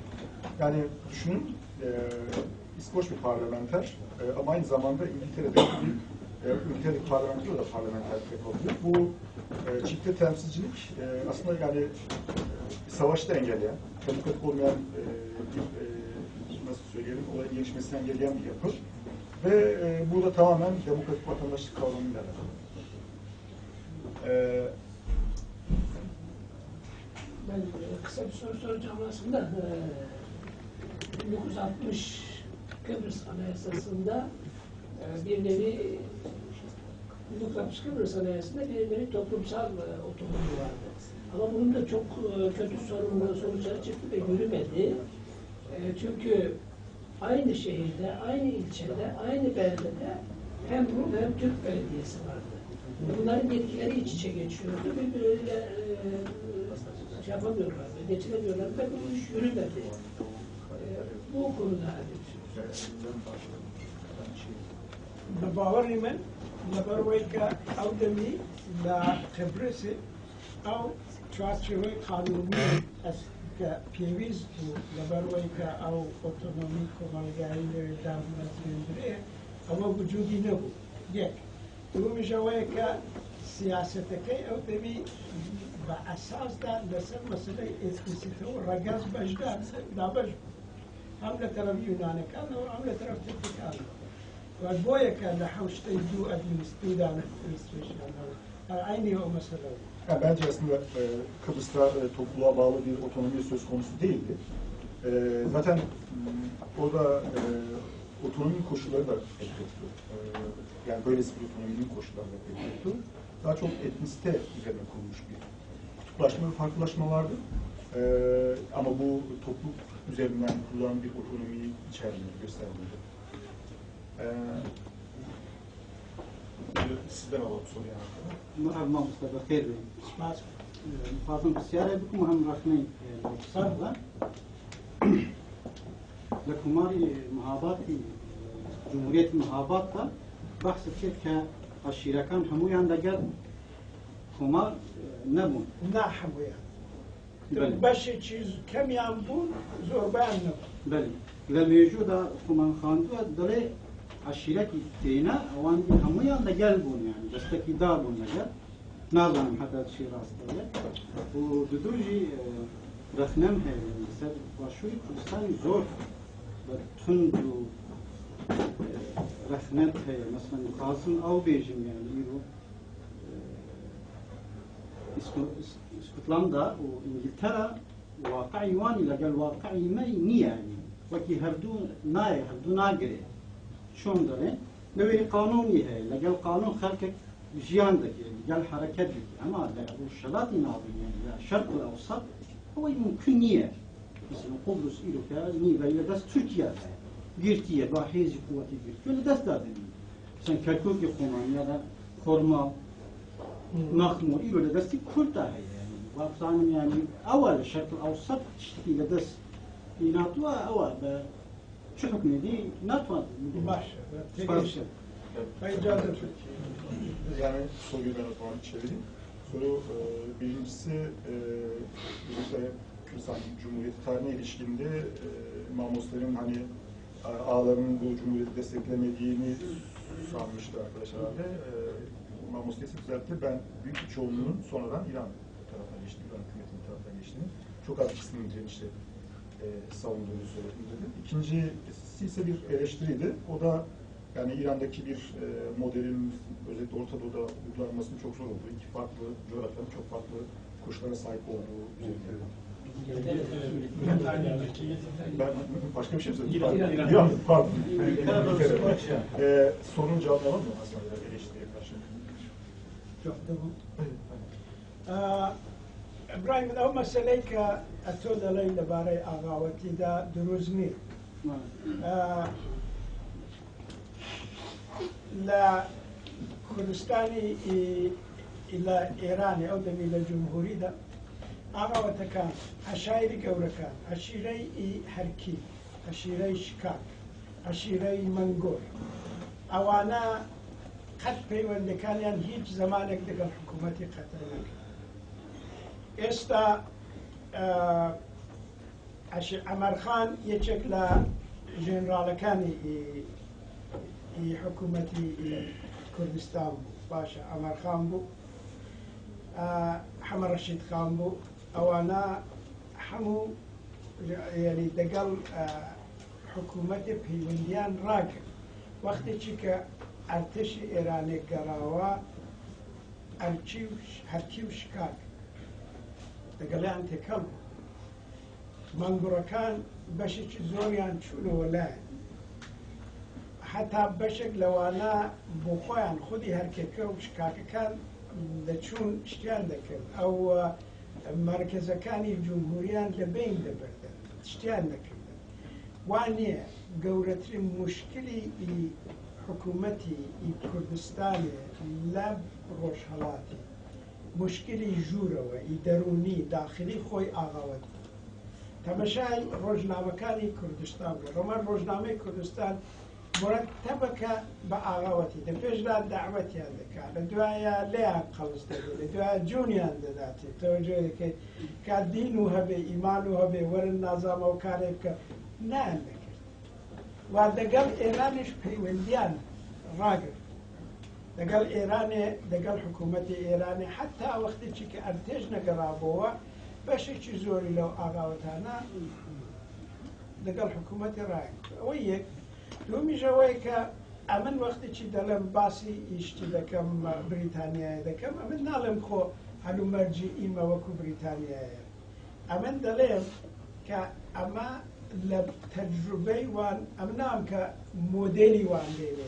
Yani düşünün, İskoç bir parlamenter ama aynı zamanda İngiltere'deki bir İngiltere'deki parlamentoda da parlamenterlik yapabiliyor. Bu çifte temsilcilik aslında yani savaşı da engelleyen, demokratik olmayan bir nasıl söyleyelim, olayın gelişmesini engelleyen bir yapı. Ve bu da tamamen demokratik vatandaşlık kavramıyla alakalı. Ben kısa bir soru soracağım aslında. 1960 Kıbrıs Anayasası'nda bir nevi 1960 Kıbrıs Anayasası'nda bir nevi toplumsal otonomi vardı. Ama bunun da çok kötü sonuçları çıktı ve yürümedi. Çünkü aynı şehirde, aynı ilçede, aynı beldede hem Rum hem Türk belediyesi vardı. Bunların yetkileri iç içe geçiyordu. Birbirleriyle şey yapamıyorlardı, geçinemiyorlardı ve bu iş yürümedi. Bu konuda ne düşünüyorsunuz? بە باوەڕی من لەبەرەوەی کە ئەو دەمی لە قبرسی ئەو چوارچێوەی قانونی کە پێویست بوو لەبەرەوەی کە ئەو ئۆتۆنۆمی کۆمەڵگایی لەوێ دامەزرێندرێ ئەوە وجودی نەبوو. یەک دووەمیش ئەوەیە کە سیاسەتەکەی ئەو دەمی بە ئەساسدا لەسەر مەسەلەی ئێتنیسیتە و ڕەگەز بەشدار دابەش بوو، هەم لە تەرەف یونانەکانەوە هەم لە تەرەف تورکەکانەوە. بۆیە کە لە حەوشتەی دوو ئەدمینستریدان ئەدمینسترەیشنەوە عینی ئەو مەسەلە بوو. Yani bence aslında Kıbrıs'ta topluluğa bağlı bir otonomi söz konusu değildi. Zaten orada otonominin koşulları da pek yoktu. Yani böylesi bir otonominin koşulları da pek yoktu. Daha çok etnisite üzerine kurulmuş bir kutuplaşma ve farklılaşma vardı. Ama bu topluluk üzerinden kurulan bir otonomiyi içermiyor, göstermiyordu. Sizden alalım soruyu. Merhaba Mustafa, xeyr bey. Spas. Fazla پرسیارێک بکەم و هەم ڕەخنەی لە لە کۆماری مهاباتی جمهوریەتی مهاباتدا بەحس کرد کە عەشیرەکان هەمویان لەگەڵ کۆمار نەبوون. نا هەمویان، بەشێکی کەمیان بوون، زۆربیان نەبوون. بەلێ لە مێژوودا خۆمان خواندووە دەڵێ عەشیرەتی تێنا ئەوان هەمویان لەگەڵ بوون، یعنی دەستەکی دا بوون لەگەڵ. نازانم حتا چی ڕاستەوێ. و دوودوژی ڕەخنەم هەیە لەسەر باشووری کوردستانی زۆر بە توند و ڕەخنەت هەیە. مەسەلەن دخوازم ئەو بێژم یعنی ئیرۆ ئیسکوتلاندا و ئینگلتەرا واقعی وانی لەگەڵ واقعی مەی نییە، یعنی وەکی هەردوو نایە، هەردوو ناگرێ. چۆن دەڵێن لەوێ قانونی هەیە، لەگەڵ قانون خەڵکێک ژیان دەکرێت، لەگەڵ حرەکەت دەکرێت. ئەما لە ڕۆژهەڵاتی ناوین یان لە شەرق ئەوسەط ئەوەی ممکن نییە. مثلا قوبرس ئیرۆکە نیوەی لە دەست تورکیا هەیە، گرتیە با هێزی قووەتی گرتووە لە دەستدا دەبین. مثلا کەرکوکی خۆمان یا لە خۆرماڵ مەخمور ئیرۆ لە دەستی کورددا هەیە. یعنی وابزانم یعنی ئەوە لە شەرق ئەوسەط شتێکی لە دەست ناتوە ئەوە بە چ حکمێ دی ناتوان. باشە، تێگەیشتم. بە ئیجازە. Yani soruyu ben o zaman çevireyim. Soru birincisi özellikle Kürdistan Cumhuriyeti tarihine ilişkinde Mamosların hani ağaların bu cumhuriyeti desteklemediğini sanmıştı arkadaş herhalde. Mamos ise düzeltti. Ben büyük bir çoğunluğun sonradan İran tarafına geçtiğini, İran hükümetinin tarafına geçtiğini, çok az kısmının direnişle savunduğunu söyledim dedi. İkincisi ise bir eleştiriydi. O da yani İran'daki bir modelin özellikle Orta Doğu'da uygulanmasının çok zor olduğu, iki farklı coğrafyanın çok farklı koşullara sahip olduğu üzerine. Ben başka bir şey mi söyledim? İran. İran, pardon. Sorunun cevabını alalım mı Hasan Bey, eleştiriye karşı? Çok da bu. ئیبراهیم، ئەو مەسەلەی کە ئەتۆ دەڵێی لەبارەی ئاغاوەتیدا دروست نییە. لە کوردستانی لە ئێرانی ئەو دەمی لە جمهوریدا ئاغاوەتەکان، عەشایری گەورەکان، عەشیرەی هەرکی، عەشیرەی شکاک، عەشیرەی مەنگۆر، ئەوانە قەت پەیوەندەکانیان هیچ زمانێک لەگەڵ حکوومەتی قەتع نەکرد. ئێستا عەمەرخان یەکێک لە ژێنراڵەکانی حکوومەتی کوردستان بوو. باشە، عەمەرخان بوو، حەمە ڕەشید خان بوو. ئەوانە هەموو یعنی دەگەڵ حکوومەتی پەیوەندیان ڕاگرت. وەختێکی کە ئەرتەشی ئێرانێک گەڕاوە، هەرکی و شکاک دەگەڵیان تێکەڵ بوو. مەنگوڕەکان بەشێکی زۆریان چوونەوە لایەن، حتا بەشێک لەوانە بۆ خۆیان خودی هەرکێکە و شکاکەکان دەچوون شتیان دەکرد، ئەو مەرکەزەکانی جمهوریان لە بین دەبردن، شتیان دەکردن. وا نییە گەورەترین مشکلی حکوومەتی کوردستانی لە ڕۆژهەڵاتی مشکلی ژوورەوە ئی دەرونی داخلی خۆی ئاغاوەت. تەمەشای ڕۆژنامەکانی کوردستان بوو. ڕۆمان ڕۆژنامەی کوردستان مرتبەکە بە ئاغاوەتی لە پێشدا داوەتیان دەکات، لە دوایە لێیان قەڵس دەبێت، لە دوایە جوونیان دەداتێت. تەوەجۆ دەکەیت کە دین و هەبێ ئیمان و هەبێ وەرن نازامە و کارێ بکە، نایان دەکرد. و دەگەڵ ئێرانیش پەیوەندیان ڕاگرت، دەگەڵ ئێرانێ، دەگەڵ حکوومەتی ئێرانێ، حتا وەختێکی کە ئەرتێش نەگەڕابەوە بەشێکی زۆری لەو ئاغاوەتانە لەگەڵ حکوومەتی ڕاگرت. ئەوە یەک. دومیش ئەوەیە کە ئەمن وەختێکی دەڵێم باسی ئیشتی دەکەم، بریتانیایە دەکەم، ئەمن ناڵێم خۆ هەلومەرجی ئیمە وەکو بریتانیایە. ئەمن دەڵێم کە ئەمە لە تەجروبەی وان، ئەم نام کە مۆدێلی وان لێنێ،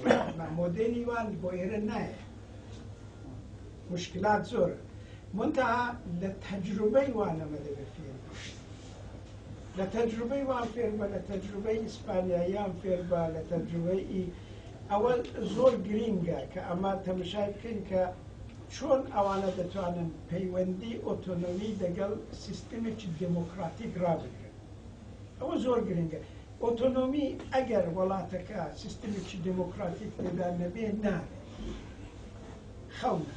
مۆدێلی وان بۆ ئێرە نایە، مشکلات زۆرە. منتها لە تەجروبەی وان ئەمە دەبێت فێر بە، لە تەجروبەی وان فێر بە، لە تەجروبەی ئیسپانیاییان فێر بە، لە تەجروبەی ئەوە زۆر گرینگە کە ئەمە تەماشای بکەین کە چۆن ئەوانە دەتوانن پەیوەندی ئۆتۆنۆمی دەگەڵ سیستمێکی دێموکراتیک ڕابگرن. ئەوە زۆر گرنگە. ئۆتۆنۆمی ئەگەر وڵاتەکە سیستمێکی دێموکراتیک تێدا نەبێ نابێت، خەونە.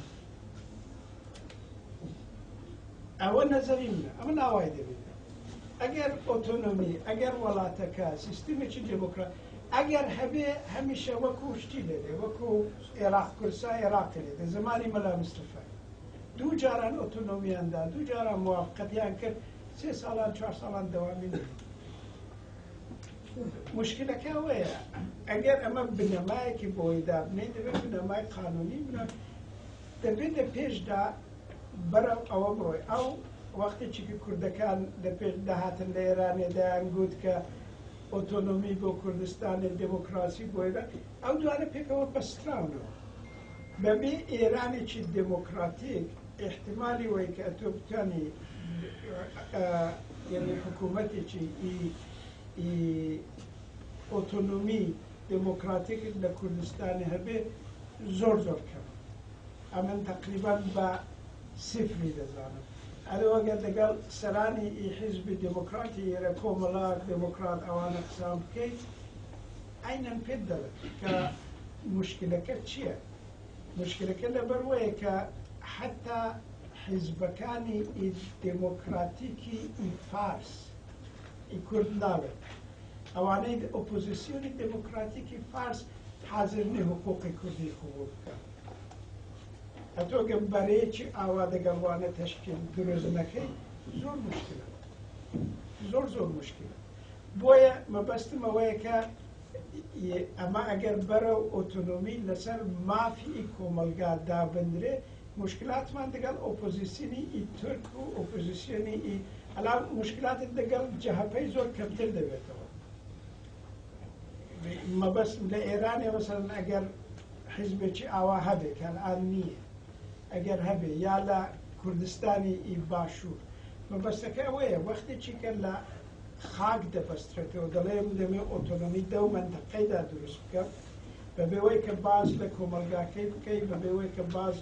ئەوە نەزەری منە، ئەمە ناوای دەبێت. ئەگەر ئۆتۆنۆمی، ئەگەر وڵاتەکە سیستمێکی دێموکرات ئەگەر هەبێ، هەمیشە وەکو شتی لێدێ، وەکو عێراق، کورسا عێراق لێدێ. زمانی مەلا مستەفا دوو جاران ئۆتۆنۆمیاندا، دوو جاران موافقەتیان کرد، 3 ساڵان 4 ساڵان دەوامی نەبوو. مشکلەکە ئەوەیە ئەگەر ئەمە بنەمایەکی بۆی دابنێ، دەبێت بنەمای قانونی بنە، دەبێت لە پێشدا بەرەو ئەوە بڕۆی. ئەو وەختێکی کە کوردەکان لە پێش داهاتن لە ئێرانێ دەیان گوت کە ئۆتۆنۆمی بۆ کوردستانێ، دێمۆکراسی بۆ ئێران، ئەو دوانە پێکەوە بەستراونەوە. بەبێ ئێرانێکی دێمۆکراتیک ئیحتیمالی وەی کە ئەتۆ بتانی یعنی حکوومەتێکی ئی ئۆتۆنۆمی دێمۆکراتیک لە کوردستانی هەبێ زۆر زۆر کەمە. ئەمن تەقریبەن بە سفری دەزانم. ئەرێ ئەگەر لەگەڵ سەرانی ئی حیزبی دێمۆکراتی ئێرە، کۆمەڵە، دێمۆکرات ئەوانە قسان بکەیت، عەینەن پێت دەڵێن کە مشکلەکە چییە؟ مشکلەکە لەبەر وەیە کە حتا حیزبەکانی ئی دێمۆکراتیکی ئی فارس، ئی کورد ناڵێن، ئەوانەی ئۆپۆزیسیۆنی دێمۆکراتیکی فارس حاضر نی حقوقی کوردی قبوڵ بکەن. ئەتۆ گەر بەرەیەکی ئاوا دەگەڵ وانە تەشکیل دروست نەکەی زۆر مشکلە، زۆر زۆر مشکلە. بۆیە مەبەستم ئەوەیە کە ئەمە ئەگەر بەرەو ئۆتۆنۆمی لەسەر مافی کۆمەڵگا دابندرێ، مشکلاتمان دەگەڵ ئۆپۆزیسیۆنی ئی تورک و ئۆپۆزیسیۆنی ئی ئەلا مشکلاتت دەگەڵ جەهەپەی زۆر کەمتر دەبێتەوە. مەبەستم لە ئێرانێ مەسەلەن ئەگەر حیزبێکی ئاوا هەبێ کە الان نییە، ئەگەر هەبێ یا لە کوردستانی ئی باشوور، مەبەستەکە ئەوەیە وەختێکی کە لە خاک دەبەسترێتەوە، دەڵێم دەمێ ئۆتۆنۆمی دەو مەنتەقەیدا دروست بکەم، بەبێەوەی کە باز لە کۆمەلگاکەی بکەی، بەبێەوەی کە باز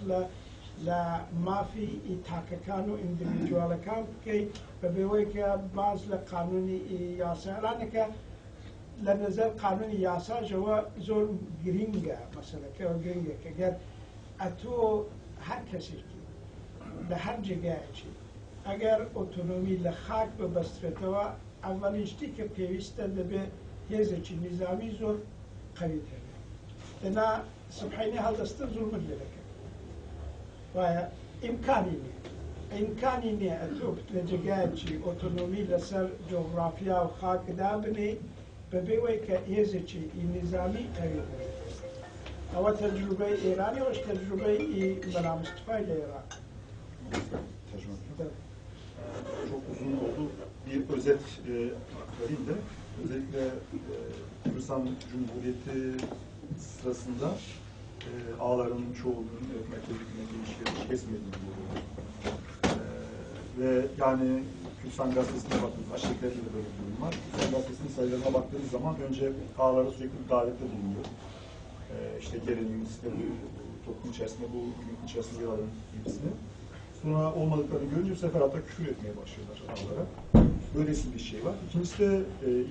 لە مافی ئی تاکەکان و ئیندیڤیدوالەکان بکەی، بەبێەوەی کە باز لە قانونی یاسا. ئەلانەکە لە نظر قانونی یاساژەوە زۆر گرینگە مەسەلەکە، گرینگە کە گەر ئەتۆ هەر کەسێکی لە هەر جێگایەکی ئەگەر ئۆتۆنۆمی لە خاک ببەسترێتەوە، ئەولین شتی کە پێویستە دەبێت هێزێکی نیزامی زۆر قەویت هەبێت، دەنا سبحینی هەڵدەستن زوڵمت لێ دەکەن. وایە ئیمکانی نییە، ئیمکانی نییە ئەتۆ لە جێگایەکی ئۆتۆنۆمی لەسەر جۆغرافیا و خاکدا بنێی بەبێ وەی کە هێزێکی نیزامی قەوی هەبێت. ئەوە تەجروبەی ئێرانی وەش تەجروبەی مەلا مستەفای لە عێراق. Çok uzun oldu. Bir özet aktarayım da. Özellikle Kürdistan Cumhuriyeti sırasında ağaların çoğunun merkez hükümetle ilişkileri kesmediğini görüyoruz. Ve yani Kürdistan Gazetesi'ne baktığınız, aşiretlerde de böyle bir durum var. Kürdistan Gazetesi'nin sayılarına baktığınız zaman önce ağalara sürekli bir davette bulunuyor. İşte gelin, işte bu toplum içerisinde, bu hükümetin içerisinde yer alın gibisini. Sonra olmadıklarını görünce bu sefer hatta küfür etmeye başlıyorlar ağalara. Böylesi bir şey var. İkincisi de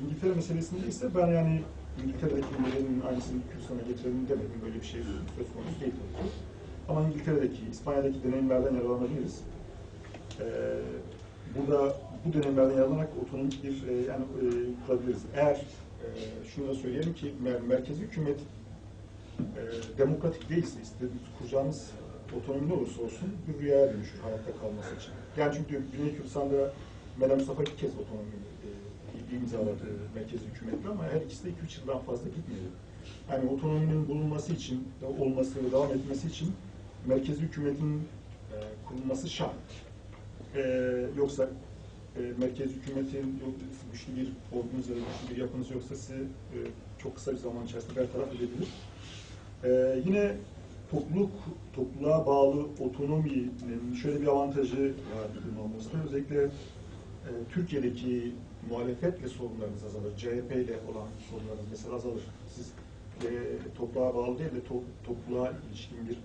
İngiltere meselesinde ise ben yani İngiltere'deki modelin aynısını Kürdistan'a getirelim demedim. Böyle bir şey söz konusu değil tabii ki. Ama İngiltere'deki, İspanya'daki deneyimlerden yararlanabiliriz. Burada bu deneyimlerden yararlanarak otonomik bir yani kurabiliriz. Eğer şunu da söyleyelim ki merkezi hükümet demokratik değilse, istediğimiz kuracağımız otonomi ne olursa olsun bir rüyaya dönüşür hayatta kalması için. Yani çünkü Güney Kürdistan'da Mela Mustafa iki kez otonomi imzaladı merkezi hükümetle ama her ikisi de 2-3 yıldan fazla gitmedi. Yani otonominin bulunması için, olması ve devam etmesi için merkezi hükümetin kurulması şart. Yoksa merkezi hükümetin yok, güçlü bir ordunuz ya da güçlü bir yapınız yoksa sizi çok kısa bir zaman içerisinde bertaraf edebilir. Yine topluluğa bağlı otonominin şöyle bir avantajı var olması. Özellikle Türkiye'deki muhalefetle sorunlarınız azalır. CHP ile olan sorunlarınız mesela azalır. Siz topluluğa bağlı değil de topluluğa ilişkin bir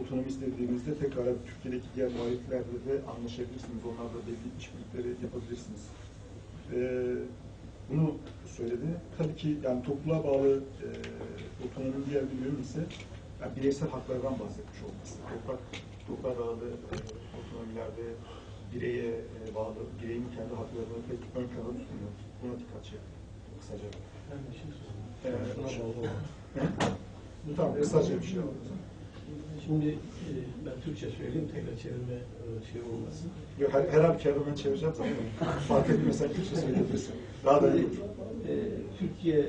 otonomi istediğinizde tekrar Türkiye'deki diğer muhaliflerle de anlaşabilirsiniz. Onlarla belli işbirlikleri yapabilirsiniz. Bunu söyledi. Tabii ki yani topluluğa bağlı otonominin diğer bir yönü ise yani bireysel haklardan bahsetmiş olması. Toprağa bağlı otonomilerde bireye bağlı, bireyin kendi haklarını pek ön plana tutmuyor. Buna dikkat çekti kısaca. Ben bir şey sorayım. Tamam, kısaca bir şey oldu. Şimdi ben Türkçe söyleyeyim, tekrar çevirme şey olmasın. Yok, her halükarda ben çevireceğim zaten. Fark etmiyorsan Türkçe söyleyebilirsin. Daha da iyi olur. Türkiye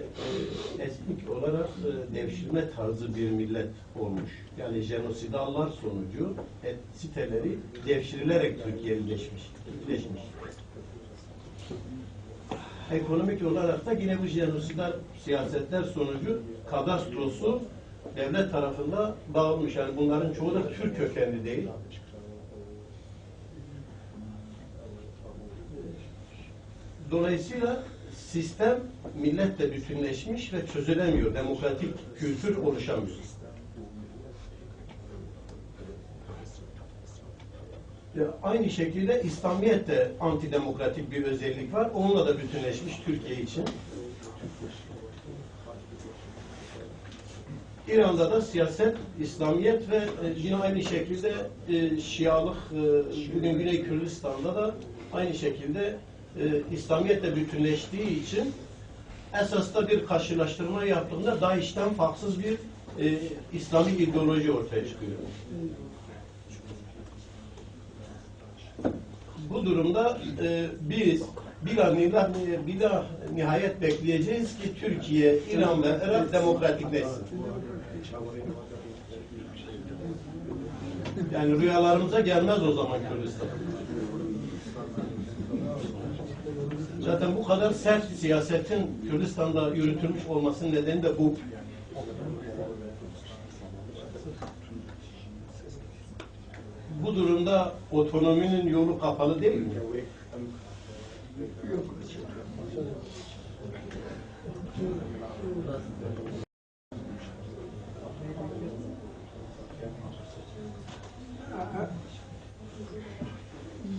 etnik olarak devşirme tarzı bir millet olmuş. Yani jenosidallar sonucu siteleri devşirilerek Türkiye'lileşmiş. Ekonomik olarak da yine bu jenosidal siyasetler sonucu kadastrosu devlet tarafından dağılmış. Yani bunların çoğu da Türk kökenli değil. Dolayısıyla sistem milletle bütünleşmiş ve çözülemiyor. Demokratik kültür oluşamıyor. Aynı şekilde İslamiyet de antidemokratik bir özellik var. Onunla da bütünleşmiş Türkiye için. İran'da da siyaset, İslamiyet ve yine aynı şekilde Şialık, bugün Güney Kürdistan'da da aynı şekilde İslamiyetle bütünleştiği için esasda bir karşılaştırma yaptığında DAEŞ'ten farksız bir İslami ideoloji ortaya çıkıyor. Bu durumda biz bila nihayet bekleyeceğiz ki Türkiye, İran ve Irak demokratikleşsin. Yani rüyalarımıza gelmez o zaman Kürdistan. Zaten bu kadar sert siyasetin Kürdistan'da yürütülmüş olmasının nedeni de bu. Bu durumda otonominin yolu kapalı değil mi?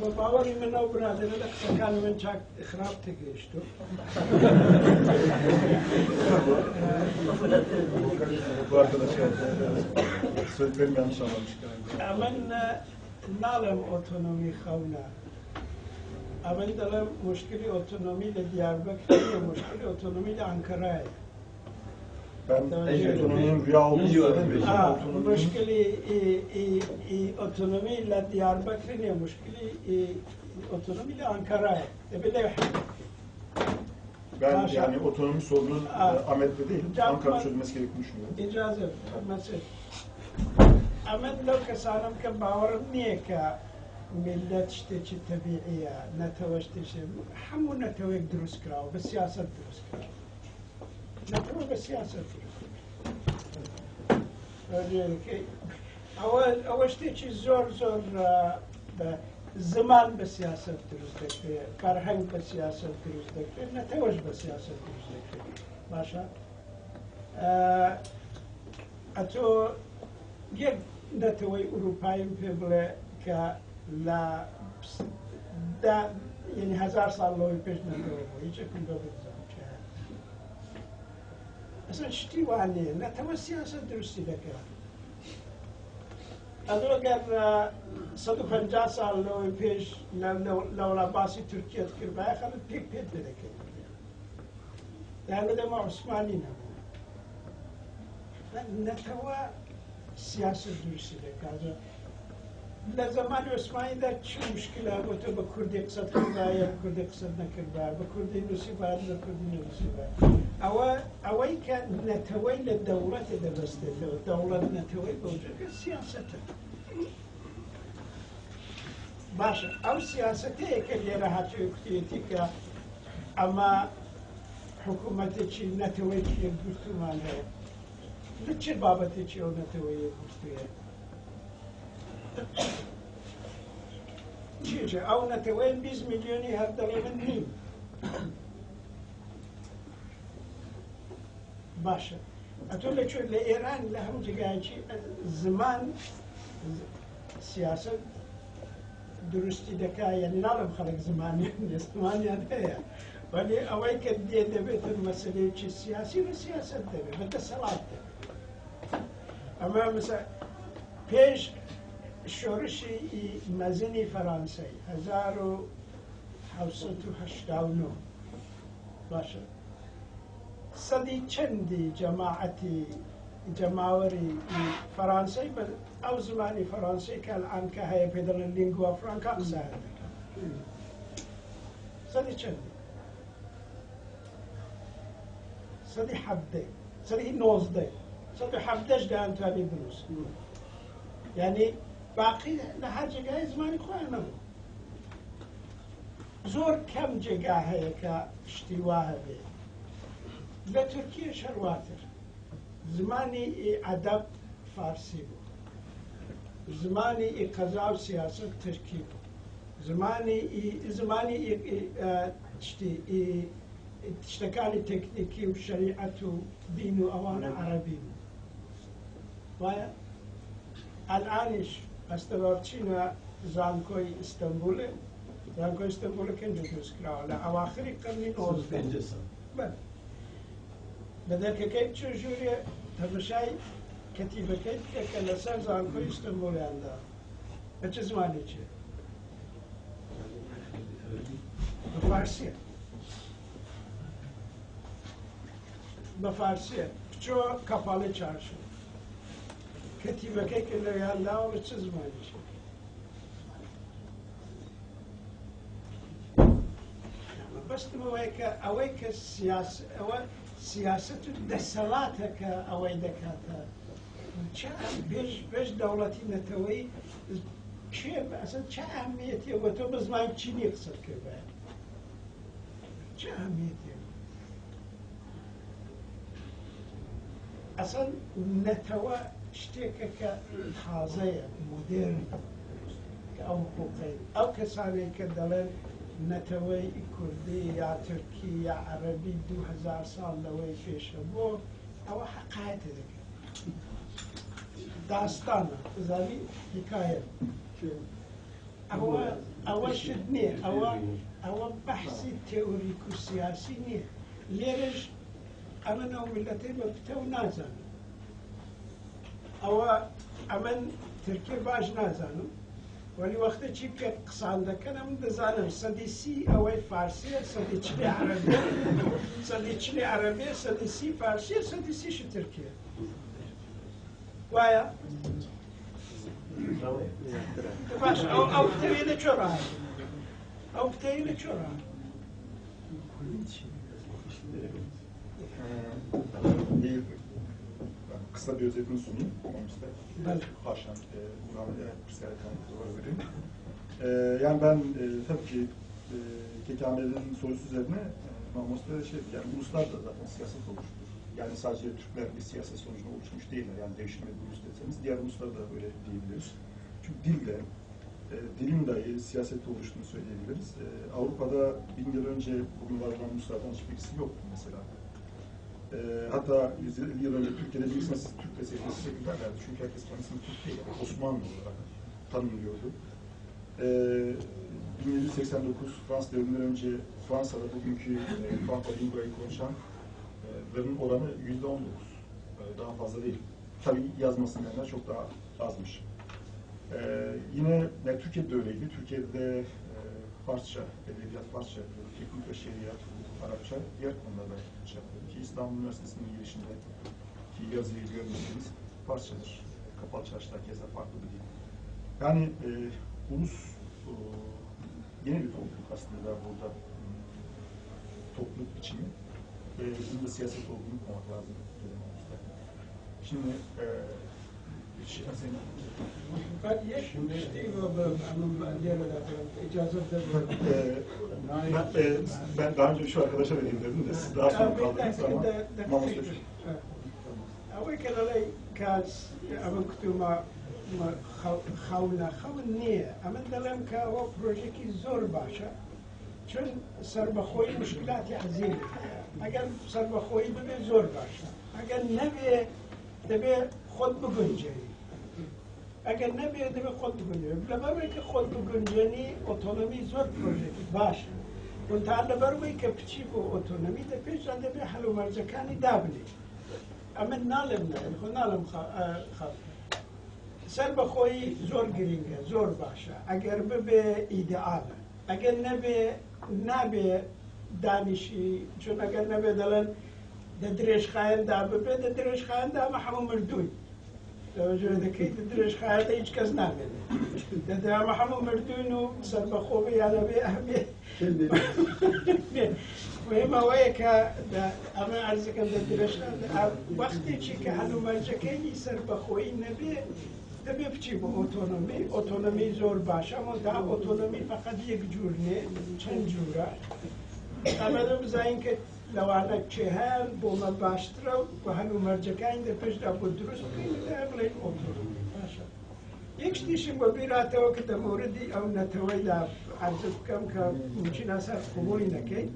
بە باوەڕی من ئەو برادەرە لە قسەکانی من چاک خراپ تێگەیشتوو. Bu arkadaş söylediklerimi yanlış anlamış galiba. ئەمن ناڵێم ئۆتۆنۆمی خەونە، ئەمن دەڵێم مشکلی ئۆتۆنۆمی لە دیاربەکر نییە، مشکلی ئۆتۆنۆمی لە ئەنکەرایە. Ben otonominin rüya olduğunu söylemiyorum. Otonominin مشکلی ئۆتۆنۆمی لە دیاربەکر نییە، مشکلی ئۆتۆنۆمی لە ئەنکەرایە. دەبێت لەوێ حل بکرێت. ben Haşa. yani otonomi sorunun Ahmet'te değil, Can- Ankara'da çözülmesi gerektiğini düşünüyorum. ئیجازە مەسج ئەمن لەو کەسانم کە باوەڕم نییە کە میللەت شتێکی تەبیعیە، نەتەوە شتێکی، هەموو نەتەوەیەک دروست کراوە، بە سیاسەت دروست کراوە. نەتەوە بە سیاسەت دروست کراوە. ئەوە شتێکی زۆر زۆر بە زمان بە سیاسەت دروست دەکرێت، فەرهەنگ بە سیاسەت دروست دەکرێت، نەتەوەش بە سیاسەت دروست دەکرێت. باشە ئەتۆ یەک نەتەوەی ئوروپاییم پێ بڵێ کە لە یعنی 1000 ساڵ لەوەی پێش نەتەوە بوو، هیچێکم بە بزانم چه. ئەسڵەن شتی وا نییە، نەتەوە سیاسەت دروستی دەکات. ئەتۆ ئەگەر 150 ساڵ لەوەی پێش لەوڵا باسی تورکیەت کردبایە خەڵک پێک پێت پێ دەکەن. یان دەما عوسمانی نەبوو. نەتەوە سیاسەت دروستی دەکات. لە زەمانی عوسمانیدا چ مشکلە بۆ تۆ بە کوردی قسەت کردایە، بە کوردی قسەت نەکردایە، بە کوردی نووسیبایە، بە کوردی نووسیبایە. ئەوەی کە نەتەوەی لە دەوڵەتێ دەبەستێتەوە، دەوڵەت نەتەوەی بەوجەکە سیاسەتە. باشە ئەو سیاسەتەیە کە لێرە هاتووە کوتێتی کە ئەمە حکوومەتێکی نەتەوەیەکی یەکگرتوومان هەیە. لە چه بابەتێکی ئەو نەتەوەی یەکگرتوویە؟ چیچە ئەو نەتەوەی 20 میلیۆنی هەر دەڵێ من نیم. باشە ئەتۆ لەکوێ؟ لە ئێران لە هەموو جێگایەکی زمان سیاسەت دروستی دەکا. یعنی ناڵێم خەڵک زمانیان نییە، زمانیان هەیە، وەلی ئەوەی کە دێ دەبێتە مەسەلەیەکی سیاسی بە سیاسەت دەبێت، بە دەسەڵات دەبێت. ئەمە مەسە پێش شۆڕشی مەزنی فەرانسەی 1789، باشە سەدی چەندی جەماعەتی جەماوەری فەرانسەی بە ئەو زمانی فەرانسەی کە الآن کە هەیە پێ دەڵێن lingua franca قسەیان دەکەن. سەدی چەندی؟ سەدی 17، سەدی 19، سەدی 17 دەیانتوانی بنووسن. یعنی باقی لە هەر جێگای زمانی خۆیان نەبوو. زۆر کەم جێگا هەیە کە شتی وا هەبێ. لە تورکیە شەرواتر زمانی ئەدەب فارسی بوو، زمانی قەزا و سیاسەت تورکی بوو، زمانی زمانی شتی شتەکانی تەکنیکی و شەریعەت و دین و ئەوانە عەرەبی بوو. وایە ئەلئانیش ئەستەبا بچینە زانکۆی ئیستەنبوڵێ، زانکۆی ئیستەنبوڵ کەنجە دروست کراوە لە ئەواخری قەرنی 19. بەڵێ بە دەرکەکەی بچۆ ژوورێ تەمەشای کەتیبەکەی بکە کە لەسەر زانکۆی ئیستەنبوڵیاندا بە چ زمانێکێ؟ بە فارسیە. بە فارسیە. بچۆ کەپاڵی چارشە کەتیبەکەی کە لەویان داوە بە چ زمانێکێ؟ بەستم ئەوەیە کە ئەوەی کە ئەوە سیاسەت و دەسەڵاتە کە ئەوەی دەکاتە پێش دەوڵەتی نەتەوەی کێ ئەسڵ چه ئەهمیەتیە بۆ تۆ بە زمان چینی قسە بکردایە؟ چه ئەهمیەتیە؟ ئەسڵ نەتەوە شتێکە کە تازەیە، مۆدێرن، کە ئەو حقوقەی ئەو کەسانەی کە دەڵێن نەتەوەی کوردی یا تورکی یا عەرەبی 2000 ساڵ لەوەی پێشە بۆ ئەوە حەقایەتە دەکەن. داستانە، زانی حکایە. ئەوە شت نییە، ئەوە بەحسی تئوریک و سیاسی نییە. لێرەش ئەمن ئەو میلەتەی بە پتەو نازانم، ئەوە ئەمن ترکی باش نازانم، وەلی وەختە چی بکە قسان دەکەن ئەمن دەزانم 30% ئەوەی فارسیە، 40% عەرەبیە، 40% عەرەبیە، 30% فارسیە، 30%ش ترکیە. وایە؟ باش، ئەو پتەوی لە کوێ ڕاهات؟ ئەو پتەوی لە کوێ ڕاهات؟ Kısa bir özetini sunayım. Paşam, Burhan verelim. Yani ben tabii ki Kekame'nin sorusu üzerine Mamosta şey, yani uluslar da zaten siyaset oluşturur. Yani sadece Türkler bir siyaset sonucunda oluşmuş değiller. Yani devşirme bir ulus deseniz diğer uluslara da öyle diyebiliyoruz. Çünkü dil de, dilin dahi siyasette oluştuğunu söyleyebiliriz. Avrupa'da 1000 yıl önce bugün var olan uluslardan hiçbirisi yoktu mesela. Hatta 150 yıl önce Türkiye'de birisine siz Türk deseydiniz size gülerlerdi. Çünkü herkes kendisini Türk değil, Osmanlı olarak tanımlıyordu. 1789 Fransız devriminden önce Fransa'da bugünkü Franco Lingua'yı konuşanların oranı %19. Daha fazla değil. Tabii yazmasını bilenler çok daha azmış. Yine yani Türkiye'de de öyleydi. Türkiye'de de Farsça, edebiyat Farsça yapıyordu. Teknik ve şeriat, hukuk, Arapça, diğer konularda şey yapıyordu. Ki İstanbul Üniversitesi'nin girişinde ki yazıyı görmüşsünüz, Farsçadır. Kapalı çarşıda keza farklı bir dil. Yani ulus yeni bir topluluk aslında burada topluluk biçimi ve bunun da siyaset olduğunu unutmamak lazım dedim uluslar. Şimdi ben daha önce şu arkadaşa vereyim dedim de siz daha sonra kaldınız ama Mamosta. ئەوەی کە دەڵێ کاس ئەمە کتومە خەونە، خەون نییە. ئەمن دەڵێم کە ئەوە پرۆژێکی زۆر باشە، چون سربەخۆیی مشکلاتی عەزیمی هەیە. ئەگەر سربەخۆیی ببێ زۆر باشە، ئەگەر نەبێ دەبێ خۆت بگونجێنی. ئەگەر نەبێ دەبێ خۆت بگونجێنی. لەبەرەوەی کە خۆت بگونجێنی ئۆتۆنۆمی زۆر پرۆژێکی باشە. تا لەبەرەوەی کە بچی بۆ ئۆتۆنۆمی دەپێشدا دەبێ هەلومەرجەکانی دابنێ. ئەمن ناڵێم خۆ ناڵێم خەڵک سەربەخۆیی زۆر گرینگە، زۆر باشە ئەگەر ببێ ئیدئالە، ئەگەر نەبێ نابێ دانیشی، چون ئەگەر نەبێ دەڵێن دە درێژخایەندا ببێ، دە درێژخایەندا ئەمە هەموو مردووی. دەکەیت دە درێژخایەندا هیچ کەس نامێنێ، دەدرامە هەموو مردوون و سەربەخۆ بێ یان نەبێ ئەبێ. مهم ئەوەیە کە ئەمە عەرزەکەم دە درێژخایەن وەختێکی کە هەلومەرجەکەی سەربەخۆیی نەبێ دەبێ بچی بۆ ئۆتۆنۆمی. ئۆتۆنۆمی زۆر باشە، مەتا ئۆتۆنۆمی فقط یەک جوور نییە، چەند جوورە. ئەمە بزانین کە لەوانە کێهیان بۆمە باشترە و هەلومەرجەکانی دە پێشدا بۆ دروست بکەین، بڵێن ئۆتۆنۆمی باشە. یەک شتیشم بە بیراتەوە کە دەموردی ئەو نەتەوەیدا عەرز بکەم کە ممکنە سەر قبوڵی نەکەین،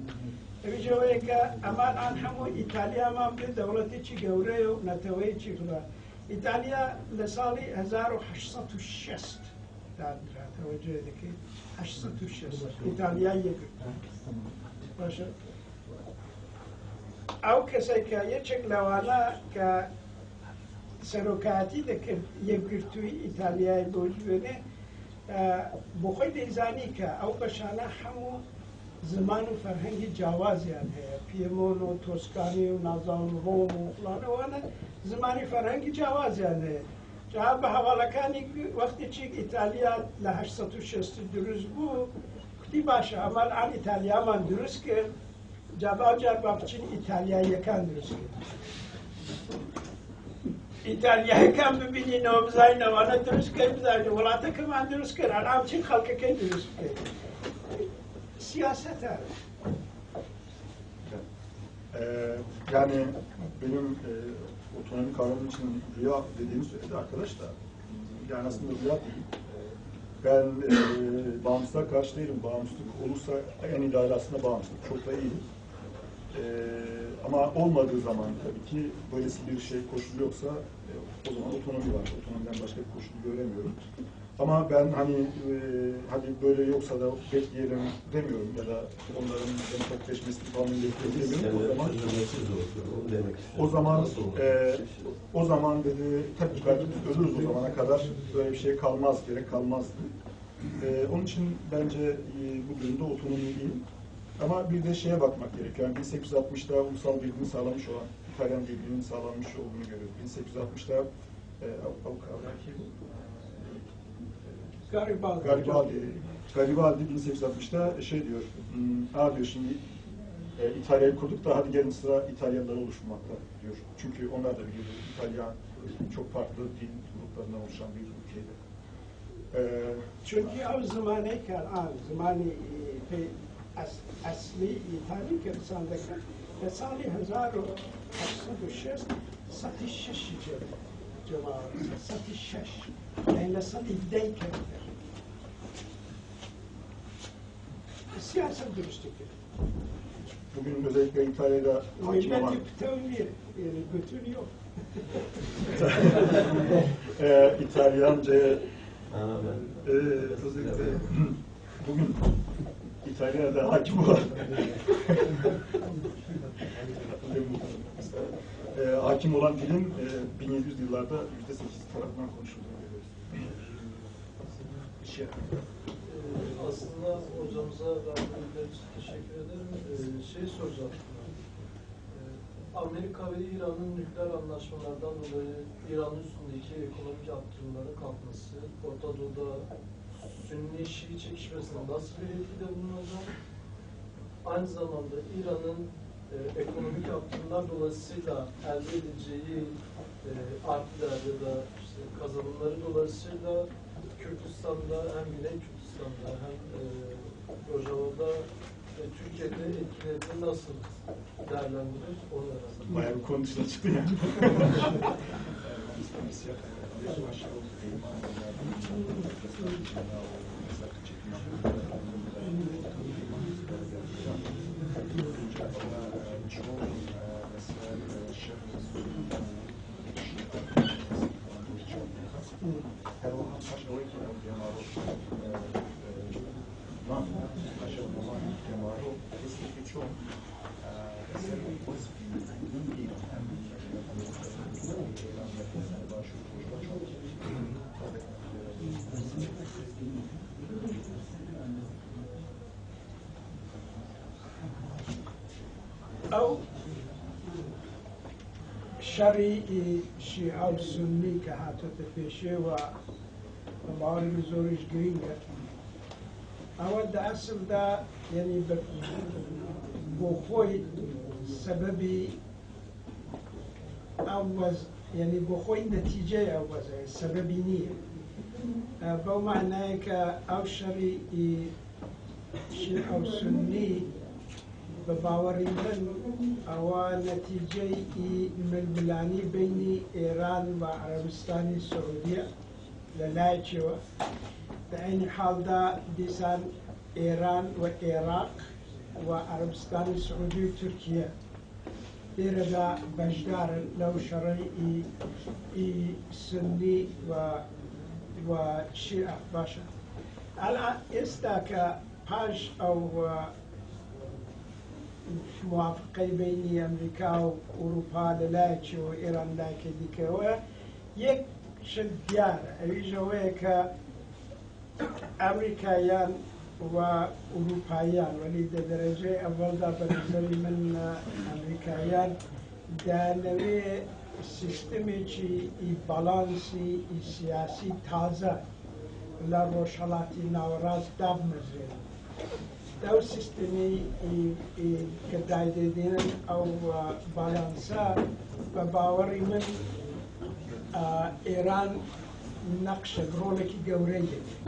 ئەویش ئەوەیە کە ئەمان ئان هەموو ئیتالیامان بێ دەوڵەتێکی گەورەیە و نەتەوەیەکی خدا. ئیتالیا لە ساڵی 1860 دادرا، تەوەجه دەکەیت 860 ئیتالیای یەکگرتوو. باشە، ئەو کەسێک کە یەکێک لەوانە کە سەرۆکایەتی دەکرد یەکگرتووی ئیتالیای بۆ جوێنێ، بۆ خۆی دەیزانی کە ئەو بەشانە هەموو زمان و فەرهەنگی جیاوازیان هەیە، پیێمۆن و تۆسکانی و نازان و ڕۆم و فلانەوانە زمانی فەرهەنگی جیاوازیان هەیە. جا بە هەواڵەکانی وەختی چیک ئیتالیا لە 860 دروست بوو، کوتی باشە ئەمان ئان ئیتالیامان دروست کرد، جا با جار با بچین ئیتالیاییەکان دروست کرد. ئیتالیاییەکان ببینینەوە بزانینەوانە دروست کرد، بزانین وڵاتەکەمان دروست کرد، ئەنام چین خەڵکەکەی دروست بکەین. سیاسەتە. Yani benim otonomi kavramı için rüya dediğimi söyledi arkadaş da. Yani aslında rüya değil. Ben bağımsızlığa karşı değilim. Bağımsızlık olursa en ideal aslında bağımsızlık. Çok da iyi. Ama olmadığı zaman tabii ki böylesi bir şey koşulu yoksa o zaman otonomi var. Otonomiden başka bir koşulu göremiyorum. Ama ben hani hadi böyle yoksa da bekleyelim demiyorum ya da onların demokratikleşmesini falan bekleyelim. O zaman dedi tabii belki biz ölürüz o zamana kadar böyle bir şey kalmaz, gerek kalmazdı. Onun için bence bu durumda otonomi değil. Ama bir de şeye bakmak gerekiyor. Yani 1860'da ulusal birliğini sağlamış olan İtalyan birliğinin sağlanmış olduğunu görüyoruz. 1860'da Garibaldi 1860'da şey diyor, "Aa diyor şimdi İtalya'yı kurduk da hadi gelin sıra İtalyanlara oluşmakta diyor. Çünkü onlar da biliyordu İtalya çok farklı dil gruplarından oluşan bir ülkeydi. Çünkü o zamaneyken, zamanı asli İtalya Kürdistan'daki لە ساڵی 1806 106 جەماوە 106 یعنی لە 110 کەمتر سیاسەت دروستی کرد. Bugün özellikle İtalya'da hakim olan Milleti pitev نییە yani götür yok. İtalyanca'ya özellikle bugün İtalya'da hakim olan hakim olan dilin 1700 yıllarda %8 tarafından konuşulduğunu görüyoruz. Aslında hocamıza verdiğiniz için teşekkür ederim. Şey soracaktım. Amerika ve İran'ın nükleer anlaşmalardan dolayı İran'ın üstündeki ekonomik yaptırımların kalkması, Orta Doğu'da Sünni-Şii çekişmesine nasıl bir etkide bulunacak? Aynı zamanda İran'ın ekonomik yaptırımlar dolayısıyla elde edeceği artılar ya da işte kazanımları dolayısıyla Kürdistan'da hem Güney Kürdistan'da hem Rojava'da ve Türkiye'de etkilerini nasıl değerlendirir? Onu öğrendim. Bayağı bir konu dışına çıktı yani. ئەو شەڕی شیعە و سوننی کە هاتۆتە پێشێوە بە باوەڕی زۆریش گرینگە، ئەوە دە ئەسڵدا یعنی بۆ خۆی سەبەبی ئەو یعنی بۆ خۆی نەتیجەی ئەو وەزعەیە، سەبەبی نییە. بەو مەعنایە کە ئەو شەڕی شیعە و سوننی بە باوەڕی من ئەوە نەتیجەی ململانی بینی ئێران و عەرەبستانی سعودیە لە لایەکیەوە، لە عەینی حاڵدا دیسان ئێران و عێراق و عەرەبستانی سعودی و تورکیە لێرەدا بەشدارن لەو شەڕەی ئی سنی و و شیعە. باشە ئەلان ئێستا کە پاش ئەو موافقەی بینی ئەمریکا و ئوروپا لە لایەکیەوە ئێران لایەکی دیکەوە، یەک شت دیارە، ئەویش ئەوەیە کە ئەمریکایان و ئوروپاییان، وەلی دە دەرەجەی ئەوەڵدا بە نظری من ئەمریکاییان دەیانەوێ سیستمێکی ئی باڵانسی ئی سیاسی تازە لە ڕۆژهەڵاتی ناوەڕاست دابمەزرێنن. ئەو سیستمی کە دایدێنن ئەو باڵانسە بە باوەڕی من ئێران نەقشێک ڕۆڵێکی گەورەی دەبێت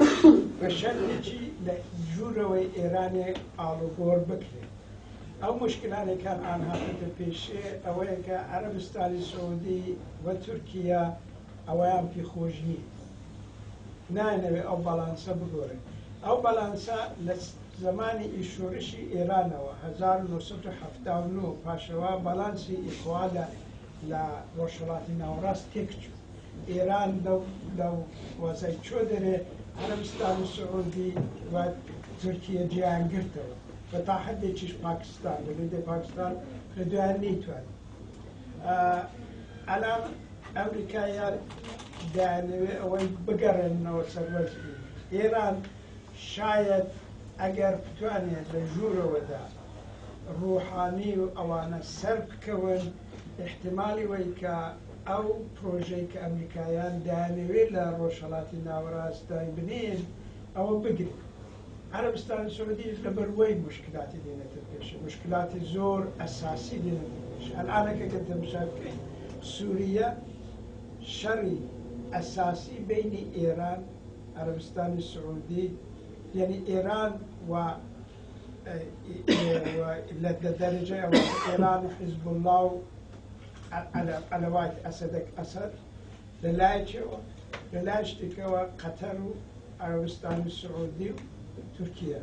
بە شەرتێکی لە ژوورەوەی ئێرانێ ئاڵوگۆڕ بکرێت. ئەو مشکلانێکان ئان هاتێتە پێشێ ئەوەیە کە عەرەبستانی سعودی و تورکیا ئەوەیان پێ خۆش نییە، نایانەوێ ئەو باڵانسە بگۆڕێت. ئەو باڵانسە لە زمانی ئی شۆرشی ئێرانەوە 1979 پاشەوە باڵانسی ئیخوا لە ڕۆژهەڵاتی ناوەڕاست تێکچوو. ئێران لەو وەزای چۆ دەرێ، عەرەبستانی سعودی و تورکیە جێیان گرتەوە و تا حدێکیش پاکستان، لەبێ پاکستان لە دوایان نەیتوانی. ئەلان ئەمریکایان دەیانەوێ ئەوەی بگەڕێننەوە سەر وەزعی ئێران. شاید ئەگەر بتوانێت لە ژوورەوەدا ڕوحانی و ئەوانە سەر بکەون، احتیمالی وەی کە ئەو پرۆژەی کە ئەمریکایان دەیانەوێت لە ڕۆژهەڵاتی ناوەڕاست دایبنێن ئەوە بگرن. عەرەبستانی سعودیش لەبەر وەی مشکلاتی دێنێتە پێش، مشکلاتی زۆر ئەساسی دێنێتە پێش. ئەلئانەکە کە تەماشا بکەین سووریە شەڕی ئەساسی بینی ئێران، عەرەبستانی سعودی، یعنی ئێران و لە دەرەجەی ئەوە ئێران و حیزبوڵڵا و عەلەوات ئەسەدەک ئەسەد لە لایەکەوە، لە لای شتێکەوە قەتەر و عەرەبستانی سعودی و تورکیا.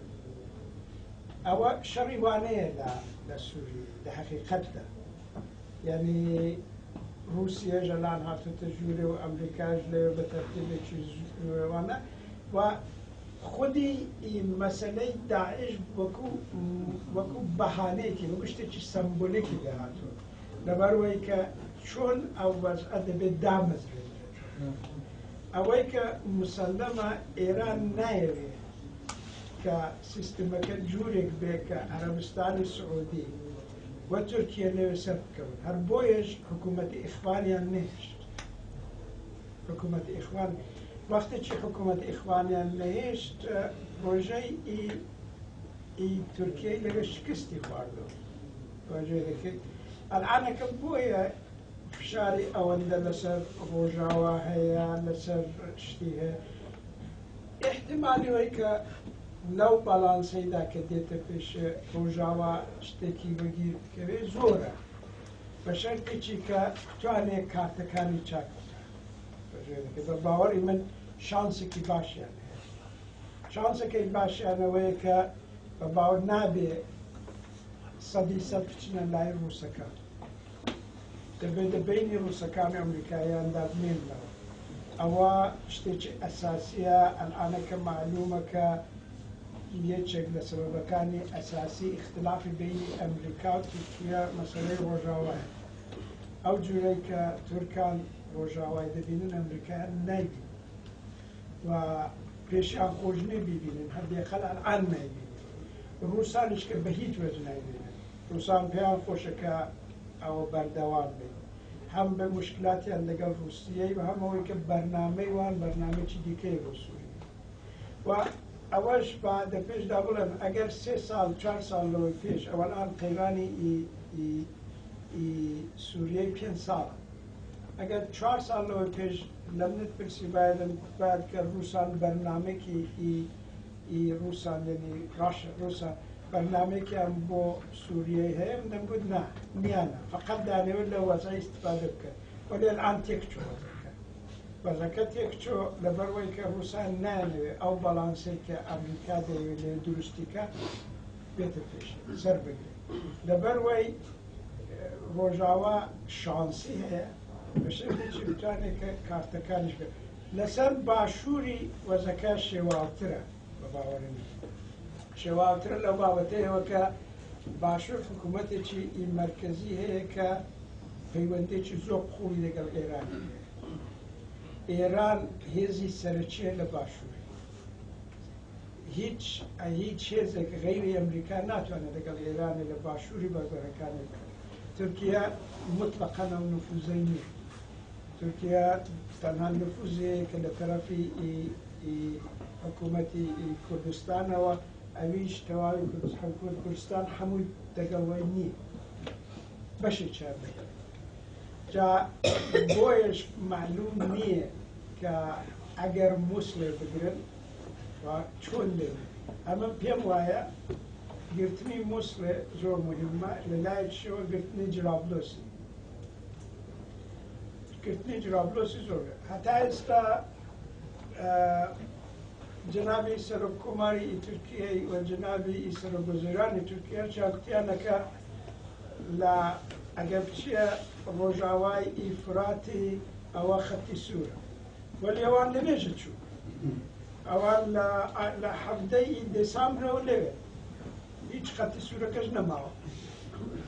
ئەوە شەڕی وانەیە لە سووریە لە حەقیقەتدا. یعنی رووسیەش ئەلان هاتوتە ژوورێ و ئەمریکاش لەوێ بە تەرتیبێکی وانە و خودی مەسەلەی داعش وەکو بەهانەیەکی وەکو شتێکی سەمبولیکی لێهاتووە، لەبەرەوەی کە چۆن ئەو وەزعە دەبێت دامەزرێنرێت. ئەوەی کە مسەلەمە ئێران نایەوێت کە سیستمەکە جوورێک بێ کە عەرەبستانی سعودی و تورکیە لەوێ سەر بکەون، هەر بۆیەش حکوومەتی ئیخوانیان نەهێشت. حکوومەتی ئیخوان وەختێکی حکوومەتی ئیخوانیان نەهێشت، پرۆژەی ئی تورکیای لەوێ شکستی خواردەوە. پرۆژەی دەکرد ئەلعانەکە بۆیە فشاری ئەوەندە لەسەر ڕۆژاوا هەیە، لەسەر شتی هەیە. احتیمالی وەی کە لەو باڵانسەیدا کە دێتە پێش ڕۆژاوا شتێکی وەگیر بکەوێت زۆرە، بە شەرتێکی کە بتوانێت کارتەکانی چاک بکات. بە باوەڕی من شانسێکی باشیان هەیە. شانسەکەی باشیانەوەیە کە بە باوەڕ نابێ 100% بچنە لای ڕووسەکان، دەبێت لە بینی ڕووسەکان و ئەمریکاییاندا بمێننەوە. ئەوە شتێکی ئەساسیە. ئەلئانە کە معلومە کە یەکێک لە سەبەبەکانی ئەساسی ئیختلافی بینی ئەمریکا و تورکیا مەسەلەی ڕۆژاوایە. ئەو جورەی کە تورکان ڕۆژاوای دەبینن ئەمریکایان نایبینن و پێشیان خۆش نییە بیبینن، هەردێخەل ئەلئان نایبینن. ڕووسانیش کە بە هیچ وەجه نایبینن. ڕووسان پێیان خۆشە کە ئەوە بەردەوام بێت، هەم بە مشکلاتیان لەگەڵ ڕووسیەی و هەم ئەوەی کە بەرنامەی وان بەرنامەیەکی دیکەیە بۆ سووریە. و ئەوەش با دە پێشدا بڵێم ئەگەر 3 ساڵ 4 ساڵ لەوەی پێش ئەوەلان قەیرانی سووریەی 5 ساڵە، ئەگەر 4 ساڵ لەوە پێش لە منت پرسی باید باید کە ڕووسان بەرنامێکی ئی ڕووسان یعنی ڕووسان بەرنامێکیان بۆ سووریای هەیە، من دەمگوت نا، نیانە، فقط دانەوێت لە وەزعی استفادە بکەن. وەلێ الآن تێکچوو وەزعەکە، وەزعەکە تێکچوو لەبەرەوەی کە ڕووسان نانەوێت ئەو بەڵانسەی کە ئەمریکا دەیەوێت لێ دروستیکە بێتە پێش سەر بگرێت. لەبەرەوەی ڕۆژاوا شانسی هەیە بە شێوەیەکی بتوانێت کە کارتەکانیش بێت. لەسەر باشووری وەزەکە شێواوترە بە باوەڕی من، شێواوترە لەو بابەتەیەوە کە باشوور حکوومەتێکی مەرکەزی هەیە کە پەیوەندێکی زۆر قوڵی لەگەڵ ئێران هەیە. ئێران هێزی سەرەکیە لە باشوور. هیچ هێزێک غەیری ئەمریکا ناتوانێت لەگەڵ ئێرانێ لە باشووری بەربەرەکانی بکات. تورکیا مطلقاً ئەو نفوزەی نییە. تورکیا تەنها نفوزەیە کە لە تەرەفی حکوومەتی کوردستانەوە، ئەویش تەواوی حکوومەت کوردستان هەمووی دەگەڵەوەی نییە، بەشێکیان دەگەڵ. جا بۆیەش معلوم نییە کە ئەگەر مووسڵێ بگرن چۆن دەبێت. ئەمە پێم وایە گرتنی مووسڵێ زۆر مهمە، لە لایەکیشەوە گرتنی جرابلۆسی، گرتنی جرابلۆسی زۆر. هەتا ئێستا جەنابی سەرۆک کۆماری تورکیای و جەنابی سەرۆک وەزیرانی تورکیا چاکوتیانەکە لە ئەگەر بچیە ڕۆژاوای ئیفراتی ئەوە خەتی سوورە، وەلی ئەوان لەوێژە چوو، ئەوان لە 17 دێسامبرەوە لەوێ هیچ خەتی سوورەکەش نەماوە.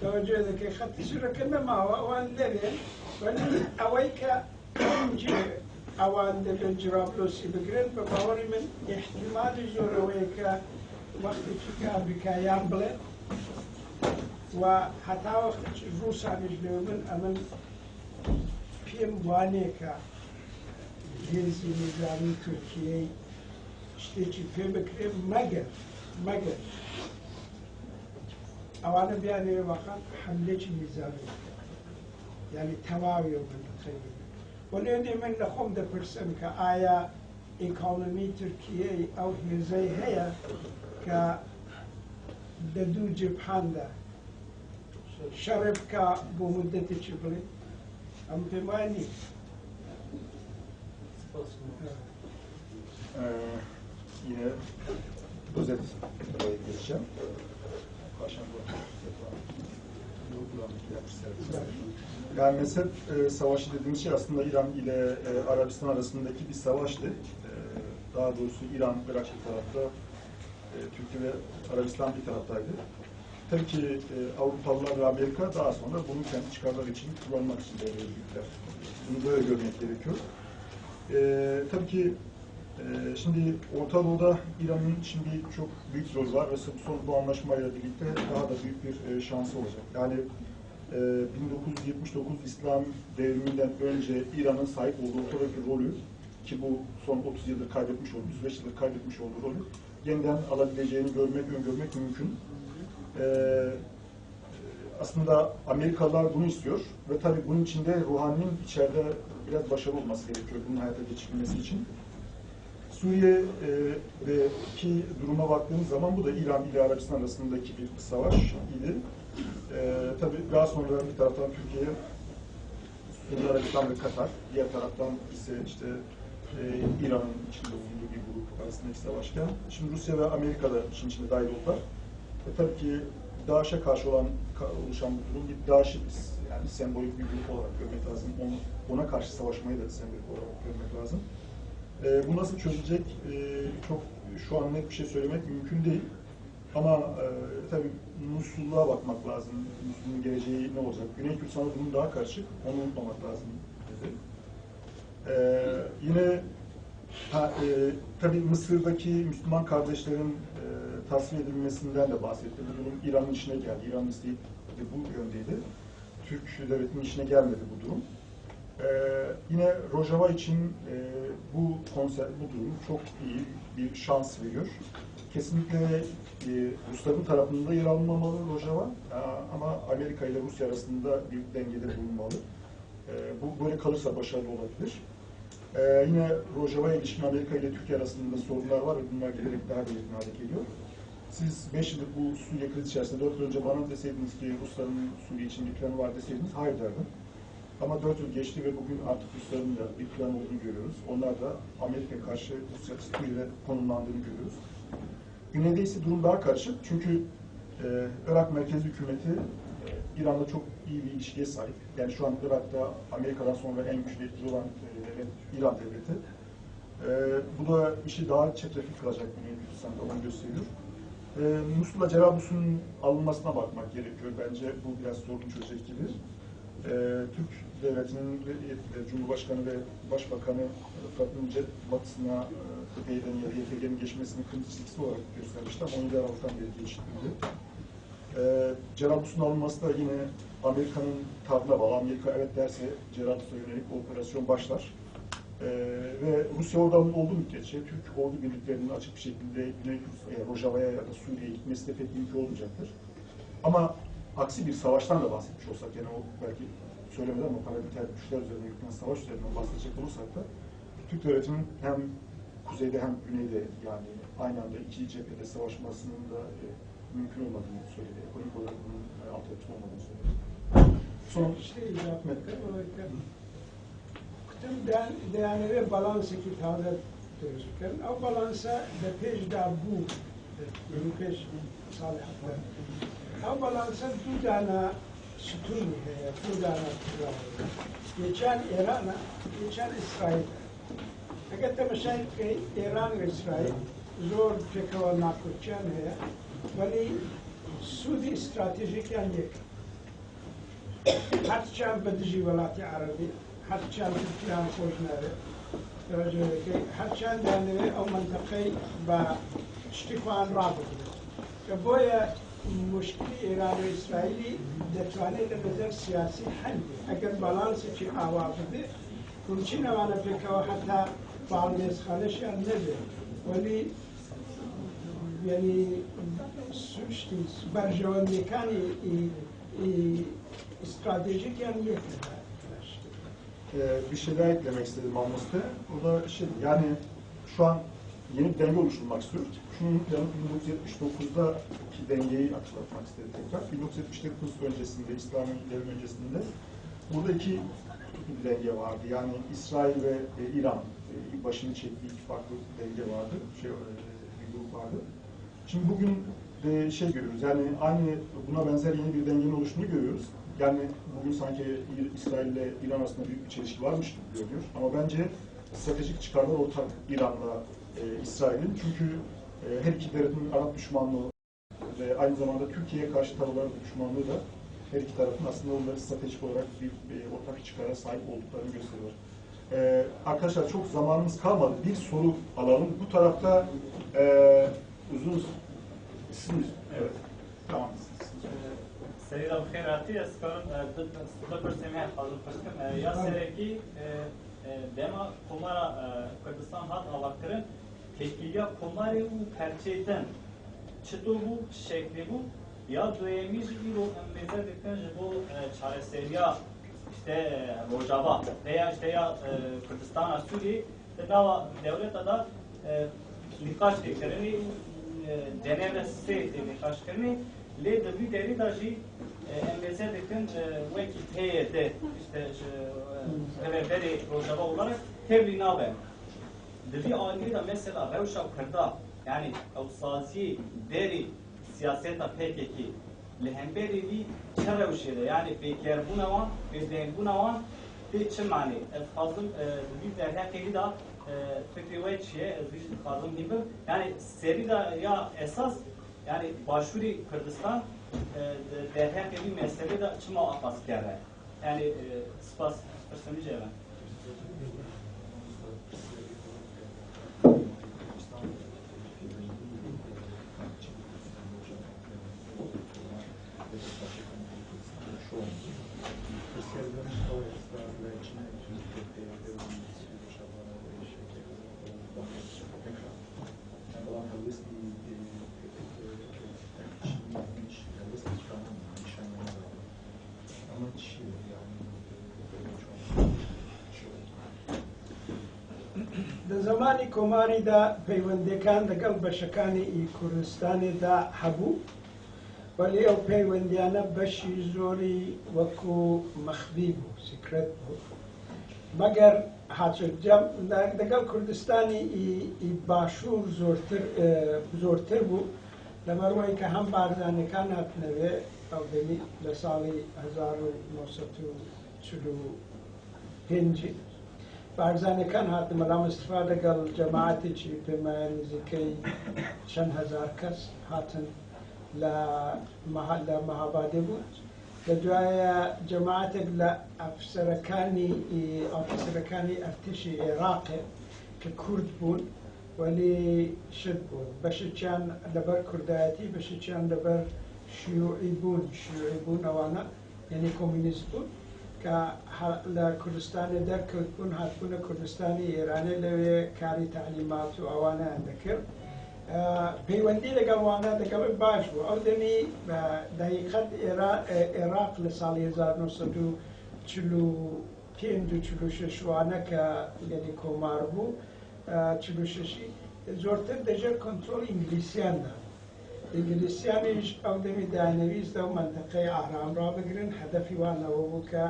تەوەجێ دەکەی خەتی سوورەکە نەماوە، ئەوان لەوێ. وەلی ئەوەی کە ئەوان دەبێت جرابلۆسی بگرن بە باوەڕی من احتیمالی زۆرەوەیە کە وەختێکی کە ئەمریکایان بڵێ و هەتا وەختێکی ڕووسانیش لەوێ من ئەمن پێم وانەیە کە هێزی نیزامی تورکیەی شتێکی پێ بکرێت، مەگەر ئەوانە بیانەوێ واقعا حملێکی نیزامی بکەن، یعنی تەواوی ئەو منطقەی بگرن. وەلێ من لە خۆم دەپرسم کە ئایا ئیکۆنۆمی تورکیەی ئەو هێزەی هەیە کە لە دوو جبهاندا شەڕ بکە بۆ مدەتێکی بڵێ؟ ئەم پێم وایە نییە. Yine özet geçeceğim. Yani mezhep savaşı dediğimiz şey aslında İran ile Arabistan arasındaki bir savaştı. Daha doğrusu İran, Irak bir tarafta, Türkiye ve Arabistan bir taraftaydı. Tabii ki Avrupalılar ve Amerika daha sonra bunu kendi çıkarları için kullanmak için devreye girdiler. Bunu böyle görmek gerekiyor. Tabii ki şimdi Orta Doğu'da İran'ın şimdi çok büyük rolü var ve son bu anlaşmayla birlikte daha da büyük bir şansı olacak. Yani 1979 İslam devriminden önce İran'ın sahip olduğu ortadaki rolü, ki bu son 30 yıldır kaybetmiş olduğu, 35 yıldır kaybetmiş olduğu rolü yeniden alabileceğini görmek, öngörmek mümkün. Aslında Amerikalılar bunu istiyor ve tabii bunun için de Ruhani'nin içeride biraz başarılı olması gerekiyor bunun hayata geçirilmesi için. Suriye'deki duruma baktığımız zaman bu da İran ile Arabistan arasındaki bir savaş idi. Tabii daha sonra bir taraftan Türkiye, Suudi Arabistan ve Katar, diğer taraftan ise işte İran'ın içinde bulunduğu bir grup arasındaki savaşken, şimdi Rusya ve Amerika da işin içinde dahil oldular. Tabii ki DAEŞ'e karşı olan oluşan bu durum bir DAEŞ'i yani sembolik bir grup olarak görmek lazım. Ona karşı savaşmayı da sembolik olarak görmek lazım. Bu nasıl çözülecek? Çok şu an net bir şey söylemek mümkün değil. Ama tabii Musul'a bakmak lazım. Musul'un geleceği ne olacak? Güney Kürdistan'da durum daha karışık. Onu unutmamak lazım dedi. Yine tabii Mısır'daki Müslüman kardeşlerin tasfiye edilmesinden de bahsetti. Bu durum İran'ın işine geldi. İran'ın isteği de bu yöndeydi. Türk devletinin işine gelmedi bu durum. Yine Rojava için bu durum çok iyi bir şans veriyor. Kesinlikle Rusların tarafında yer almamalı Rojava ama Amerika ile Rusya arasında bir dengede bulunmalı. Bu böyle kalırsa başarılı olabilir. Yine Rojava'ya ilişkin Amerika ile Türkiye arasında sorunlar var ve bunlar giderek daha belirgin hale geliyor. Siz 5 yıllık bu Suriye krizi içerisinde 4 yıl önce bana deseydiniz ki Rusların Suriye için bir planı var deseydiniz hayır derdim. Ama 4 yıl geçti ve bugün artık Rusların da bir plan olduğunu görüyoruz. Onlar da Amerika'ya karşı Rusya Suriye'de konumlandığını görüyoruz. Güneyde ise durum daha karışık. Çünkü Irak merkezi hükümeti İran'la çok iyi bir ilişkiye sahip. Yani şu an Irak'ta Amerika'dan sonra en güçlü etkili olan devlet İran devleti. Bu da işi daha çetrefil kılacak Güney Kürdistan'da onu gösteriyor. Musul'la Cerablus'un alınmasına bakmak gerekiyor. Bence bu biraz sorun çözecek gibi. Türk devletinin Cumhurbaşkanı ve Başbakanı Fırat'ın batısına PYD'nin ya da YPG'nin geçmesini kırmızı çizgisi olarak göstermişti ama 17 Aralık'tan beri geçildi. Cerablus'un alınması da yine Amerika'nın tavrına bağlı. Amerika evet derse Cerablus'a yönelik operasyon başlar. Ve Rusya orada olduğu müddetçe Türk ordu birliklerinin açık bir şekilde Güney Kürdistan'a, Rojava'ya ya da Suriye'ye gitmesi de pek mümkün olmayacaktır. Ama aksi bir savaştan da bahsetmiş olsak, yani o belki söylemedi ama paramiliter güçler üzerine yürütülen savaş üzerinden bahsedecek olursak da Türk devletinin hem kuzeyde hem güneyde yani aynı anda iki cephede savaşmasının da mümkün olmadığını söyledi. Ekonomik olarak bunun altyapısı olmadığını söyledi. Son şey کتم دەیانەوێت باڵانسێکی تازە دروست بکەن. ئەو باڵانسە لە پێشدا بوو، پێش ساڵی 70. ئەو باڵانسە دوو دانە ستونی هەیە، دوو دانە پڕاوە. یەکیان ئێرانە، یەکیان ئیسرائیلە. ئەگەر تەماشای بکەی ئێران و ئیسرائیل زۆر پێکەوە ناکۆکیان هەیە، وەلی سوودی ئیستراتیژیکیان یەکە. هەرچیان بە دژی وڵاتی عەرەبی، هەرچیان تورکیان خۆش ناوێت، تەوەجۆیەکەی هەرچیان دانەوێت ئەو مەنتەقەی بە شتی خۆیان ڕابگرن. کە بۆیە مشکلی ئێران و ئیسرائیلی دەتوانێت لە نەزەر سیاسی حەل بێت ئەگەر باڵانسێکی ئاوا ببێ. ممکنە ئەوانە پێکەوە حتا باڵوێزخانەشیان نەبێت، وەلی یعنی سوشتی بەرژەوەندیەکانی استراتejikyen یەکە. Bir şey daha eklemek istedim Mamoste. O da şey, yani şu an yeni bir denge oluşturmak istiyor. Şunu unutmayalım, 1979'daki dengeyi hatırlatmak istedim tekrar. 1979 öncesinde, İslami devrim öncesinde burada iki kutuplu bir denge vardı. Yani İsrail ve İran başını çektiği iki farklı denge vardı, bir grup vardı. Şimdi bugün de şey görüyoruz, yani aynı buna benzer yeni bir dengenin oluştuğunu görüyoruz. Yani bugün sanki İsrail ile İran arasında büyük bir çelişki varmış gibi görünüyor. Ama bence stratejik çıkarlar ortak İran'la İsrail'in. Çünkü her iki devletin Arap düşmanlığı ve aynı zamanda Türkiye'ye karşı tavırları düşmanlığı da her iki tarafın aslında onları stratejik olarak bir ortak çıkara sahip olduklarını gösteriyor. Arkadaşlar çok zamanımız kalmadı. Bir soru alalım. Bu tarafta uzun isminiz. Evet. Tamam. سيدة بخير عطية اسكارم دبر سمع خازم پرسکم یا سرکی دما کمارا کردستان هات آوا کرن تشکیلیا کماری و پرچیدن چطور بو شکلی بو یا دویمی جی رو امیزه دکن جبو چارەسەرییا işte Rojava veya işte ya Kürdistan'a Suriye de devlete da nikaş kirini Cenevre sê nikaş kirini lê di vî derî de jî em mêze dikin wekî PYD işte rêveberê Rojava olarak tevlî nabe. Di vî aliyê de mesela rewşa Kurda yani ew saziyê derî siyaseta PKK li hemberî wî çi rewşê de yani pêkerbûna wan pêdengbûna wan tê çi manê ez dixwazim di vî derheqê wî de fikrê we çi ye ez wî jî dixwazim hîn bim yani serî de ya esas yani Başûrê Kurdistan derheqê vî meselê de çima aqas kere yani spas pirsim jê ve. زمانی کۆماریدا پەیوەندیەکان لەگەڵ بەشەکانی ئی کوردستانێدا هەبوو، وەلی ئەو پەیوەندیانە بەشی زۆری وەکو مەخفی بوو، secret بوو. مەگەر هاتوو لەگەڵ کوردستانی ئی باشوور زۆرتر بوو، لەبەرەوەی کە هەم بارزانەکان هاتنەوێ ئەو دەمی لە ساڵی 1945 بارزانەکان هاتن، مەلا مستەفا لەگەڵ جەماعەتێکی پێمایە نزیکەی چەند هەزار کەس هاتن لە مەهابادێ بوو. لە دوایە جەماعەتێک لە ئەفسەرەکانی ئەرتەشی عێراقێ کە کورد بوون وەلی شت بوون، بەشێکیان لەبەر کوردایەتی، بەشێکیان لەبەر شیوعی بوون، ئەوانە یعنی کۆمونیست بوون کە لە کوردستانی دەرکەوت بوون، هاتبوونە کوردستانی ئێرانێ، لەوێ کاری تەعلیمات و ئەوانیان دەکرد. پەیوەندی لەگەڵ وانە دەگەڵ باش بوو. ئەو دەمی دقیقەت عێراق لە ساڵی 1945 و 46 وانە کە یعنی کۆمار بوو، 46 زۆرتر دەژێر کۆنترۆڵی ئینگلیسیاندا. ئینگلیسیانیش ئەو دەمی دانەویست ئەو منطقەی ئارام ڕابگرن، هەدەفی وانەوە بوو کە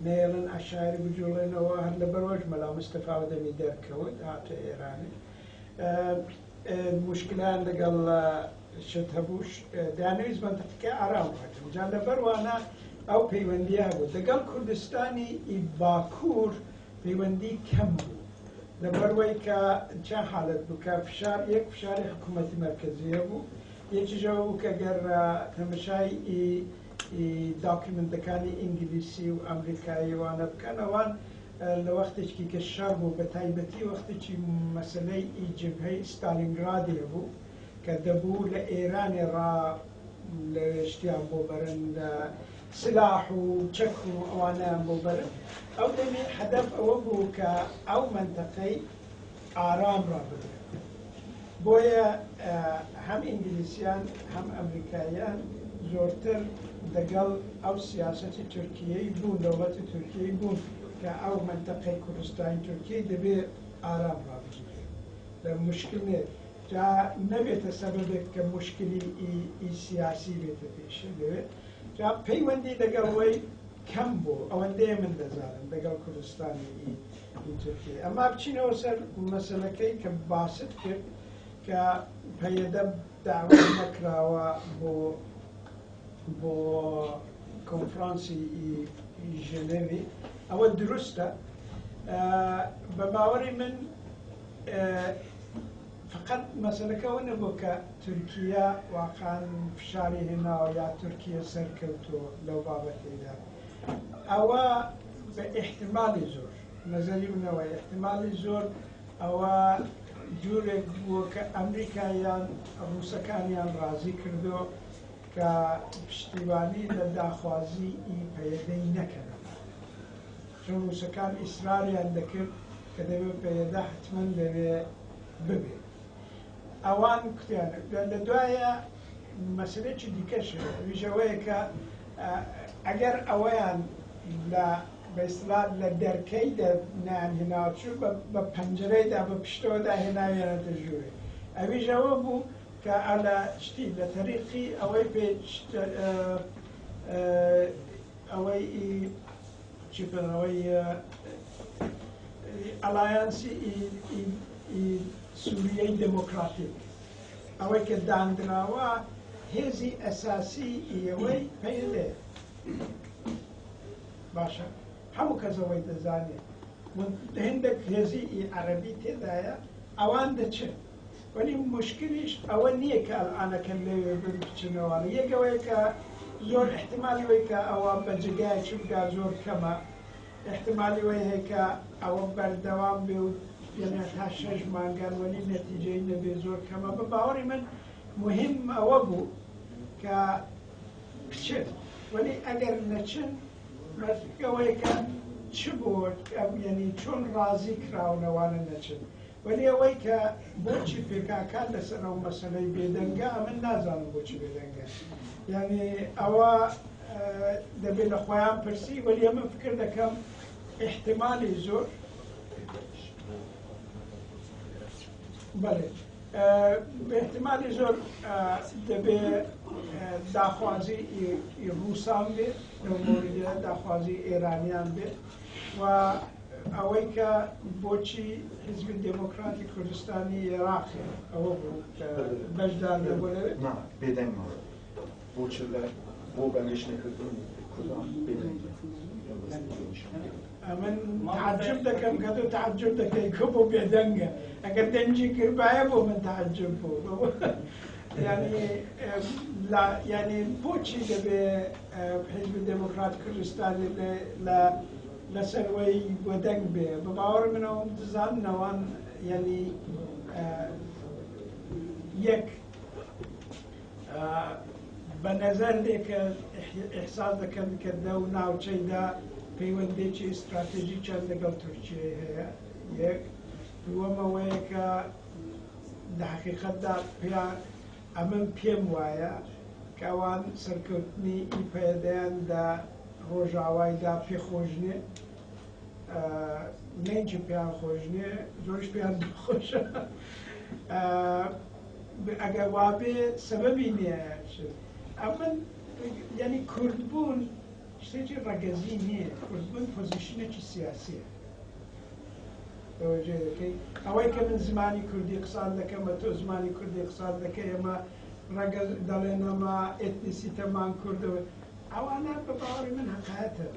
نەیەڵن عەشایر بجوڵێنەوە. هەر لەبەرەوەش مەلا مستەفا ئەو دەمی دەرکەوت هاتە ئێرانی. مشکلان لەگەڵ شت هەبووش، دانەویست منطقەکە ئارام ڕاگرن. جا لەبەروانە ئەو پەیوەندیە هەبوو. لەگەڵ کوردستانی باکوور پەیوەندی کەم بوو، لەبەروەی کە چەند حالت بوو کە فشار، یەک فشاری حکوومەتی مەرکەزیە بوو، یەکیشەوە بوو کە گەر تەمەشای داکیومنتەکانی ئینگلیسی و ئەمریکایی وانە بکەن، ئەوان لە وەختێکی کە شەڕ بوو، بە تایبەتی وەختێکی مەسلەی جبهەی ستالینگرادی هەبوو کە دەبوو لە ئێرانی ڕا لەوێشتیان بۆ بەرن، لە سلاح و چەک و ئەوانیان بۆ بەرن. ئەو دەمی هەدەف ئەوە بوو کە ئەو منطقەی ئارام ڕابگرن. بۆیە هەم ئینگلیسیان هەم ئەمریکاییان زۆرتر لەگەڵ ئەو سیاسەتی تورکیەی بوون، دەوڵەتی تورکیەی بوون کە ئەو منطقەی کوردستانی تورکیەی دەبێ ئارام ڕابگیرێت، لە مشکل نێت، جا نەبێتە سەبەبێک کە مشکلی سیاسی بێتە پێشێ لەوێ. جا پەیوەندی لەگەڵ وەی کەم بوو، ئەوەندەیە من دەزانم لەگەڵ کوردستانی تورکیە. ئەما بچینەوە سەر مەسەلەکەی کە باست کرد کە پەیەدە داوت نەکراوە بۆ کۆنفرانسی ژنێوی، ئەوە دروستە. بە باوەڕی من فقط مەسەلەکە ئەوە نەبوو کە تورکیا واقعا فشاری هێناوە یا تورکیا سەرکەوتووە لەو بابەتەیدا. ئەوە بە ئیحتیمالی زۆر نەزەری منەوە ئیحتیمالی زۆر ئەوە جورێک بووە کە ئەمریکایان ڕووسەکانیان ڕازی کردو کە پشتیوانی لە داخوازی پەیەدەی نەکەن. چون ڕووسەکان ئیسراریان دەکرد کە دەبێت پەیەدە حتمما لەوێ ببێت. ئەوان کوتیان لە دوایە مەسلەیەکی دیکەش هەیە، ئەویش ئەوەیە کە ئەگەر ئەوەیان لە بەئیسڵاح لە دەرکەی نانهێناوە، چوو بە پەنجەرەیدا بە پشتەوەدا هێناویانەتە ژوورێ. ئەویش ئەوە بوو کە لە شتی لە تەریقی ئەوەی پێ ئەوەی چی پێ ئەوەی ئەلایەنسی سووریەی دێمۆکراتیک، ئەوەی کە داندراوە هێزی ئەساسی ئەوەی پەیەدەیە. باشە هەموو کەس ئەوەی دەزانێت هەندێک هێزی عەرەبی تێدایە، ئەوان دەچن. وەلی مشکلیش ئەوە نییە کە ئەلئانەکە لەوێ بن بچنەوە. یەکەوەیە کە زۆر احتیمالی وەی کە ئەوە بە جێگایەکی بگا زۆر کەمە، احتیمالی وەی هەیە کە ئەوە بەردەوام بێ و یعنی تا 6 مانگان وەلی نەتیجەی نەبێ زۆر کەمە. بە باوەڕی من مهم ئەوە بوو کە بچن، وەلی ئەگەر نەچن ئەوەیە کە چ بوو، یعنی چۆن ڕازی کراونەوانە نەچن. وەلی ئەوەی کە بۆچی پێکاکان لەسەر ئەو مەسەلەی بێدەنگە، ئەمن نازانم بۆچی بێدەنگە. یعنی ئەوە دەبێت لە خۆیان پرسی. وەلی ئەمە فکر دەکەم احتیمالی زۆر بەڵێ بە احتیمالی زۆر دەبێ داخوازی ڕووسان بێ لەو مۆریدە داخوازی ئێرانیان بێ و ئەوەی کە بۆچی حیزبی دێموکراتی کوردستانی عێراقی ئەوە بوو کە بەشدار نەبوو لەوێ؟ نا، بێدەنگ ماوە. بۆچ لە بۆ بانگهێشت نەکردنی کوردان بێدەنگ؟ ئەمن تعجب دەکەم کە تۆ تعجب دەکەی کە بۆ بێدەنگە. ئەگەر دەنگی کردبایە بۆ من تعجب بوو. یعنی لا یعنی بۆچی دەبێ حیزبی دێموکرات کوردستانی لە لەسەروەی وەدەنگ بێ؟ بە باوەڕ منەوە دزاننەوان یعنی یەک بە نەزەر لێ کە ئیحساس دەکەن کە لەو ناوچەیدا پەیوەندێکی ئیستراتێژی چەند لەگەڵ تورکیە هەیە. یەک دووەمەوەیە کە لە حقیقەتدا پێیان ئەمن پێم وایە کە ئەوان سەرکەوتنی ئیپەیەدەیان لە ڕۆژاوایدا پێخۆش نییە، نەینچی پێیان خۆش نییە، زۆرش پێیان خۆشە. ئەگەر وابێ سەبەبی نییە. ئەمن یعنی کوردبوون شتێکی ڕەگەزی نییە، کوردبوون پۆزیشنێکی سیاسیە. تەوەجه دەکەی ئەوەی کە من زمانی کوردی قسان دەکەم بە تۆ زمانی کوردی قسان دەکەی، ئەمە ڕەگەز دەڵێن ئەمە ئێتنیسیتەمان کوردەوە، ئەوانە بە باوەڕی من حەقایەتە.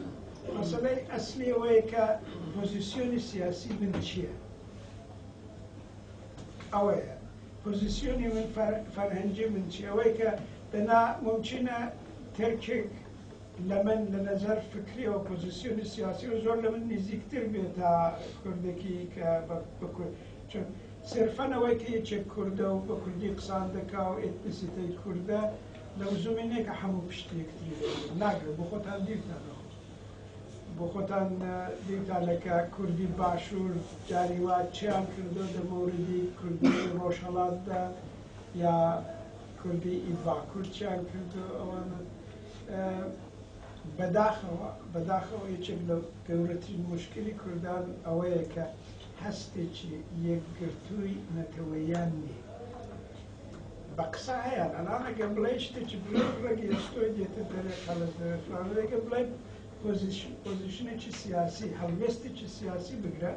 مەسەلەی ئەسلی ئەوەیە کە پۆزیسیۆنی سیاسی من چییە؟ ئەوەیە پۆزیسیۆنی من فەرهەنگی من چییە؟ ئەوەی کە دەنا ممکنە ترکێک لە من لە نەزەر فکری و پۆزیسیۆنی سیاسی و زۆر لە من نزیکتر بێت تا کوردێکی کە بە کورد، چون صرفاً ئەوەی کە یەکێک کوردە و بە کوردی قسان دەکا و ئێتنیسیتەی کوردە لە وزومی نییە کە هەموو پشتی یەکتری بگرن. ناگرن، بۆ خۆتان دیوتانەوە، بۆ خۆتان دیوتانە کە کوردی باشوور جاری وا چیان کردو دە مۆردی کوردی ڕۆژهەڵاتدا یا کوردی باکوور چیان کردو ئەوانە. بەداخەوە یەکێک لە گەورەترین مشکلی کوردان ئەوەیە کە هەستێکی یەکگرتووی نەتەوەیان نییە. بە قسە هەیە ئەلان ئەگەر بڵێ شتێکی بڵێ ڕەگی ئەستۆی دێتە دەرێ قەڵس دەوێت فلانە، ئەگەر بڵێ پۆزیشنێکی سیاسی هەڵوێستێکی سیاسی بگرە.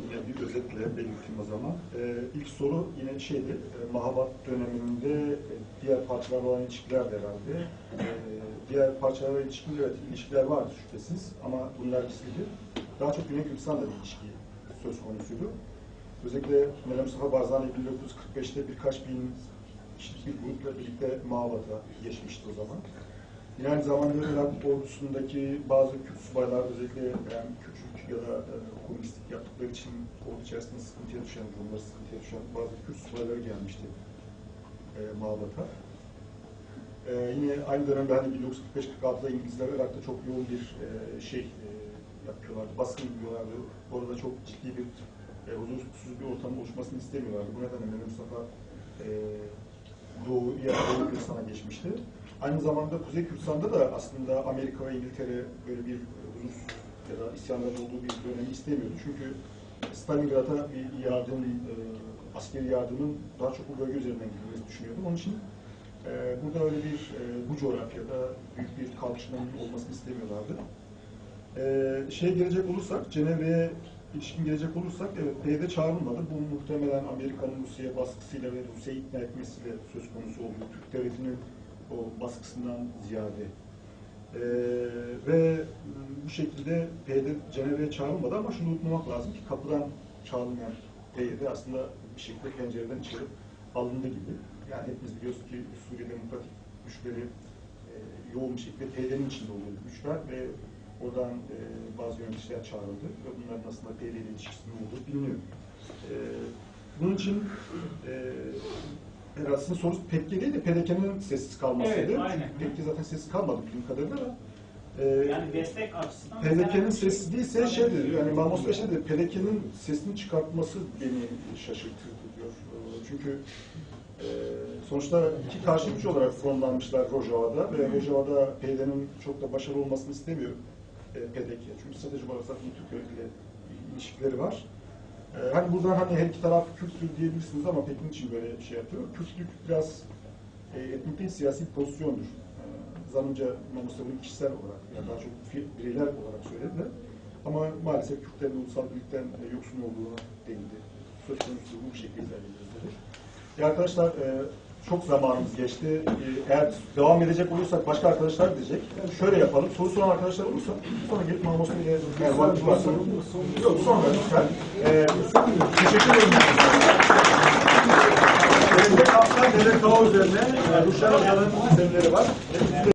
Yine bir özetle belirteyim o zaman. İlk soru yine şeydi, Mahabat döneminde diğer parçalarla olan ilişkiler de herhalde. Diğer parçalarla ilişkiler, evet, ilişkiler vardı şüphesiz ama bunlar gizliydi. Daha çok Güney Kürdistan'da bir ilişki söz konusuydu. Özellikle Mela Mustafa Barzani 1945'te birkaç bin kişilik bir grupla birlikte Mahabat'a geçmişti o zaman. Yine aynı zamanda Irak ordusundaki bazı Kürt subaylar özellikle yani küçük ya da komünistlik yaptıkları için ordu içerisinde sıkıntıya düşen, durumları sıkıntıya düşen bazı Kürt subayları gelmişti Mahabat'a. Yine aynı dönemde hani 1945-46'da İngilizler Irak'ta çok yoğun bir şey yapıyorlardı, baskın uyguluyorlardı. Orada çok ciddi bir huzursuz bir ortamın oluşmasını istemiyorlardı. Bu nedenle Mela Mustafa Doğu'ya, Doğu Kürdistan'a geçmişti. Aynı zamanda Kuzey Kürdistan'da da aslında Amerika ve İngiltere böyle bir huzursuz ya da isyanların olduğu bir dönemi istemiyordu. Çünkü Stalingrad'a bir yardım, askeri yardımın daha çok bu bölge üzerinden gidilmesi düşünüyordu. Onun için burada öyle bir, bu coğrafyada büyük bir kalkışmanın olmasını istemiyorlardı. Şeye gelecek olursak, Cenevre'ye ilişkin gelecek olursak, evet, PYD çağrılmadı. Bu muhtemelen Amerika'nın Rusya'ya baskısıyla ve Rusya'yı ikna etmesiyle söz konusu oldu. Türk devletinin o baskısından ziyade. Ve bu şekilde PYD Cenevre'ye çağrılmadı ama şunu unutmamak lazım ki kapıdan çağrılmayan PYD aslında bir şekilde pencereden içeri alındı gibi. Yani hepimiz biliyoruz ki Suriye Demokratik güçleri yoğun bir şekilde PYD'nin içinde olduğu güçler ve oradan bazı yöneticiler çağrıldı ve bunların aslında PYD ile ilişkisinin olduğu biliniyor. Bunun için herhalde sizin sorusu PKK değil de PDK'nın sessiz kalmasıydı. Evet, aynen. PKK zaten sessiz kalmadı bildiğim kadarıyla da. Yani destek açısından PDK'nın sessizliği ise şey dedi, yani Mahmut Bey şey dedi, PDK'nın sesini çıkartması beni şaşırttı diyor. Çünkü sonuçta iki karşı güç olarak konumlanmışlar Rojava'da ve Rojava'da PYD'nin çok da başarılı olmasını istemiyor PDK. Çünkü strateji olarak zaten Türk yönetimiyle ilişkileri var. Hani buradan hani her iki taraf Kürttür diyebilirsiniz ama pek niçin böyle bir şey yapıyor? Kürtlük biraz etnik değil, siyasi bir pozisyondur. Zannımca Mamosta bunu kişisel olarak, yani daha çok bireyler olarak söyledi de. Ama maalesef Kürtlerin ulusal birlikten yoksun olduğuna değindi. Söz konusu bu şekilde izah dedi. Arkadaşlar çok zamanımız geçti. Eğer devam edecek olursak başka arkadaşlar diyecek. Şöyle yapalım. Soru soran arkadaşlar olursa sonra gelip Mamosta ile eğer vakit varsa. Yok sonra lütfen. Teşekkür ederim. Elimde kaptan DDKO üzerine Ruşen Hoca'nın semineri var. Hepinize